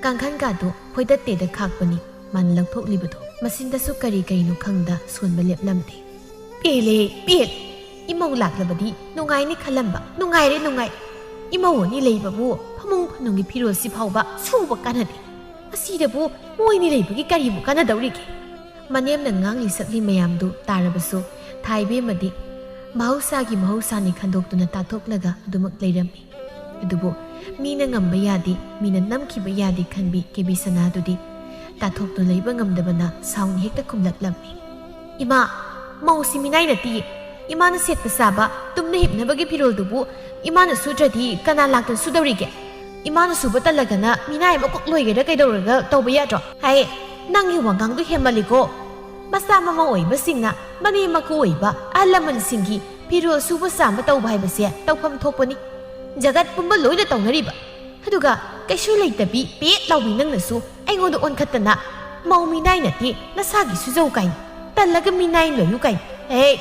ꯀꯥꯡꯈꯟꯒꯥꯗꯨ ꯈꯣꯏꯗꯠꯇꯦꯗ ꯈꯥꯛꯄꯅꯤ꯫ ꯃꯥꯅ ꯂꯧꯊꯣꯛꯂꯤꯕꯗꯨ ꯃꯆꯤꯟꯗꯁꯨ ꯀꯔꯤ ꯀꯔꯤꯅꯣ ꯈꯪꯗ ꯁꯣꯟꯕ ꯂꯦꯞꯂꯝꯗꯦ꯫ "ꯄꯦꯜꯂꯦ, ꯄꯦꯜꯂꯦ꯫ ꯏꯃꯧ ꯂꯥꯛꯂꯕꯗꯤ ꯅꯨꯡꯉꯥꯏꯅꯤ ꯈꯜꯂꯝꯕ꯫ ꯅꯨꯡꯉꯥꯏꯔꯦ, ꯅꯨꯡꯉꯥꯏ꯫ ꯏꯃꯧ ꯑꯅꯤ ꯂꯩꯕꯕꯨ ꯐꯃꯨꯡ ꯐꯥꯅꯨꯡꯒꯤ ꯐꯤꯔꯣꯜꯁꯤ ꯐꯥꯎꯕ ꯁꯨꯕ ꯀꯥꯟꯅꯗꯦ꯫ ꯑꯁꯤꯗꯕꯨ ꯃꯣꯏꯅꯤ ꯂꯩꯕꯒꯤ ꯀꯔꯤꯕꯨ ꯀꯥꯟꯅꯗꯧꯔꯤꯒꯦ?" ꯃꯅꯦꯝꯅ ꯉꯥꯡꯂꯤ ꯁꯛꯂꯤ ꯃꯌꯥꯝꯗꯨ ꯇꯥꯔꯕꯁꯨ ꯊꯥꯏꯕꯦꯝꯃꯗꯤ ꯃꯍꯧꯁꯥꯒꯤ ꯃꯍꯧꯁꯥꯅꯤ ꯈꯟꯗꯣꯛꯇꯨꯅ ꯇꯥꯊꯣꯛꯂꯒ ꯑꯗꯨꯃꯛ ꯂꯩꯔꯝꯃꯤ꯫ ꯑꯗꯨꯕꯨ ꯃꯤꯅ ꯉꯝꯕ ꯌꯥꯗꯦ, ꯃꯤꯅ ꯅꯝꯈꯤꯕ ꯌꯥꯗꯦ ꯈꯟꯕꯤ ꯀꯦꯕꯤ ꯁꯅꯥꯗꯨꯗꯤ ꯇꯥꯊꯣꯛꯇꯨꯅ ꯂꯩꯕ ꯉꯝꯗꯕꯅ ꯁꯥꯎꯅ ꯍꯦꯛꯇ ꯈꯨꯝꯂꯛꯂꯝꯃꯤ꯫ "ꯏꯃꯥ, ꯃꯧꯁꯤ ꯃꯤꯅꯥꯏ ꯅꯠꯇꯤꯌꯦ꯫ ꯏꯃꯥꯅ ꯁꯦꯠꯄ ꯆꯥꯕ, ꯇꯨꯝꯅ ꯍꯤꯞꯅꯕꯒꯤ ꯐꯤꯔꯣꯜꯗꯨꯕꯨ ꯏꯃꯥꯅ ꯁꯨꯗ꯭ꯔꯗꯤ ꯀꯅꯥ ꯂꯥꯛꯇꯨꯅ ꯁꯨꯗꯧꯔꯤꯒꯦ? ꯏꯃꯥꯅ ꯁꯨꯕ ꯇꯜꯂꯒꯅ ꯃꯤꯅꯥꯏ ꯑꯃ ꯀꯣꯛ ꯂꯣꯏꯒꯦꯔꯥ ꯀꯩꯗꯧꯔꯒ ꯇꯧꯕ ꯌꯥꯗ꯭ꯔꯣ?" "ꯍꯥꯏ, ꯅꯪꯒꯤ ꯋꯥꯉꯥꯡꯗꯣ ꯍꯦꯟꯃꯜꯂꯤꯀꯣ꯫ ꯃꯆꯥ ꯃꯃꯧ ꯑꯣꯏꯕꯁꯤꯡꯅ ꯃꯅꯦꯝ ꯃꯀꯨ ꯑꯣꯏꯕ ꯑꯍꯜ ꯂꯃꯟꯁꯤꯡꯒꯤ ꯐꯤꯔꯣꯜ ꯁꯨꯕ ꯆꯥꯝꯕ ꯇꯧꯕ ꯍꯥꯏꯕꯁꯦ ꯇꯧꯐꯝ ꯊꯣꯛꯄꯅꯤ꯫ ꯖꯒꯠ ꯄꯨꯝꯕ ꯂꯣꯏꯅ ꯇꯧꯅꯔꯤꯕ꯫ ꯑꯗꯨꯒ ꯀꯩꯁꯨ ꯂꯩꯇꯕꯤ ꯄꯦꯠ ꯂꯥꯎꯕꯤ ꯅꯪꯅꯁꯨ ꯑꯩꯉꯣꯟꯗ ꯑꯣꯟꯈꯠꯇꯅ, ꯃꯧ ꯃꯤꯅꯥꯏ ꯅꯠꯇꯦ, ꯅꯁꯥꯒꯤ ꯁꯨꯖꯧ ꯀꯥꯏꯅ, ꯇꯜꯂꯒ ꯃꯤꯅꯥꯏ ꯂꯣꯏꯌꯨ ꯀꯥꯏꯅ꯫ ꯍꯦ,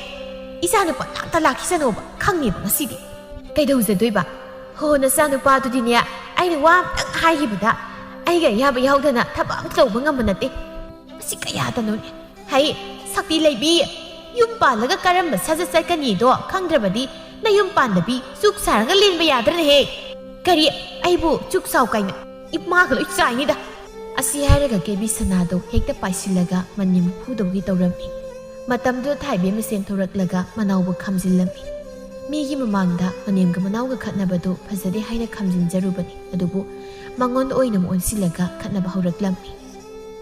ꯏꯆꯥ ꯅꯨꯄꯥ ꯂꯥꯛꯇ ꯂꯥꯛꯈꯤꯁꯅꯣꯕ, ꯈꯪꯉꯦꯕ ꯉꯁꯤꯗꯤ꯫ ꯀꯩꯗꯧꯖꯗꯣꯏꯕ? ꯍꯣ, ꯅꯆꯥꯅꯨꯄꯥꯗꯨꯗꯤꯅꯦ, ꯑꯩꯅ ꯋꯥ ꯑꯝꯇꯪ ꯍꯥꯏꯈꯤꯕꯗ ꯑꯩꯒ ꯑꯌꯥꯕ ꯌꯥꯎꯗꯅ ꯊꯕꯛ ꯑꯃ ꯇꯧꯕ ꯉꯝꯕ ꯅꯠꯇꯦ꯫ ꯃꯁꯤ ꯀꯌꯥꯗꯅꯣꯅꯦ? ꯍꯩ, ꯁꯛꯇꯤ ꯂꯩꯕꯤ, ꯌꯨꯝ ꯄꯥꯜꯂꯒ ꯀꯔꯝꯕ ꯁꯥꯖꯠ ꯆꯠꯀꯅꯤꯗꯣ ꯈꯪꯗ꯭ꯔꯕꯗꯤ ꯅꯌꯨꯝ ꯄꯥꯟꯗꯕꯤ ꯆꯨꯛ ꯁꯥꯔꯒ ꯂꯦꯟꯕ ꯌꯥꯗ꯭ꯔꯅꯦꯍꯦ? ꯀꯔꯤ, ꯑꯩꯕꯨ ꯆꯨꯛ ꯁꯥꯎ ꯀꯥꯏꯅ? ꯏꯃꯥꯒ ꯂꯣꯏ ꯆꯥꯏꯅꯤꯗ꯫ ꯑꯁꯤ ꯍꯥꯏꯔꯒ ꯀꯦꯕꯤ ꯁꯅꯥꯗꯣ ꯍꯦꯛꯇ ꯄꯥꯏꯁꯤꯜꯂꯒ ꯃꯅꯤꯝ ꯐꯨꯗꯧꯒꯤ ꯇꯧꯔꯝꯃꯤ꯫ ꯃꯇꯝꯗꯨꯗ ꯊꯥꯏꯕꯦꯝꯃ ꯆꯦꯟꯊꯣꯔꯛꯂꯒ ꯃꯅꯥꯎꯕꯨ ꯈꯥꯝꯖꯤꯜꯂꯝꯃꯤ꯫ ꯃꯤꯒꯤ ꯃꯃꯥꯡꯗ ꯃꯅꯦꯝꯒ ꯃꯅꯥꯎꯒ ꯈꯠꯅꯕꯗꯨ ꯐꯖꯗꯦ ꯍꯥꯏꯅ ꯈꯥꯝꯖꯤꯟꯖꯔꯨꯕꯅꯤ, ꯑꯗꯨꯕꯨ ꯃꯉꯣꯟꯗ ꯑꯣꯏꯅ ꯑꯃꯨꯛ ꯑꯣꯟꯁꯤꯜꯂꯒ ꯈꯠꯅꯕ ꯍꯧꯔꯛꯂꯝꯃꯤ꯫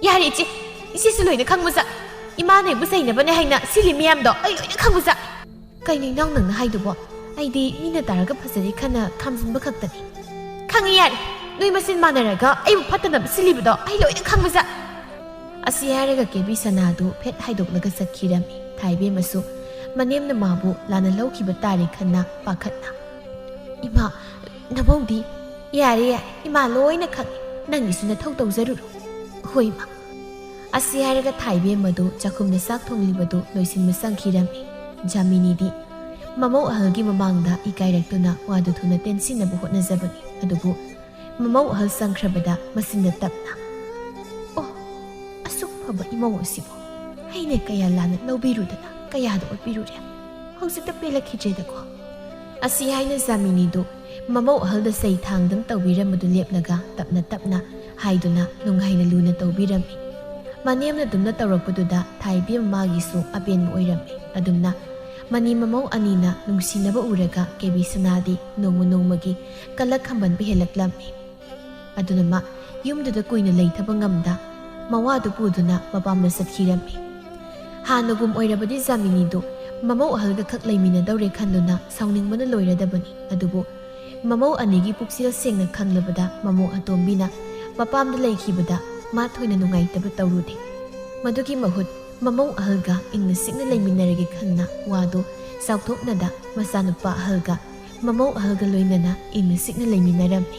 "ꯌꯥꯔꯦ ꯏꯆꯦ, ꯏꯆꯦꯁꯨ ꯂꯣꯏꯅ ꯈꯪꯕꯁꯥ꯫ ꯏꯃꯥꯅ ꯑꯩꯕꯨ ꯆꯩꯅꯕꯅꯦ ꯍꯥꯏꯅ ꯁꯤꯜꯂꯤ ꯃꯌꯥꯝꯗꯣ ꯑꯩ ꯂꯣꯏꯅ ꯈꯪꯕꯁꯥ꯫" "ꯀꯩꯅꯣ ꯏꯅꯥꯎ ꯅꯪꯅ ꯍꯥꯏꯗꯨꯕꯣ? ꯑꯩꯗꯤ ꯃꯤꯅ ꯇꯥꯔꯒ ꯐꯖꯔꯦ ꯈꯟꯅ ꯈꯥꯝꯖꯤꯟꯕ ꯈꯛꯇꯅꯤ꯫" "ꯈꯪꯉꯤ ꯌꯥꯔꯦ, ꯅꯣꯏ ꯃꯁꯦꯟ ꯃꯥꯟꯅꯔꯒ ꯑꯩꯕꯨ ꯐꯠꯇꯅꯕ ꯁꯤꯜꯂꯤꯕꯗꯣ ꯑꯩ ꯂꯣꯏꯅ ꯈꯪꯕꯁꯥ꯫" ꯑꯁꯤ ꯍꯥꯏꯔꯒ ꯀꯦꯕꯤ ꯁꯅꯥꯗꯨ ꯐꯦꯠ ꯍꯥꯏꯗꯣꯛꯂꯒ ꯆꯠꯈꯤꯔꯝꯃꯤ꯫ ꯊꯥꯏꯕꯦꯝꯃꯁꯨ ꯃꯅꯦꯝꯅ ꯃꯥꯕꯨ ꯂꯥꯟꯅ ꯂꯧꯈꯤꯕ ꯇꯥꯔꯦ ꯈꯟꯅ ꯄꯥꯈꯠꯅ, "ꯏꯃꯥ, ꯅꯃꯧꯗꯤ?" "ꯌꯥꯔꯦ ꯌꯥꯔꯦ, ꯏꯃꯥ ꯂꯣꯏꯅ ꯈꯪꯉꯤ꯫ ꯅꯪꯒꯤꯁꯨ ꯅꯊꯧ ꯇꯧꯖꯔꯨꯔꯣ꯫" "ꯍꯣꯏ ꯏꯃꯥ꯫" ꯑꯁꯤ ꯍꯥꯏꯔꯒ ꯊꯥꯏꯕꯦꯝꯃꯗꯨ ꯆꯥꯛꯈꯨꯝꯗ ꯆꯥꯛ ꯊꯣꯡꯂꯤꯕꯗꯨ ꯂꯣꯏꯁꯤꯟꯕ ꯆꯪꯈꯤꯔꯝꯃꯤ꯫ ꯖꯥꯃꯤꯅꯤꯗꯤ ꯃꯃꯧ ꯑꯍꯜꯒꯤ ꯃꯃꯥꯡꯗ ꯏꯀꯥꯏꯔꯛꯇꯨꯅ ꯋꯥꯗꯨ ꯊꯨꯅ ꯇꯦꯟꯁꯤꯟꯅꯕ ꯍꯣꯠꯅꯖꯕꯅꯤ꯫ ꯑꯗꯨꯕꯨ ꯃꯃꯧ ꯑꯍꯜ ꯆꯪꯈ꯭ꯔꯕꯗ ꯃꯆꯤꯟꯗ ꯇꯞꯅ, "ꯑꯣ, ꯑꯁꯨꯛ ꯐꯕ ꯏꯃꯧ ꯑꯁꯤꯕꯨ ꯑꯩꯅ ꯀꯌꯥ ꯂꯥꯟꯅ ꯂꯧꯕꯤꯔꯨꯗꯅ ꯀꯌꯥꯗ ꯑꯣꯠꯄꯤꯔꯨꯔꯦ꯫ ꯍꯧꯖꯤꯛꯇ ꯄꯦꯜꯂꯛꯈꯤꯗ꯭ꯔꯦꯗꯀꯣ꯫" ꯑꯁꯤ ꯍꯥꯏꯅ ꯖꯥꯃꯤꯅꯤꯗꯨ ꯃꯃꯧ ꯑꯍꯜꯗ ꯆꯩ ꯊꯥꯡꯗꯨꯅ ꯇꯧꯕꯤꯔꯝꯕꯗꯨ ꯂꯦꯞꯂꯒ ꯇꯞꯅ ꯇꯞꯅ ꯍꯥꯏꯗꯨꯅ ꯅꯨꯡꯉꯥꯏꯅ ꯂꯨꯅ ꯇꯧꯕꯤꯔꯝꯃꯤ꯫ ꯃꯅꯦꯝꯅ ꯑꯗꯨꯝꯅ ꯇꯧꯔꯛꯄꯗꯨꯗ ꯊꯥꯏꯕꯦꯝ ꯃꯥꯒꯤꯁꯨ ꯑꯄꯦꯟꯕ ꯑꯣꯏꯔꯝꯃꯤ꯫ ꯑꯗꯨꯝꯅ ꯃꯅꯤ ꯃꯃꯧ ꯑꯅꯤꯅ ꯅꯨꯡꯁꯤꯅꯕ ꯎꯔꯒ ꯀꯦꯕꯤ ꯁꯅꯥꯗꯤ ꯅꯣꯡꯃ ꯅꯣꯡꯃꯒꯤ ꯀꯂꯛ ꯈꯝꯕꯟꯕ ꯍꯦꯜꯂꯛꯂꯝꯃꯤ꯫ ꯑꯗꯨꯅ ꯃꯥ ꯌꯨꯝꯗꯨꯗ ꯀꯨꯏꯅ ꯂꯩꯊꯕ ꯉꯝꯗ ꯃꯋꯥꯗꯨ ꯄꯨꯗꯨꯅ ꯃꯄꯥꯝꯗ ꯆꯠꯈꯤꯔꯝꯃꯤ꯫ ꯍꯥꯟꯅꯒꯨꯝ ꯑꯣꯏꯔꯕꯗꯤ ꯖꯥꯃꯤꯅꯤꯗꯨ ꯃꯃꯧ ꯑꯍꯜꯒ ꯈꯛ ꯂꯩꯃꯤꯟꯅꯗꯧꯔꯦ ꯈꯟꯗꯨꯅ ꯁꯥꯎꯅꯤꯡꯕꯅ ꯂꯣꯏꯔꯗꯕꯅꯤ꯫ ꯑꯗꯨꯕꯨ ꯃꯃꯧ ꯑꯅꯤꯒꯤ ꯄꯨꯛꯆꯦꯜ ꯁꯦꯡꯅ ꯈꯪꯂꯕꯗ ꯃꯃꯧ ꯑꯇꯣꯝꯕꯤꯅ ꯃꯄꯥꯝꯗ ꯂꯩꯈꯤꯕꯗ ꯃꯥ ꯊꯣꯏꯅ ꯅꯨꯡꯉꯥꯏꯇꯕ ꯇꯧꯔꯨꯗꯦ꯫ ꯃꯗꯨꯒꯤ ꯃꯍꯨꯠ ꯃꯃꯧ ꯑꯍꯜꯒ ꯏꯪꯅ ꯆꯤꯛꯅ ꯂꯩꯃꯤꯟꯅꯔꯒꯦ ꯈꯟꯅ ꯋꯥꯗꯨ ꯆꯥꯎꯊꯣꯛꯅꯗ ꯃꯆꯥꯅꯨꯄꯥ ꯑꯍꯜꯒ ꯃꯃꯧ ꯑꯍꯜꯒ ꯂꯣꯏꯅꯅ ꯏꯪꯅ ꯆꯤꯛꯅ ꯂꯩꯃꯤꯟꯅꯔꯝꯃꯤ꯫